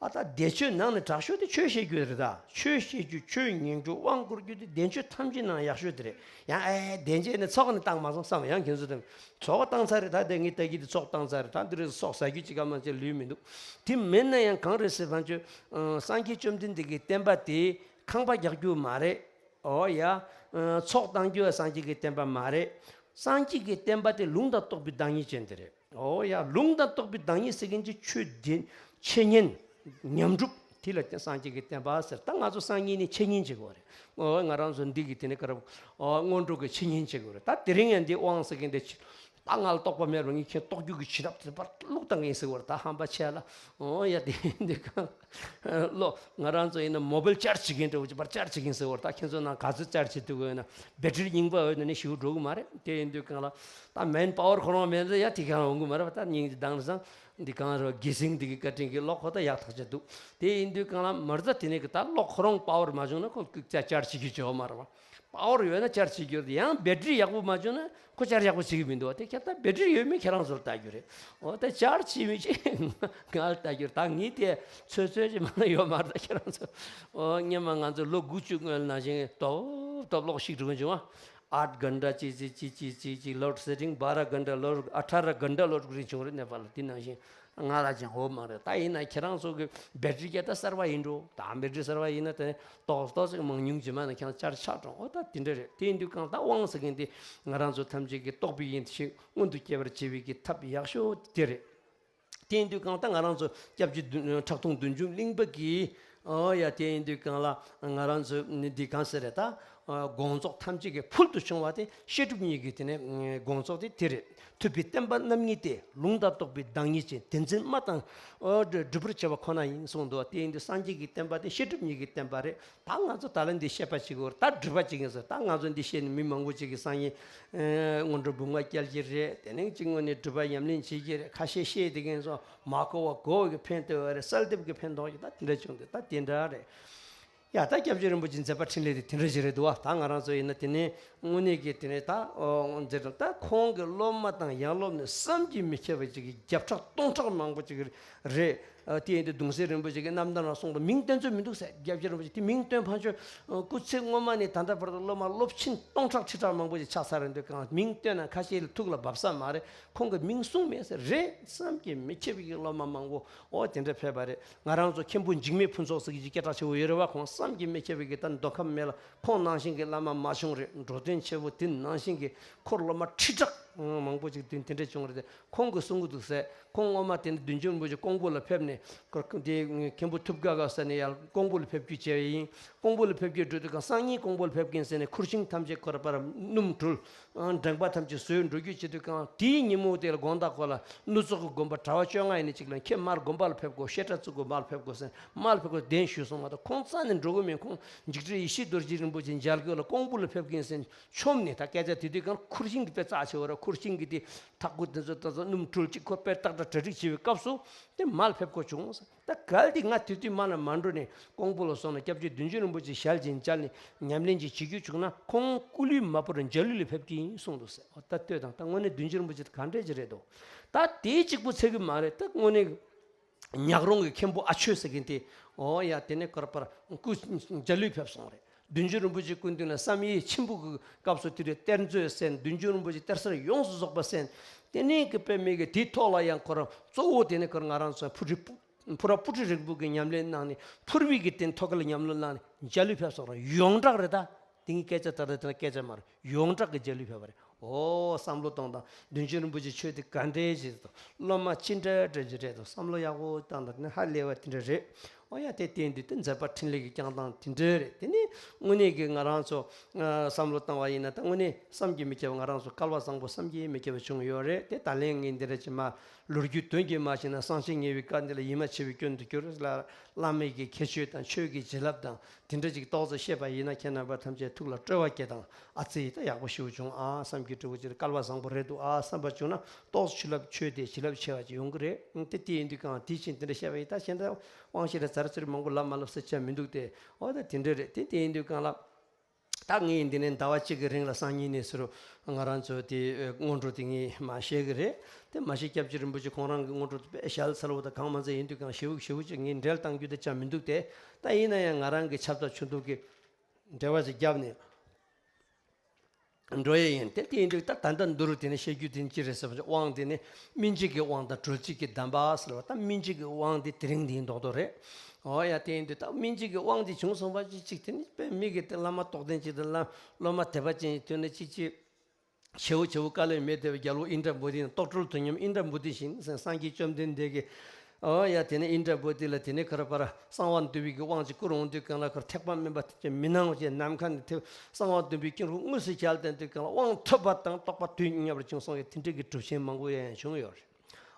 ཨ་ད་བདེན་བརྗོད་ནང་ནས་དྲག་ཤོས་དེ་ཆོས་བཤད་རྒྱུ་རེད། ད་ཆོས་བཤད་རྒྱུ་ཆོས་ཉན་རྒྱུ་དབང་བསྐུར་རྒྱུ་དེ་བདེན་བརྗོད་ཐམས་ཅད་ནང་ཡག་ཤོས་དེ་རེད། ཡང་ཨེ་བདེན་བརྗོད་ནི་ཚོགས་ནི་བཏང་མ་སོང་བསམ། ཡང་ཁྱེད་ཚོ་དང་ཚོགས་པ་བཏང་ཚར་རེད། ད་དེ་ངས་ལྟ་གི་དེ་ཚོགས་བཏང་ཚར་རེད། ད་འདི་རེད་ཚོགས་ཟ་རྒྱུ་ཅིག་ག་མ་ཅིག་ལུས་མི་འདུག། དེ་མིན་ན་ཡང་གང་རེད་ཟེར་བ་ཅོ། ཨ་སངས་རྒྱས་བཅོམ་ལྡན་འདས་ཀྱི་བསྟན་པ་དེ་ཁང་པ་རྒྱག་རྒྱུ་མ་རེད། ཨོ་ཡ། ཨ་ཚོགས་བཏང་རྒྱུ་ཡང་སངས་རྒྱས་ཀྱི་བསྟན་པ་མ་རེད། སངས་རྒྱས་ཀྱི་བསྟན་པ་དེ་ལུང་དང་རྟོགས་པའི་བདག་ཉིད་ཅན་དེ་རེད། ཨོ་ཡ། ལུང་དང་རྟོགས་པའི་བདག་ཉིད་ཟེར་མཁན་གྱི་ཆོས་དེ་འཆད་ཉན་ཉམས་སྒྲུབ་དེ་ལ་སངས་རྒྱས་ཀྱི་བསྟན་པ་ཟེར། ད་ང་ཚོ་སང་ཉིན་ནས་འཆད་ཉན་བྱེད་དགོས་རེད། ཨོ་ང་རང་ཚོ་འདི་གི་དེ་ནས་ཀ་ར་ཨོ་སྔོན་འགྲོ་གི་འཆད་ཉན་བྱེད་དགོས་རེད། ད་དེ་རིང་ཡང་འདི་དབང་ཟེར་མཁན་དེ་ད་ང་ལ་རྟོགས་པ་མེད་པར་ངས་ཁྱེད་རྟོགས་རྒྱུ་གི་བྱིན་རླབས་དེ་པར་བླུགས་བཏང་གིན་ཟེར་བར་ད་ཧམ་པ་ཆེ་ལ། ཨོ་ཡ། དེ་འདི་གང་ལོ་ང་རང་ཚོ་ཡིན་ན་མོ་བེལ་ཅར་བྱེད་མཁན་འདྲ་བོ་ཅིག་པར་ཅར་བྱེད་ཀྱིན་ཟེར་བར་ད་ཁྱེད་ཚོ་ནང་ག་ཚོད་ཅར་བྱེད་ཐུབ་ཀྱི་ཡོད་ན། བེ་ཊི་རི་རྙིང་པ་ཡོད་ན་ནི་ཞེ་པོ་འགྲོ་གི་མ་རེད། དེ་ཡིན་དུས་གང་ལ་ད་མེན་པ་ཝར་ཁོ་རང་མེད་ན་ཡ་དེ་གང་ལ་འོང་གི་མ་རེད་པ། ད་སྙིང་རྗེ་དྭངས་སང་འདི་གང་རེད་པ། དགེ་སེང་འདི་གི་བཀའ་དྲིན་གྱིས་ལོ་ཁོ་ད་ཡག་ཐག་ཆོད་འདུག། དེ་ཡིན་དུས་གང་ལ་མར་ད་དེ་ནས་གི་ད་ལོ་ཁོ་རང་པ་ཝར་མ་བྱུང་ན་ཁོ་ཅར་བྱེད་རྒྱུ་བྱེད་བ་མ་རེད་པ། པ་ཝར་ཡོད་ན་ཅར་བྱེད་རྒྱུ་རེད། ཡང་བེ་ཊི་རི་ཡག་པོ་མ་བྱུང་ན་ཁོ་ཅར་ཡག་པོ་བྱེད་ཀྱི་མི་འདུག་བ། དེ་ཁྱེད་ད་བེ་ཊི་རི་ཡོད་མེད་ཁྱེད་རང་ཚོར་ལྟ་རྒྱུ་རེད། འོ་ད་ཅར་བྱེད་མི་བྱེད་ང་ལ་ལྟ་རྒྱུ་རེད། ད་ངས་དེ་ཚོད་ཚོད་ཅིག་མ་ན་ཡོད་མ་རེད། ད་ཁྱེད་རང་ཚོ་འོ་སྔོན་མ་ང་ཚོ་ལོ་དགུ་བཅུ་སྔོན་ནང་བཞིན་སྟོབས་སྟོབས་ལོག་ཤིག་འགྲོ་གི་བྱུང་བ། आठ घंटा ཅིག་ཅིག་ཅིག་ཅིག་ཅིག་ཅིག་load setting, बारह घंटा load, अठारह घंटा load བྱེད་ཀྱི་རེད། ནེ་པ་ལ་དེ་ནང་བཞིན་ང་ལ་ཅང་ཧོབ་མ་རེད། ད་ཡིན་ན་ཁྱེད་རང་ཚོ་གི་battery ཀྱང་ད་གསར་པ་ཡིན་འགྲོ། ད་battery གསར་པ་ཡིན་ན་དེ་ཏོག་ཏོག་ཙམ་མང་ཉུང་ཇི་མ་ན་ཁྱང་ཆར་ཆག་འགྲོ། འོ་ད་དེ་འདྲ་རེད། དེ་ཡིན་དུས་གང་ད་དབང་ཟེར་མཁན་དེ་ང་རང་ཚོ་ཐམས་ཅད་ཀྱིས་རྟོགས་པའི་ཡིན་ཞིག་མངོན་དུ་སྐྱེ་བར་བྱེད་པའི་གི་ཐབས་ཡག་ཤོས་དེ་རེད། དེ་ཡིན་དུས་གང་ལྟར་ང་རང་ཚོ་སྐྱབས་རྗེ་བདུན་ཁྲག་འཐུང་བདུད་འཇོམས་གླིང་པ་གིས། ཨོ་ཡ། དེ་ཡིན་དུས་གང་ལ་ང་རང་ཚོ་འདི་གང་ཟེར་རེད་ད། དགོངས་རྫོགས་ཐམས་ཅད་ཀྱི་ཕུལ་དུ་བྱུང་བ་དེ་བཤད་སྒྲུབ་གཉིས་ཀྱི་དེ་ནས་དགོངས་རྫོགས་དེ་དེ་རེད། ཐུབ་པའི་བསྟན་པ་རྣམ་གཉིས་ཏེ། ལུང་དང་རྟོགས་པའི་བདག་ཉིད་ཅན། དེ་འཛིན་སྨྲ་དང་སྒྲུབ་པར་བྱ་བ་ཁོ་ན་ཡིན་གསུངས་འདུག། དེ་ཡིན་དུས་སངས་རྒྱས་ཀྱི་བསྟན་པ་དེ་བཤད་སྒྲུབ་གཉིས་ཀྱི་བསྟན་པ་རེད། ད་ང་ཚོ་ད་ལན་འདི་བཤད་པ་ཅིག་གོ། ད་སྒྲུབ་པ་ཅིག་ཡིན་ཟེར། ད་ང་ཚོ་འདི་བཤད་ནས་མི་མང་པོ་ཅིག་གིས་སང་ཉིན་སྔོན་འགྲོ་འབུམ་ལྔ་བསྐྱལ་གྱི་རེད། དེ་ནས་ཅིག་དངོས་གནས་སྒྲུབ་པ་ཉམས་ལེན་བྱེད་ཀྱི་རེད། ཁ་ཤས་བཤད་དེ་གིན་སོང་མ་གོ་བ་གོ་བ་གི་ཕན་ཐོགས་རེད། གསལ་འདེབས་ཀྱི་ཕན་ཐོགས་ཀྱི་ད་དེ་འདྲ་བྱུང་དུས་ད་དེ་འདྲ་རེད། ཡ། ད་སྐྱབས་རྗེ་རིན་པོ་ཆེ་མཛད་པ་འཕྲིན་ལས་དེ་དེ་འདྲ་ཞིག་རེད་འདུག་བ། ད་ང་རང་ཚོ་ཡིན་ན་དེ་ནས་དངོས་གནས་ཀྱི་དེ་ནས་ད་ཨོ་མཛད་ད་ཁོང་གི་སློབ་མ་དང་ཡང་སློབ་ནི་བསམ་གྱིས་མི་ཁྱབ་པ་ཅིག་གི་བརྒྱ་ཕྲག་སྟོང་ཕྲག་མང་པོ་ཅིག་རེད། ཨ། དེ་ཡིན་དུས་གདུང་སྲས་རིན་པོ་ཆེ་གི་རྣམ་ཐར་ནང་གསུངས་པ་མིང་བཏོན་ཚོད་མི་འདུག་ཟེར། སྐྱབས་རྗེ་རིན་པོ་ཆེ་དེ་མིང་བཏོན་ཕན་ཆོད། སྐུ་ཚེ་སྔོན་མ་ནས་ད་ལྟ་བར་དུ་སློབ་མ་སློབ་ཆེན་སྟོང་ཕྲག་ཁྲི་ཕྲག་མང་པོ་ཞིག་ཆགས་ཚར་རེད་འདུག་གང་མིང་བཏོན་ན་ཁ་ཤས་ལ་ཐུགས་ལ་བབས་ས་མ་རེད། ཁོང་གི་མིང་གསུངས་མེད་ཟེར། རེད། བསམ་གྱིས་མི་ཁྱབ་པའི་སློབ་མ་མང་པོ་ཨོ་དེ་འདྲ་ཕེབས་པ་རེད། ང་རང་ཚོ་མཁན་པོ་འཇིགས་མེད་ཕུན་ཚོགས་ཟེར་གྱི་སྐད་གྲགས་ཆེ་བོ་ཡོད་རེད་བ། ཁོང་བསམ་གྱིས་མི་ཁྱབ་པའི་ད་མདོ་ཁམས་སྨད་ལ་ཁོང་ནང་བཞིན་གྱི་བླ་མ་མ་བྱུང་རེད། འགྲོ་དོན་ཆེ་བོ་དེ་ནང་བཞིན་གྱི་འཁོར་སློབ་མ་ཁྲི་ཕྲག་མང་པོ་ཅིག་དེ་དེ་འདྲ་བྱུང་རེད། ཁོང་གིས་གསུང་གི་འདུག་ཟེར། ཁོང་སྔོན་མ་དེ་ནི་བདུད་འཇོམས་རིན་པོ་ཆེ་ཀོང་པོ་ལ་ཕེབས་ནས་ཁོ་དེ་མཁན་པོ་ཐུབ་དགའ་དགའ་ཟེར་ནས་ཡར་ཀོང་པོ་ལ་ཕེབས་རྒྱུ་བྱས་ཡིན། ཀོང་པོ་ལ་ཕེབས་རྒྱུ་འགྲོ་དུས་གང་སང་ཉིན་ཀོང་པོ་ལ་ཕེབས་ཀྱིན་ཟེར་ནས་ཁུར་ཤིང་ཐམས་ཅད་ཁོ་ར་པར་སྣུམ་བཀྲུས། ཨང་། འགྲེང་བུ་ཐམས་ཅད་བཟོས་འགྲོ་རྒྱུ་བྱེད་དུས་གང་དེའི་ཉིན་མོ་དེ་ལ་དགོང་དག་ཁོ་ལ་ཀླུ་ཚོགས་ཀྱི་དགོན་པ་གྲྭ་པ་བཅོ་ལྔ་ཡིན་ནི་གཅིག་ལ་ཁྱེད་མར་དགོན་པ་ལ་ཕེབས་དགོས། བཤད་གྲྭ་བཙུགས་དགོས། མར་ལ་ཕེབས་དགོས་ཟེར་ནས་མར་ལ་ཕེབས་དགོས་གདན་ཞུས་སོང་མ་གཏོགས་ཁོང་རྩ་ནས་འགྲོ་གི་མིན། ཁོང་འཇིགས་བྲལ་ཡེ་ཤེས་རྡོ་རྗེ་རིན་པོ་ཆེ་མཇལ་དགོས་ལ་ཀོང་པོ་ལ་ཕེབས་ཀྱིན་ཟེར་ནས་མཆོངས་ནས། ད་སྐད་ཆ་དེ་དུས་གང་ཁུར་ཤིང་གི་དཔེ་རྩ་ཆེ་བ་ར། ཁུར་ཤིང་གི་དེ་ཐག་གུ་དེ་ཚོ་ད་ཚོ་སྣུམ་བཀྲུས་ཅིག་ཁོ་དཔེ་ཏག་ཏག་གྲ་སྒྲིག་བྱེད་པའི་སྐབས་སུ་དེ་མར་ལ་ཕེབས་དགོས་བྱུང་ཟེར། ད་གལ་ཏེ་ང་དེ་དུས་མ་ལ་མ་འགྲོ་ནས་ཀོང་པོ་ལ་སོང་ན་སྐྱབས་རྗེ་བདུད་འཇོམས་རིན་པོ་ཆེ་ཞལ་གྱིས་མཇལ་ནས་ཉམས་ལེན་ཅིག་བྱེད་རྒྱུ་བྱུང་ན་ཁོང་སྐུ་ལུས་མ་བོར་འཇའ་ལུས་ལ་ཕེབས་ཀྱི་ཡིན་གསུངས་འདུག་ཟེར། ཨོ་ད་ལྟོས་དང་། ད་དངོས་གནས་བདུད་འཇོམས་རིན་པོ་ཆེ་དེ་ག་འདྲས་ཅིག་རེད་འདུག། ད་དེ་གཅིག་པུ་ཚད་ཀྱི་མ་རེད། ད་དངོས་གནས་ཉག་རོང་གི་མཁན་པོ་ཨ་ཆོས་ཟེར་མཁན་དེ། ཨོ་ཡ། དེ་ནས་ཁོ་ར་པར་སྐུ་འཇའ་ལུས་ཕེབས་སོང་རེད། བདུད་འཇོམས་རིན་པོ་ཆེ་སྐུ་མདུན་ལ་བསམ་ཡས་མཆིམས་ཕུ་གི་སྐབས་སུ་དེ་དུས་གཏེར་མཛོད་གསན། བདུད་འཇོམས་རིན་པོ་ཆེ་གཏེར་གསར་ཡོངས་སུ་རྫོགས་པ་གསན། དེ་ནས་ཀྱི་དཔེ་མེད་ཀྱི་དེའི་ཐོག་ལ་ཡང་ཁོ་རང་གཙོ་བོ་དེ་ནས་ཁོ་རང་ང་རང་ཚོ་ཕུ་རི་ཕུ་ར་པུ་ཏྲི་རིང་པོ་གི་ཉམས་ལེན་གནང་ནས་ཕུར་བུའི་གི་དེ་ཐོད་རྒལ་ཉམས་ལེན་གནང་ནས་འཇའ་ལུས་ཕེབས་སོང་རེད། ཡོངས་གྲགས་རེད་ད། དེ་ངའི་སྐད་ཆ་ད་ལྟ་དེ་ན་སྐད་ཆ་མ་རེད། ཡོངས་གྲགས་ཀྱི་འཇའ་ལུས་ཕེབས་པ་རེད། ཨོ་བསམ་བློ་གཏོང་དང་། བདུད་འཇོམས་རིན་པོ་ཆེ་ཆོས་དེ་ག་འདྲས་ཞིག་དང་། སློབ་མ་ཅི་འདྲ་འདྲ་ཞིག་རེད་དང་། བསམ་བློ་ཡག་པོ་བཏང་དང་། དེ་ནས་ཧ་ལས་པ་དེ་འདྲ་རེད། ཨོ་ཡ། དེ་བསྟན་དུས་དེ་མཛད་པ་འཕྲིན་ལས་ཀྱི་བསྐྱངས་སྟངས་དེ་འདྲ་རེད། དེ་ནས་དངོས་གནས་ཀྱི་ང་རང་ཚོ་ཨ་བསམ་བློ་བཏང་བ་ཡིན་ན། ད་དངོས་གནས་བསམ་གྱིས་མི་ཁྱབ་པ། ང་རང་ཚོ་སྐལ་བ་བཟང་པོ་བསམ་གྱིས་མི་ཁྱབ་པ་བྱུང་ཡོད་རེད། དེ་ད་ལན་ངས་འདི་འདྲ་ཅིག་མ་ལོ་རྒྱུས་དོན་གྱིས་མ་ཤེས་ན་སང་ཕྱི་ཉེ་བའི་སྐབས་འདི་ལ་ཡིད་མ་ཆེས་པའི་སྐྱོན་དུ་གྱུར་ལ། བླ་མའི་གི་ཁྱད་ཆོས་དང་ཆོས་ཀྱི་བྱིན་རླབས་དང་། དེ་འདྲ་ཅིག་ཏོག་ཙམ་བཤད་པ་ཡིན་ན་ཁྱེད་རྣམ་པ་ཐམས་ཅད་ཐུགས་ལ་སྤྲོ་བ་སྐྱེ་དང་། ཨ་ཙི། ད་ཡག་པོ་ཞེ་པོ་བྱུང་ཨ་བསམ་གྱི་སྤྲོ་བོ་ཅིག་སྐལ་བ་བཟང་པོ་རེད་འདུག་ཨ་བསམ་པ་བྱུང་ན། ཏོག་ཙམ་བྱིན་རླབས་ཆོས་དེ་བྱིན་རླབས་ཆེ་བ་ཅིག་ཡོང་གི་རེད། དེ་དེ་ཡིན་དུས་གང་དེ་བཞིན་དེ་འདྲ་བཤད་པ་ཡིན། ད་གཞན་དག་དབང་ཤེས་ར་ཛར་ཙིར་མང་པོ་ལབ་མ་ལབ་ཟེར་བྱ་མི་འདུག་སྟེ། འོ་ད་དེ་འདྲ་རེད། དེ་དེ་ཡིན་དུས་གང་ལ། ད་ངས་འདི་ནས་ཟླ་བ་གཅིག་གི་རིང་ལ་སང་ཉིན་ནས་ཟེར་རོ། ང་རང་ཚོ་དེ་སྔོན་འགྲོ་དེ་ངས་མ་བཤད་གི་རེད། དེ་མ་གཞི་སྐྱབས་རྗེ་རིན་པོ་ཆེ་ཁོང་རང་གི་སྔོན་འགྲོ་དེ་དཔེ་ཞལ་ཚ་པོ་དང་གང་མ་ཚད་ཡིན་དུས་གང་ཞེ་པོ་ཞེ་པོ་ཅིག་ངས་འགྲེལ་བཏང་རྒྱུ་དེ་ཅང་མི་འདུག་སྟེ། ད་ཡིན་ན་ཡང་ང་རང་གི་ཆབ་ཚ་ཆུང་དུ་གི་འབྲེལ་བ་ཅིག་བརྒྱབ་ནས་འགྲོ་ཡས་ཡིན། དེ་དེ་ཡིན་དུས་ད་ད་ལྟ་འདི་རུ་དེ་ནས་བཤད་རྒྱུ་དེ་ནི་ཅི་རེད་ཟེར་བ་ཅིག་དབང་དེ་ནི་སྨིན་བྱེད་ཀྱི་དབང་དང་གྲོལ་བྱེད་ཀྱི་གདམས་པ་ཟེར་བ། ད་སྨིན་བྱེད་ཀྱི་དབང་དེ་དེ་རིང་འདི་ཡིན་མདོག་མདོག་རེད། འོ་ཡ། དེ་ཡིན་དུས་ད་སྨིན་བྱེད་ཀྱི་དབང་དེ་བྱུང་སོང་བ་ཅིག་ཅིག་དེ་ནི་དཔེ་མི་གི་དེ་བླ་མ་རྟོགས་ལྡན་ཅིག་དང་། བླ་སློབ་མ་དད་པ་ཅན་ཅིག་དོན་ནི་ཅིག་ཅིག་བྱེའུ་བྱེའུ་ཀ་ལས་མེ་དེ་བའི་རྒྱལ་པོ་ཨིནྡྲ་བོ་དྷི་ཡང་རྟོག་བྲལ་དོན་མཉམ་ཨིནྡྲ་བོ་དྷི་བཞིན་ཟེར། སངས་རྒྱས་བཅོམ་ལྡན་འདས་ཀྱིས། འོ་ཡ། དེ་ནས་ཨིནྡྲ་བོ་དྷི་ལ་དེ་ནས་ཁ་ར་པ་ར་གསང་བ་འདུས་པའི་གི་དབང་ཅིག་བསྐུར་འོང་དུས་གང་ལ་ཁར་ཐེག་པ་དམན་པ་ཐམས་ཅད་མི་སྣང་བ་ཅན་ནམ་མཁའ་ནས་ཐེག་གསང་བ་འདུས་པའི་ཀུན་རྫོབ་དངོས་སུ་ཞལ་བསྟན་དུས་གང་ལ་དབང་ཐོབ་པ་དང་རྟོགས་པ་དུས་མཉམ་པར་བྱུང་སོང་བའི་དེ་འདྲའི་གི་གྲུབ་ཆེན་མང་པོ་ཡང་བྱུང་ཡོད་རེད།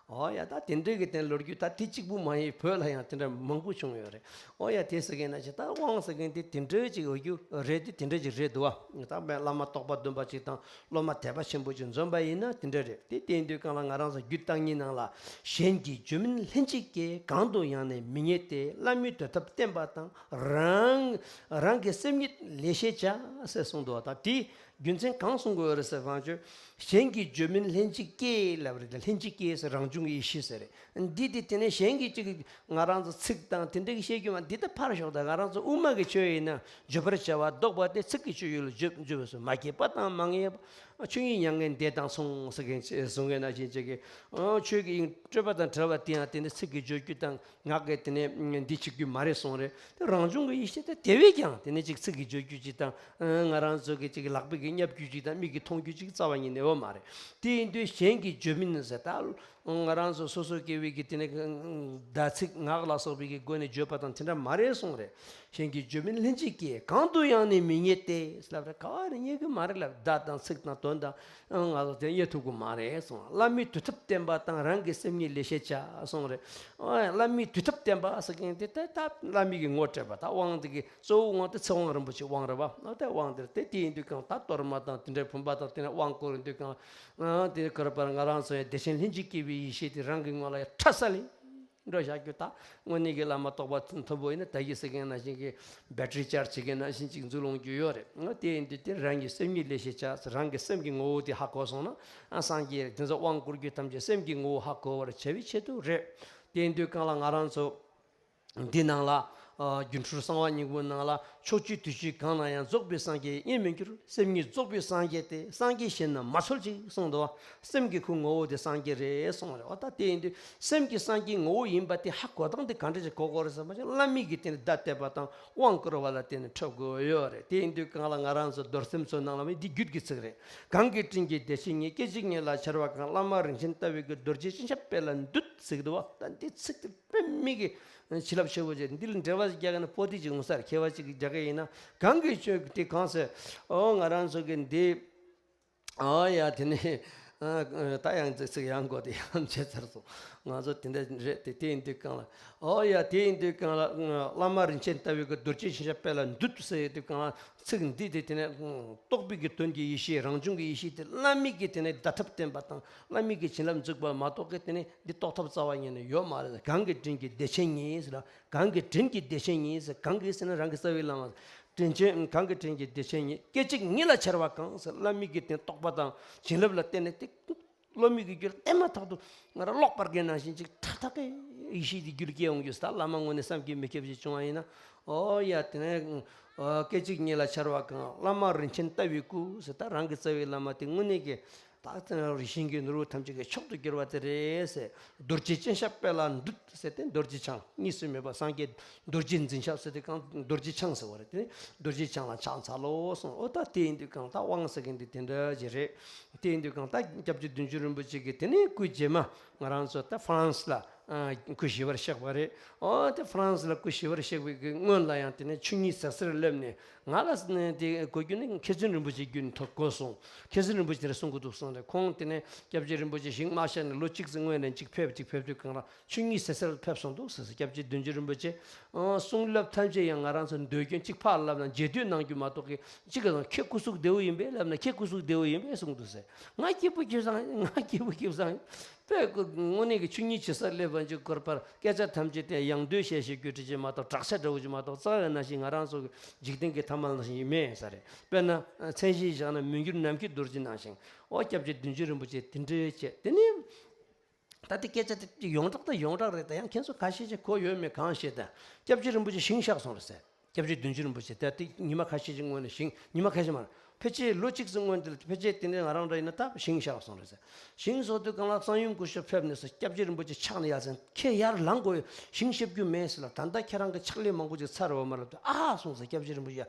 འོ་ཡ། ད་དེ་འདྲའི་གི་དེ་ལོ་རྒྱུས་ད་དེ་གཅིག་པུ་མ་ཡིན། བོད་ལ་ཡང་དེ་འདྲ་མང་པོ་བྱུང་ཡོད་རེད། འོ་ཡ། དེ་ཟེར་མཁན་ན་ཅི་ད་དབང་ཟེར་མཁན་དེ་དེ་འདྲའི་ཅིག་ཡོད་རྒྱུ་རེད། དེ་དེ་འདྲའི་ཅིག་རེད་འདུག་བ། ད་བླ་མ་རྟོགས་པ་ལྡན་པ་ཅིག་དང་སློབ་མ་དད་པ་ཆེན་པོ་ཅིག་འཛོམས་པ་ཡིན་ན་དེ་འདྲ་རེད། དེ་དེ་ཡིན་དུས་གང་ལ་ང་རང་ཚོ་རྒྱུད་བརྟག་གཉིས་ནང་ལ། གཞན་གྱིས་བརྗོད་མིན་ལྷན་ཅིག་སྐྱེས། གང་དུ་ཡང་ནི་མི་རྙེད་དེ། བླ་མའི་བསྡུས་ཐབས་བསྟན་པ་དང་། རང་རང་གི་སེམས་ཉིད་ལེགས་བཤད་བྱ། ཟེར་གསུངས་འདུག་བ། ད་དེ། རྒྱུ་མཚན་གང་གསུང་དགོས་རེད་ཟེར་བ་ཅོ། གཞན་གྱིས་བརྗོད་མིན་ལྷན་ཅིག་སྐྱེས་ལབ་རེད། ལྷན་ཅིག་སྐྱེས་ཟེར་རང་བྱུང་གི་ཡེ་ཤེས་ཟེར་རེད། འདི་དེ་དེ་ནས་གཞན་གྱིས་ཅིག་ང་རང་ཚོ་ཚིག་དང་དེ་འདྲ་གི་བཤད་རྒྱུ་མ་འདི་ད་ཕར་ཞོག་ད་ང་རང་ཚོ་དབུ་མ་གི་ཆོས་ཡིན་ན་བརྗོད་པར་བྱ་བ་ལྡོག་པ་སྟེ་ཚིག་གི་སྤྱོད་ཡུལ་ལ་བརྗོད་བརྗོད་པ་སོགས་མ་སྐྱེས་པ་དང་མ་ངེས་པ། ཆོས་ཉིད་མྱ་ངན་འདས་དང་མཚུངས་ཟེར་མཁན་ཅིག་གསུང་མཁན་ནང་བཞིན་ཅིག་གི། ཨ་ཆོས་ཀྱི་དབྱིངས་སྤྲོས་པ་དང་བྲལ་བ་དེ་ཡང་དེ་ནི་ཚིག་གི་བརྗོད་རྒྱུ་དང་ངག་གི་དེ་ནི་འདི་བྱེད་རྒྱུ་མ་རེད་གསུངས་རེད། དེ་རང་བྱུང་གི་ཡེ་ཤེས་དེ་དེ་བས་ཀྱང་དེ་ནི་ཅིག་ཚིག་གི་བརྗོད་རྒྱུ་ཅིག་དང་། ཨ་ང་རང་ཚོ་གི་ཅིག་ལག་པའི་གི་བརྙབ་རྒྱུ་ཅིག་དང་མིག་གིས་མཐོང་རྒྱུ་ཅིག་རྩ་བ་ཉིད་ནས་ཡོད་མ་རེད། དེ་ཡིན་དུས་གཞན་གྱིས་བརྗོད་མིན་ཟེར་ད། ང་རང་ཚོ་སོ་སོ་སྐྱེ་བོའི་གི་དེ་ནི་བརྡ་ཚིག་ངག་ལ་སོགས་པའི་གི་སྒོ་ནས་བརྗོད་པ་དང་དེ་འདྲ་མ་རེད་གསུངས་རེད། གཞན་གྱིས་བརྗོད་མིན་ལྷན་ཅིག་སྐྱེས། གང་དུ་ཡང་ནི་མི་རྙེད་དེ་ལབ་རེད། ག་བ་ནས་རྙེད་གི་མ་རེད་ལབ། བརྡ་དང་ཚིག་དང་དོན་དང་ང་ཚོ་དེ་རྙེད་ཐུབ་གི་མ་རེད་གསུངས། བླ་མའི་དུས་ཐབས་བསྟན་པ་དང་རང་གི་སེམས་ཉིད་ལེགས་བཤད་བྱ་གསུངས་རེད། ཨོ་ཡ་བླ་མའི་དུས་ཐབས་བསྟན་པ་ཟེར་མཁན་དེ་ད་ད་བླ་མའི་གི་ངོ་སྤྲད་པ་ད་དབང་དེ་གི་གཙོ་བོ་དབང་དེ་ཚེ་དབང་རིན་པོ་ཆེ་དབང་རེད་བ། ཨ་ད་དབང་དེ་རེད་དེ་དེ་ཡིན་དུས་གང་ད་གཏོར་མ་དང་དེ་འདྲའི་བུམ་པ་དང་དེ་འདྲ་དབང་བསྐུར་ཡིན་དུས་གང་། ཨ་དེ་ཁར་པར་ང་རང་ཚོ་ཡང་བདེ་ཆེན་ལྷན་ཅིག་སྐྱེས་པའི་ཡེ་ཤེས་དེ་རང་གི་ངོ་ལ་ཡང་ཁྲ་ས་ལེ། འགྲོ་བཞག་རྒྱུ་དང་དངོས་གནས་ཀྱི་བླ་མ་རྟོགས་པ་མཐུན་པོ་ཡིན་ན་ད་གིན་ཟེར་མཁན་ནང་བཞིན་གྱི་བེ་ཊི་རི་ཅར་ཇི་བྱེད་མཁན་ནང་བཞིན་ཅིག་འཛུལ་འོང་རྒྱུ་ཡོད་རེད། ང་དེ་ཡིན་དུས་དེ་རང་གི་སེམས་ཉིད་ལེགས་བཤད་བྱ་ཟེར་རང་གི་སེམས་ཀྱི་ངོ་བོ་དེ་ཧ་གོ་སོང་ན་ཨ་སངས་རྒྱས་རེད། དེ་ཚོ་དབང་བསྐུར་རྒྱུ་ཐམས་ཅད་སེམས་ཀྱི་ངོ་བོ་ཧ་གོ་བར་བྱ་བའི་ཆེད་དུ་རེད། དེ་ཡིན་དུས་གང་ལ་ང་རང་ཚོ་འདི་ནང་ལ་ཨ་སྒྱུ་འཕྲུལ་གསང་བ་སྙིང་པོ་ནང་ལ་ཕྱོགས་བཅུའི་དུས་བཅུ་གང་ན་ཡང་རྫོགས་པའི་སངས་རྒྱས་དབྱེར་མི་འགྱུར། སེམས་ཉིད་རྫོགས་པའི་སངས་རྒྱས་ཏེ། སངས་རྒྱས་ཞེ་ན་མ་ཚོལ་ཅིག་གསུངས་འདུག་བ། སེམས་ཀྱི་ཁུ་ངོ་བོ་དེ་སངས་རྒྱས་རེད་གསུངས་རེད། འོ་ད་དེ་ཡིན་དུས་སེམས་ཀྱི་སངས་རྒྱས་ངོ་བོ་ཡིན་པ་དེ་ཧ་གོ་སྟངས་དེ་ག་འདྲ་ཞིག་གོ་དགོས་རེད་ཟེར་བ་ཅིག་བླ་མའི་གི་དེ་ནི་བརྡ་གཏད་པ་དང་དབང་བསྐུར་བ་ལ་བརྟེན་ནས་འཁྲབ་དགོས་ཡོད་རེད། དེ་ཡིན་དུས་གང་ལ་ང་རང་ཚོ་རྡོར་སེམས་ཚོ་ནང་ལ་མི་འདི་རྒྱུད་ཀྱི་ཚིག་རེད། གང་གི་དྲིན་གྱིས་བདེ་ཆེན་ཉིད། སྐད་ཅིག་ཉིད་ལ་འཆར་བ་གང་། བླ་མ་རིན་ཆེན་ལྟ་བུའི་གི། རྡོ་རྗེ་ཅན་ཞབས་པད་ལ་འདུད་ཟེར་གི་འདུག་བ། ད་འདི་ཚིག་དེ་དཔེ་མི་གི་བྱིན་རླབས་ཆེ་བོ་ཅིག་འདི་ལ་འགྲེལ་བ་ཞིག་རྒྱག་གི་ན་པོ་ཏི་ཅིག་ཡོང་ས་རེད། མཁས་པ་ཅིག་གིས་རྒྱག་གི་ཡིན་ན་གང་གི་ཆོས་ཀྱི་དེ་གང་ཟེར། ཨོ་ང་རང་ཚོ་གི་འདི། ཨོ་ཡ་དེ་ནི་ཨ་ཨ་ད་ཡང་ཚིག་ཚིག་ཡང་གོ་དེ་ཡང་བྱས་ཚར་སོང་། ང་ཚོ་དེ་འདྲ་རེད་དེ། དེ་ཡིན་དུས་གང་ལ། ཨོ་ཡ་དེ་ཡིན་དུས་གང་ལ། བླ་མ་རིན་ཆེན་ལྟ་བུའི་གི་རྡོ་རྗེ་ཅན་ཞབས་པད་ལ་འདུད་ཟེར་དུས་གང་ལ། ཚིག་འདི་དེ་དེ་ནས་རྟོགས་པའི་གི་དོན་གྱི་ཡེ་ཤེས་རང་བྱུང་གི་ཡེ་ཤེས་དེ་བླ་མའི་གི་དེ་ནས་བརྡ་ཐབས་བསྟན་པ་དང་བླ་མའི་གི་བྱིན་རླབས་འཇུག་པ་མ་གཏོགས་གི་དེ་ནས་འདི་རྟོགས་ཐབས་རྩ་བ་ཉིད་ནས་ཡོད་མ་རེད། གང་གི་དྲིན་གྱིས་བདེ་ཆེན་ཉིད་ཟེར་ལ། གང་གི་དྲིན་གྱིས་བདེ་ཆེན་ཉིད་ཟེར། གང་གིས་ཟེར་ན་རང་གི་རྩ་བའི་བླ་མ། དྲིན་ཆེན་གང་གི་དྲིན་གྱིས་བདེ་ཆེན་ཉིད། སྐད་ཅིག་ཉིད་ལ་འཆར་བ་གང་ཟེར། བླ་མའི་གི་དེ་རྟོགས་པ་དང་བྱིན་རླབས་ལ་བརྟེན་ནས་དེ། བླ་མའི་གི་རྒྱུད་བརྟན་མ་ཐག་ཏུ་ང་རང་གློག་སྤར་མཁན་ནང་བཞིན་ཅིག་ཁྲ་ཐག་གི་ཡེ་ཤེས་དེ་རྒྱུད་སྐྱེ་ཡོང་རྒྱུ་ཟེར། བླ་མ་དངོས་གནས་བསམ་གྱིས་མི་ཁྱབ་ཅིག་བྱུང་བ་ཡིན་ན། ཨོ་ཡ་དེ་ནས་ཨོ་སྐད་ཅིག་ཉིད་ལ་འཆར་བ་གང་། བླ་མ་རིན་ཆེན་ལྟ་བའི་སྐུ་ཟེར། ད་རང་གི་རྩ་བའི་བླ་མ་དེ་དངོས་གནས་ཀྱི་ད་རིན་ཆེན་གྱི་ནོར་བུ་ཐམས་ཅད་ཀྱི་མཆོག་ཏུ་གྱུར་པ་དེ་རེད་ཟེར། རྡོ་རྗེ་ཅན་ཞབས་པད་ལ་འདུད་ཟེར་ཏེ་རྡོ་རྗེ་འཆང་གཉིས་སུ་མེད་པ་སངས་རྒྱས་རྡོ་རྗེ་འཛིན་ཞབས་ཟེར་ཏེ་གང་རྡོ་རྗེ་འཆང་ཟེར་བ་རེད་དེ། རྡོ་རྗེ་འཆང་ལ་ཕྱག་འཚལ་ལོ་གསུངས། ཨོ་ད་དེ་ཡིན་དུས་གང་ད་དབང་ཟེར་མཁན་དེ་དེ་འདྲ་ཅིག་རེད། དེ་ཡིན་དུས་གང་ད་སྐྱབས་རྗེ་བདུད་འཇོམས་རིན་པོ་ཆེ་གིས་དེ་ནས་སྐུ་རྗེས་མ་ང་རང་ཚོ་ད་ཧྥ་རན་སི་ལ་ཨ་སྐུ་ཞི་བར་གཤེགས་པ་རེད། ཨོ་དེ་ཧྥ་རན་སི་ལ་སྐུ་ཞི་བར་གཤེགས་པའི་གི་སྔོན་ལ་ཡང་དེ་ནས་ཆོས་ཉིད་ཟེར་སར་སླེབས་ནས་ང་ལ་ནས་དེ་གོ་རྒྱུ་ནི་མཁས་བཙུན་རིན་པོ་ཆེ་བརྒྱུད་ནས་ཐོག་གོ་སོང་། མཁས་བཙུན་རིན་པོ་ཆེ་དེ་གསུང་གི་འདུག་གསུངས་ཏེ་ཁོང་དེ་ནས་སྐྱབས་རྗེ་རིན་པོ་ཆེ་ཞིང་མ་གཤེགས་ནས་ལོ་གཅིག་ཙམ་སྔོན་ནས་གཅིག་ཕེབས་གཅིག་ཕེབས་དུས་གང་ལ། ཆོས་ཉིད་ཟེར་སར་ཕེབས་སོང་འདུག་ཟེར། སྐྱབས་རྗེ་བདུད་འཇོམས་རིན་པོ་ཆེ། ཨ་གསུང་རབ་ཐམས་ཅད་ཡང་ང་རང་ཚོ་འདོད་རྒྱུན་གཅིག་ཕར་ལབ་ན་རྗེས་ཟློས་གནང་རྒྱུ་མ་གཏོགས་ཀྱི་གཅིག་གི་ཚང་ཁྱེད་སྐུ་གཟུགས་བདེ་བོ་ཡིན་པས་ལབ་ན་ཁྱེད་སྐུ་གཟུགས་བདེ་བོ་ཡིན་པས་གསུངས་འདུག་ཟེར། ང་སྐྱིད་པོ་སྐྱིད་སང་ང་སྐྱིད་པོ་སྐྱིད་སང་། དཔེ་དངོས་གནས་ཀྱི་ཆོས་ཉིད་ཇི་སར་སླེབས་པ་ཅིག་སྐོར་པར་སྐད་ཆ་ཐམས་ཅད་དེ་ཡང་ཟློས་བྱས་བྱས་རྒྱུ་འབྲི་ཅིག་མ་གཏོགས་བྲག་ཆ་འདྲ་བོ་ཅིག་མ་གཏོགས་རྩ་བའི་ནང་བཞིན་ང་རང་ཚོ་གི་འཇིག་རྟེན་གྱི་ཐ་མལ་ནང་བཞིན་ཡིན་མེད་ས་རེད། དཔེར་ན་མཚན་གཞི་བཞག་ན་མི་འགྱུར་ནམ་མཁའི་རྡོ་རྗེ་ནང་བཞིན། ཨོ་སྐྱབས་རྗེ་བདུད་འཇོམས་རིན་པོ་ཆེ་དེ་འདྲའི་བྱས་དེ་ནི། ད་ལྟའི་སྐད་ཆ་དེ་ཡོངས་གྲགས་དང་ཡོངས་གྲགས་རེད། ད་ཡང་ཁྱེད་ཚོ་ཁ་ཤས་ཅིག་གོ་ཡོད་མེད་གང་ཤེས། ད་སྐྱབས་རྗེ་རིན་པོ་ཆེ་ཞིང་གཤེགས་སོང་རེད་ཟེར། སྐྱབས་རྗེ་བདུད་འཇོམས་རིན་པོ་ཆེ་ད་ལྟའི་ཉི་མ་ཁ་ཤས་ཅིག་སྔོན་ནས་ཞིང་ཉི་མ་ཁ་ཤས་མ་རེད། ཕལ་ཆེར་ལོ་གཅིག་ཙམ་སྔོན་དེ་ལ་ཕལ་ཆེར་དེ་འདྲའི་ང་རང་འདྲ་ཡིན་ན་ད་ཞིང་གཤེགས་སོང་རེད་ཟེར། ཞིང་གཤེགས་དུས་གང་ལ་གསང་ཡུམ་སྐུ་ཞབས་ཕེབས་ནས་སོ་སྐྱབས་རྗེ་རིན་པོ་ཆེ་ཕྱག་ནས་ཡར་ཟེར། ཁྱེད་ཡར་ལངས་དགོས། ཞིང་གཤེགས་རྒྱུ་མེད་ཟེར་ལ། ད་ལྟ་ཁྱེད་རང་གི་ཕྱག་ལས་མང་པོ་ཅིག་ཚར་བ་མ་རེད། ཨ་གསུངས་ཟེར་སྐྱབས་རྗེ་རིན་པོ་ཆེ།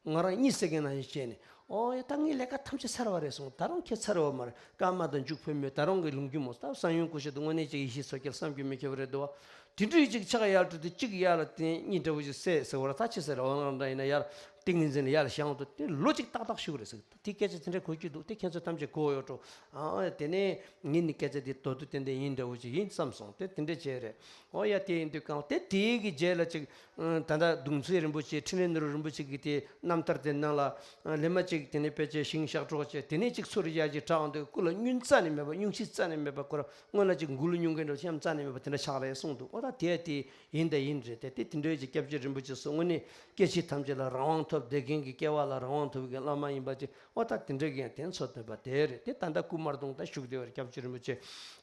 ང་རང་གཉིད་སད་མཁན་ནང་བཞིན་བྱས་ནས། ཨོ་ཡ་ད་ངའི་ལས་ཀ་ཐམས་ཅད་ཚར་བ་རེད་གསུངས། ད་རུང་ཁྱེད་ཚར་བ་མ་རེད། སྐར་མ་དང་མཇུག་ཕུད་མོད་ད་རུང་གི་ལུང་རྒྱུ་མོ་ད་གསང་ཡུམ་སྐུ་ཞབས་དང་དངོས་གནས་ཅིག་ཡེ་ཤེས་མཚོ་རྒྱལ་བསམ་གྱིས་མི་ཁྱབ་པ་རེད་འདུག་བ། དེ་འདྲའི་ཅིག་ཕྱག་ཡར་སྤྲོད་དུས་གཅིག་ཡར་ལ་བསྟན་གཉིས་འདྲ་བོ་ཞིག་སད་ཟེར་བ་ལ་ད་ཅི་ཟེར་བ་ང་རང་འདྲ་ཡིན་ན་ཡར་ཏིང་ངེ་འཛིན་ལ་ཡར་བཞེངས་འདུག་དེ་ལོ་གཅིག་ཏག་ཏག་བཞུགས་རེད་ཟེར། དེ་སྐད་ཆ་དེ་འདྲ་གོ་རྒྱུ་འདུག་དེ་ཁྱེད་ཚོ་ཐམས་ཅད་གོ་ཡོད་འགྲོ། ཨ་དེ་ནས་ངས་ནི་སྐད་ཆ་དེ་མདོར་བསྡུས་ཏན་ཏན་ཡིན་འདྲ་བོ་ཅིག་ཡིན་བསམ་སོང་། དེ་དེ་འདྲ་བྱས་རེད། ཨོ་ཡ་དེ་ཡིན་དུས་གང་དེ་དེའི་གི་རྗེས་ལ་ཅིག་ད་ལྟ་གདུང་འཚོ་རིན་པོ་ཆེ་འཕྲིན་ལས་ནོར་བུ་རིན་པོ་ཆེ་གི་དེ་རྣམ་ཐར་དེ་ནང་ལ་ལེ་མ་ཅིག་དེ་ནས་ཕལ་ཆེར་ཞིང་གཤེགས་གྲོགས་བྱས། དེ་ནས་ཅིག་ཚུར་ཡར་ཅིག་དྲངས་འདུག་སྐུ་ལ་སྙུན་རྩ་ནས་མེད་པ། སྙུན་གཞི་རྩ་ནས་མེད་པ། ཁོ་རང་སྔོན་ལ་ཅིག་མགུལ་སྙུན་མཁན་འདྲ་བཤམས་རྩ་ནས་མེད་པ་དེ་འདྲ་ཆགས་རེད་གསུངས་འདུག་ཨོ་ད་དེ་དེ་ཡིན་ད་ཡིན་རེད། དེ་དེ་དེ་འདྲའི་ཅིག་སྐྱབས་རྗེ་རིན་པོ་ཆེ་སོགས་དངོས་གནས་སྐྱེ་འཆི་ཐམས་ཅད་ལ་རང་དབང་ ཐོབ་བསྡད་མཁན་གྱི་སྐྱེ་བ་ལ་རང་དབང་ཐོབ་མཁན་བླ་མ་ཡིན་པ་ཅིག་འོ་ད་དེ་འདྲ་གི་ཡང་དེ་མཚོན་བསྟན་པ་དེ་རེད། དེ་ད་ལྟ་སྐུ་མར་གདུང་ད་བཞུགས་བསྡད་པ་རེད། སྐྱབས་རྗེ་རིན་པོ་ཆེ་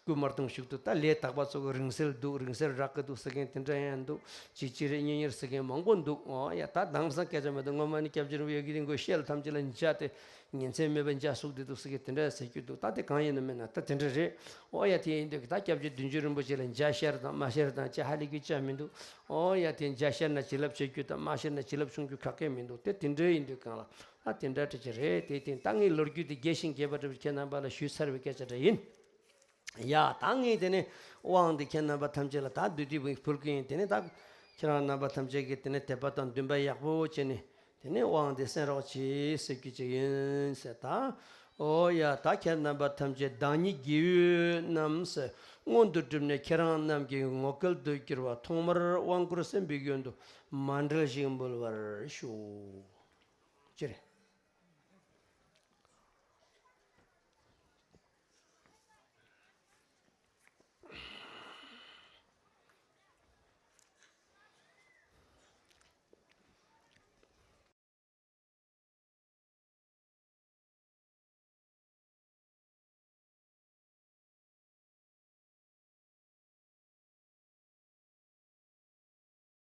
སྐུ་མར་གདུང་བཞུགས་འདུག་ད་ལས་དག་པ་ཚོ་གི་རིང་བསྲེལ་འདུག་རིང་བསྲེལ་རག་གི་འདུག་ཟེར་མཁན་དེ་འདྲ་ཡང་འདུག་གཅིག་གཅིག་རེ་གཉིས་གཉིས་རེ་ཟེར་མཁན་མང་པོ་འདུག་འོ་ཡ་ད་དེང་སང་སྐད་ཆ་མི་འདུག་སྔོན་མ་ནི་སྐྱབས་རྗེ་རིན་པོ་ཆེ་གི་དེ་འགོ་ཤེལ་ཐམས་ཅད་ལ་འཇའ་དེ་ཉིན་མཚན་མེད་པར་འཇའ་ཟུག་བསྡད་འདུག་ཟེར་མཁན་དེ་འདྲ་ཟེར་རྒྱུ་འདུག་ད་དེ་གང་ཡིན་ནམ་མིན་ན་ད་དེ་འདྲ་རེད། འོ་ཡ་དེ་ཡིན་དུས་ད་སྐྱབས་རྗེ་བདུད་འཇོམས་རིན་པོ་ཆེ་ལ་འཇའ་ཤར་དང་མ་ཤར་དང་ཅི་ཧ་ལས་རྒྱུ་ཅི་མི་འདུག་འོ་ཡ་དེ་འཇའ་ཤར་ན་བྱིན་རླབས་ཆེ་རྒྱུ་དང་མ་ཤར་ན་བྱིན་རླབས་ཆུང་རྒྱུ་ག་གེ་མི་འདུག་དེ་དེ་འདྲ་ཡིན་དུས་གང་ལ་ཨ་དེ་འདྲ་འདྲ་ཅིག་རེད། དེ་དེ་ད་ངས་ལོ་རྒྱུས་དེ་རྒྱས་ཤིང་རྒྱས་པ་འདྲ་བོ་ཁྱེད་རྣམ་པ་ལ་ཞུས་ཚར་བའི་སྐད་ཆ་འདྲ་ཡིན། ཡ་ད་ངས་དེ་ནས་དབང་འདི་ཁྱེད་རྣམ་པ་ཐམས་ཅད་ལ་ད་བདུད་སྡེ་བུ་ཕུལ་གི་ཡིན། དེ་ནས་ད་ཁྱེད་རང་རྣམ་པ་ཐམས་ཅད་ཀྱིས་དེ་ནས་དད་པ་དང་འདུན་པ་ཡག་པོ་བྱས་ནས་དེ་ནས་དབང་འདི་གསན་རོགས་གྱིས་ཟེར་རྒྱུ་ཅིག་ཡིན་ཟེར། ད་འོ་ཡ་ད་ཁྱེད་རྣམ་པ་ཐམས་ཅད་བདག་ཉིད་དགེ་བའི་རྣམས་སྔོན་དུ་བསྒྲུབས་ནས་ཁྱེད་རང་རྣམས་ཀྱི་ངོ་སྐལ་དུ་གྱུར་པ་ཐོག་མར་དབང་བསྐུར་གསན་པའི་ཡོན་དུ་མཎྜལ་ཞིག་འབུལ་བར་ཞུ། ཅི་རེད།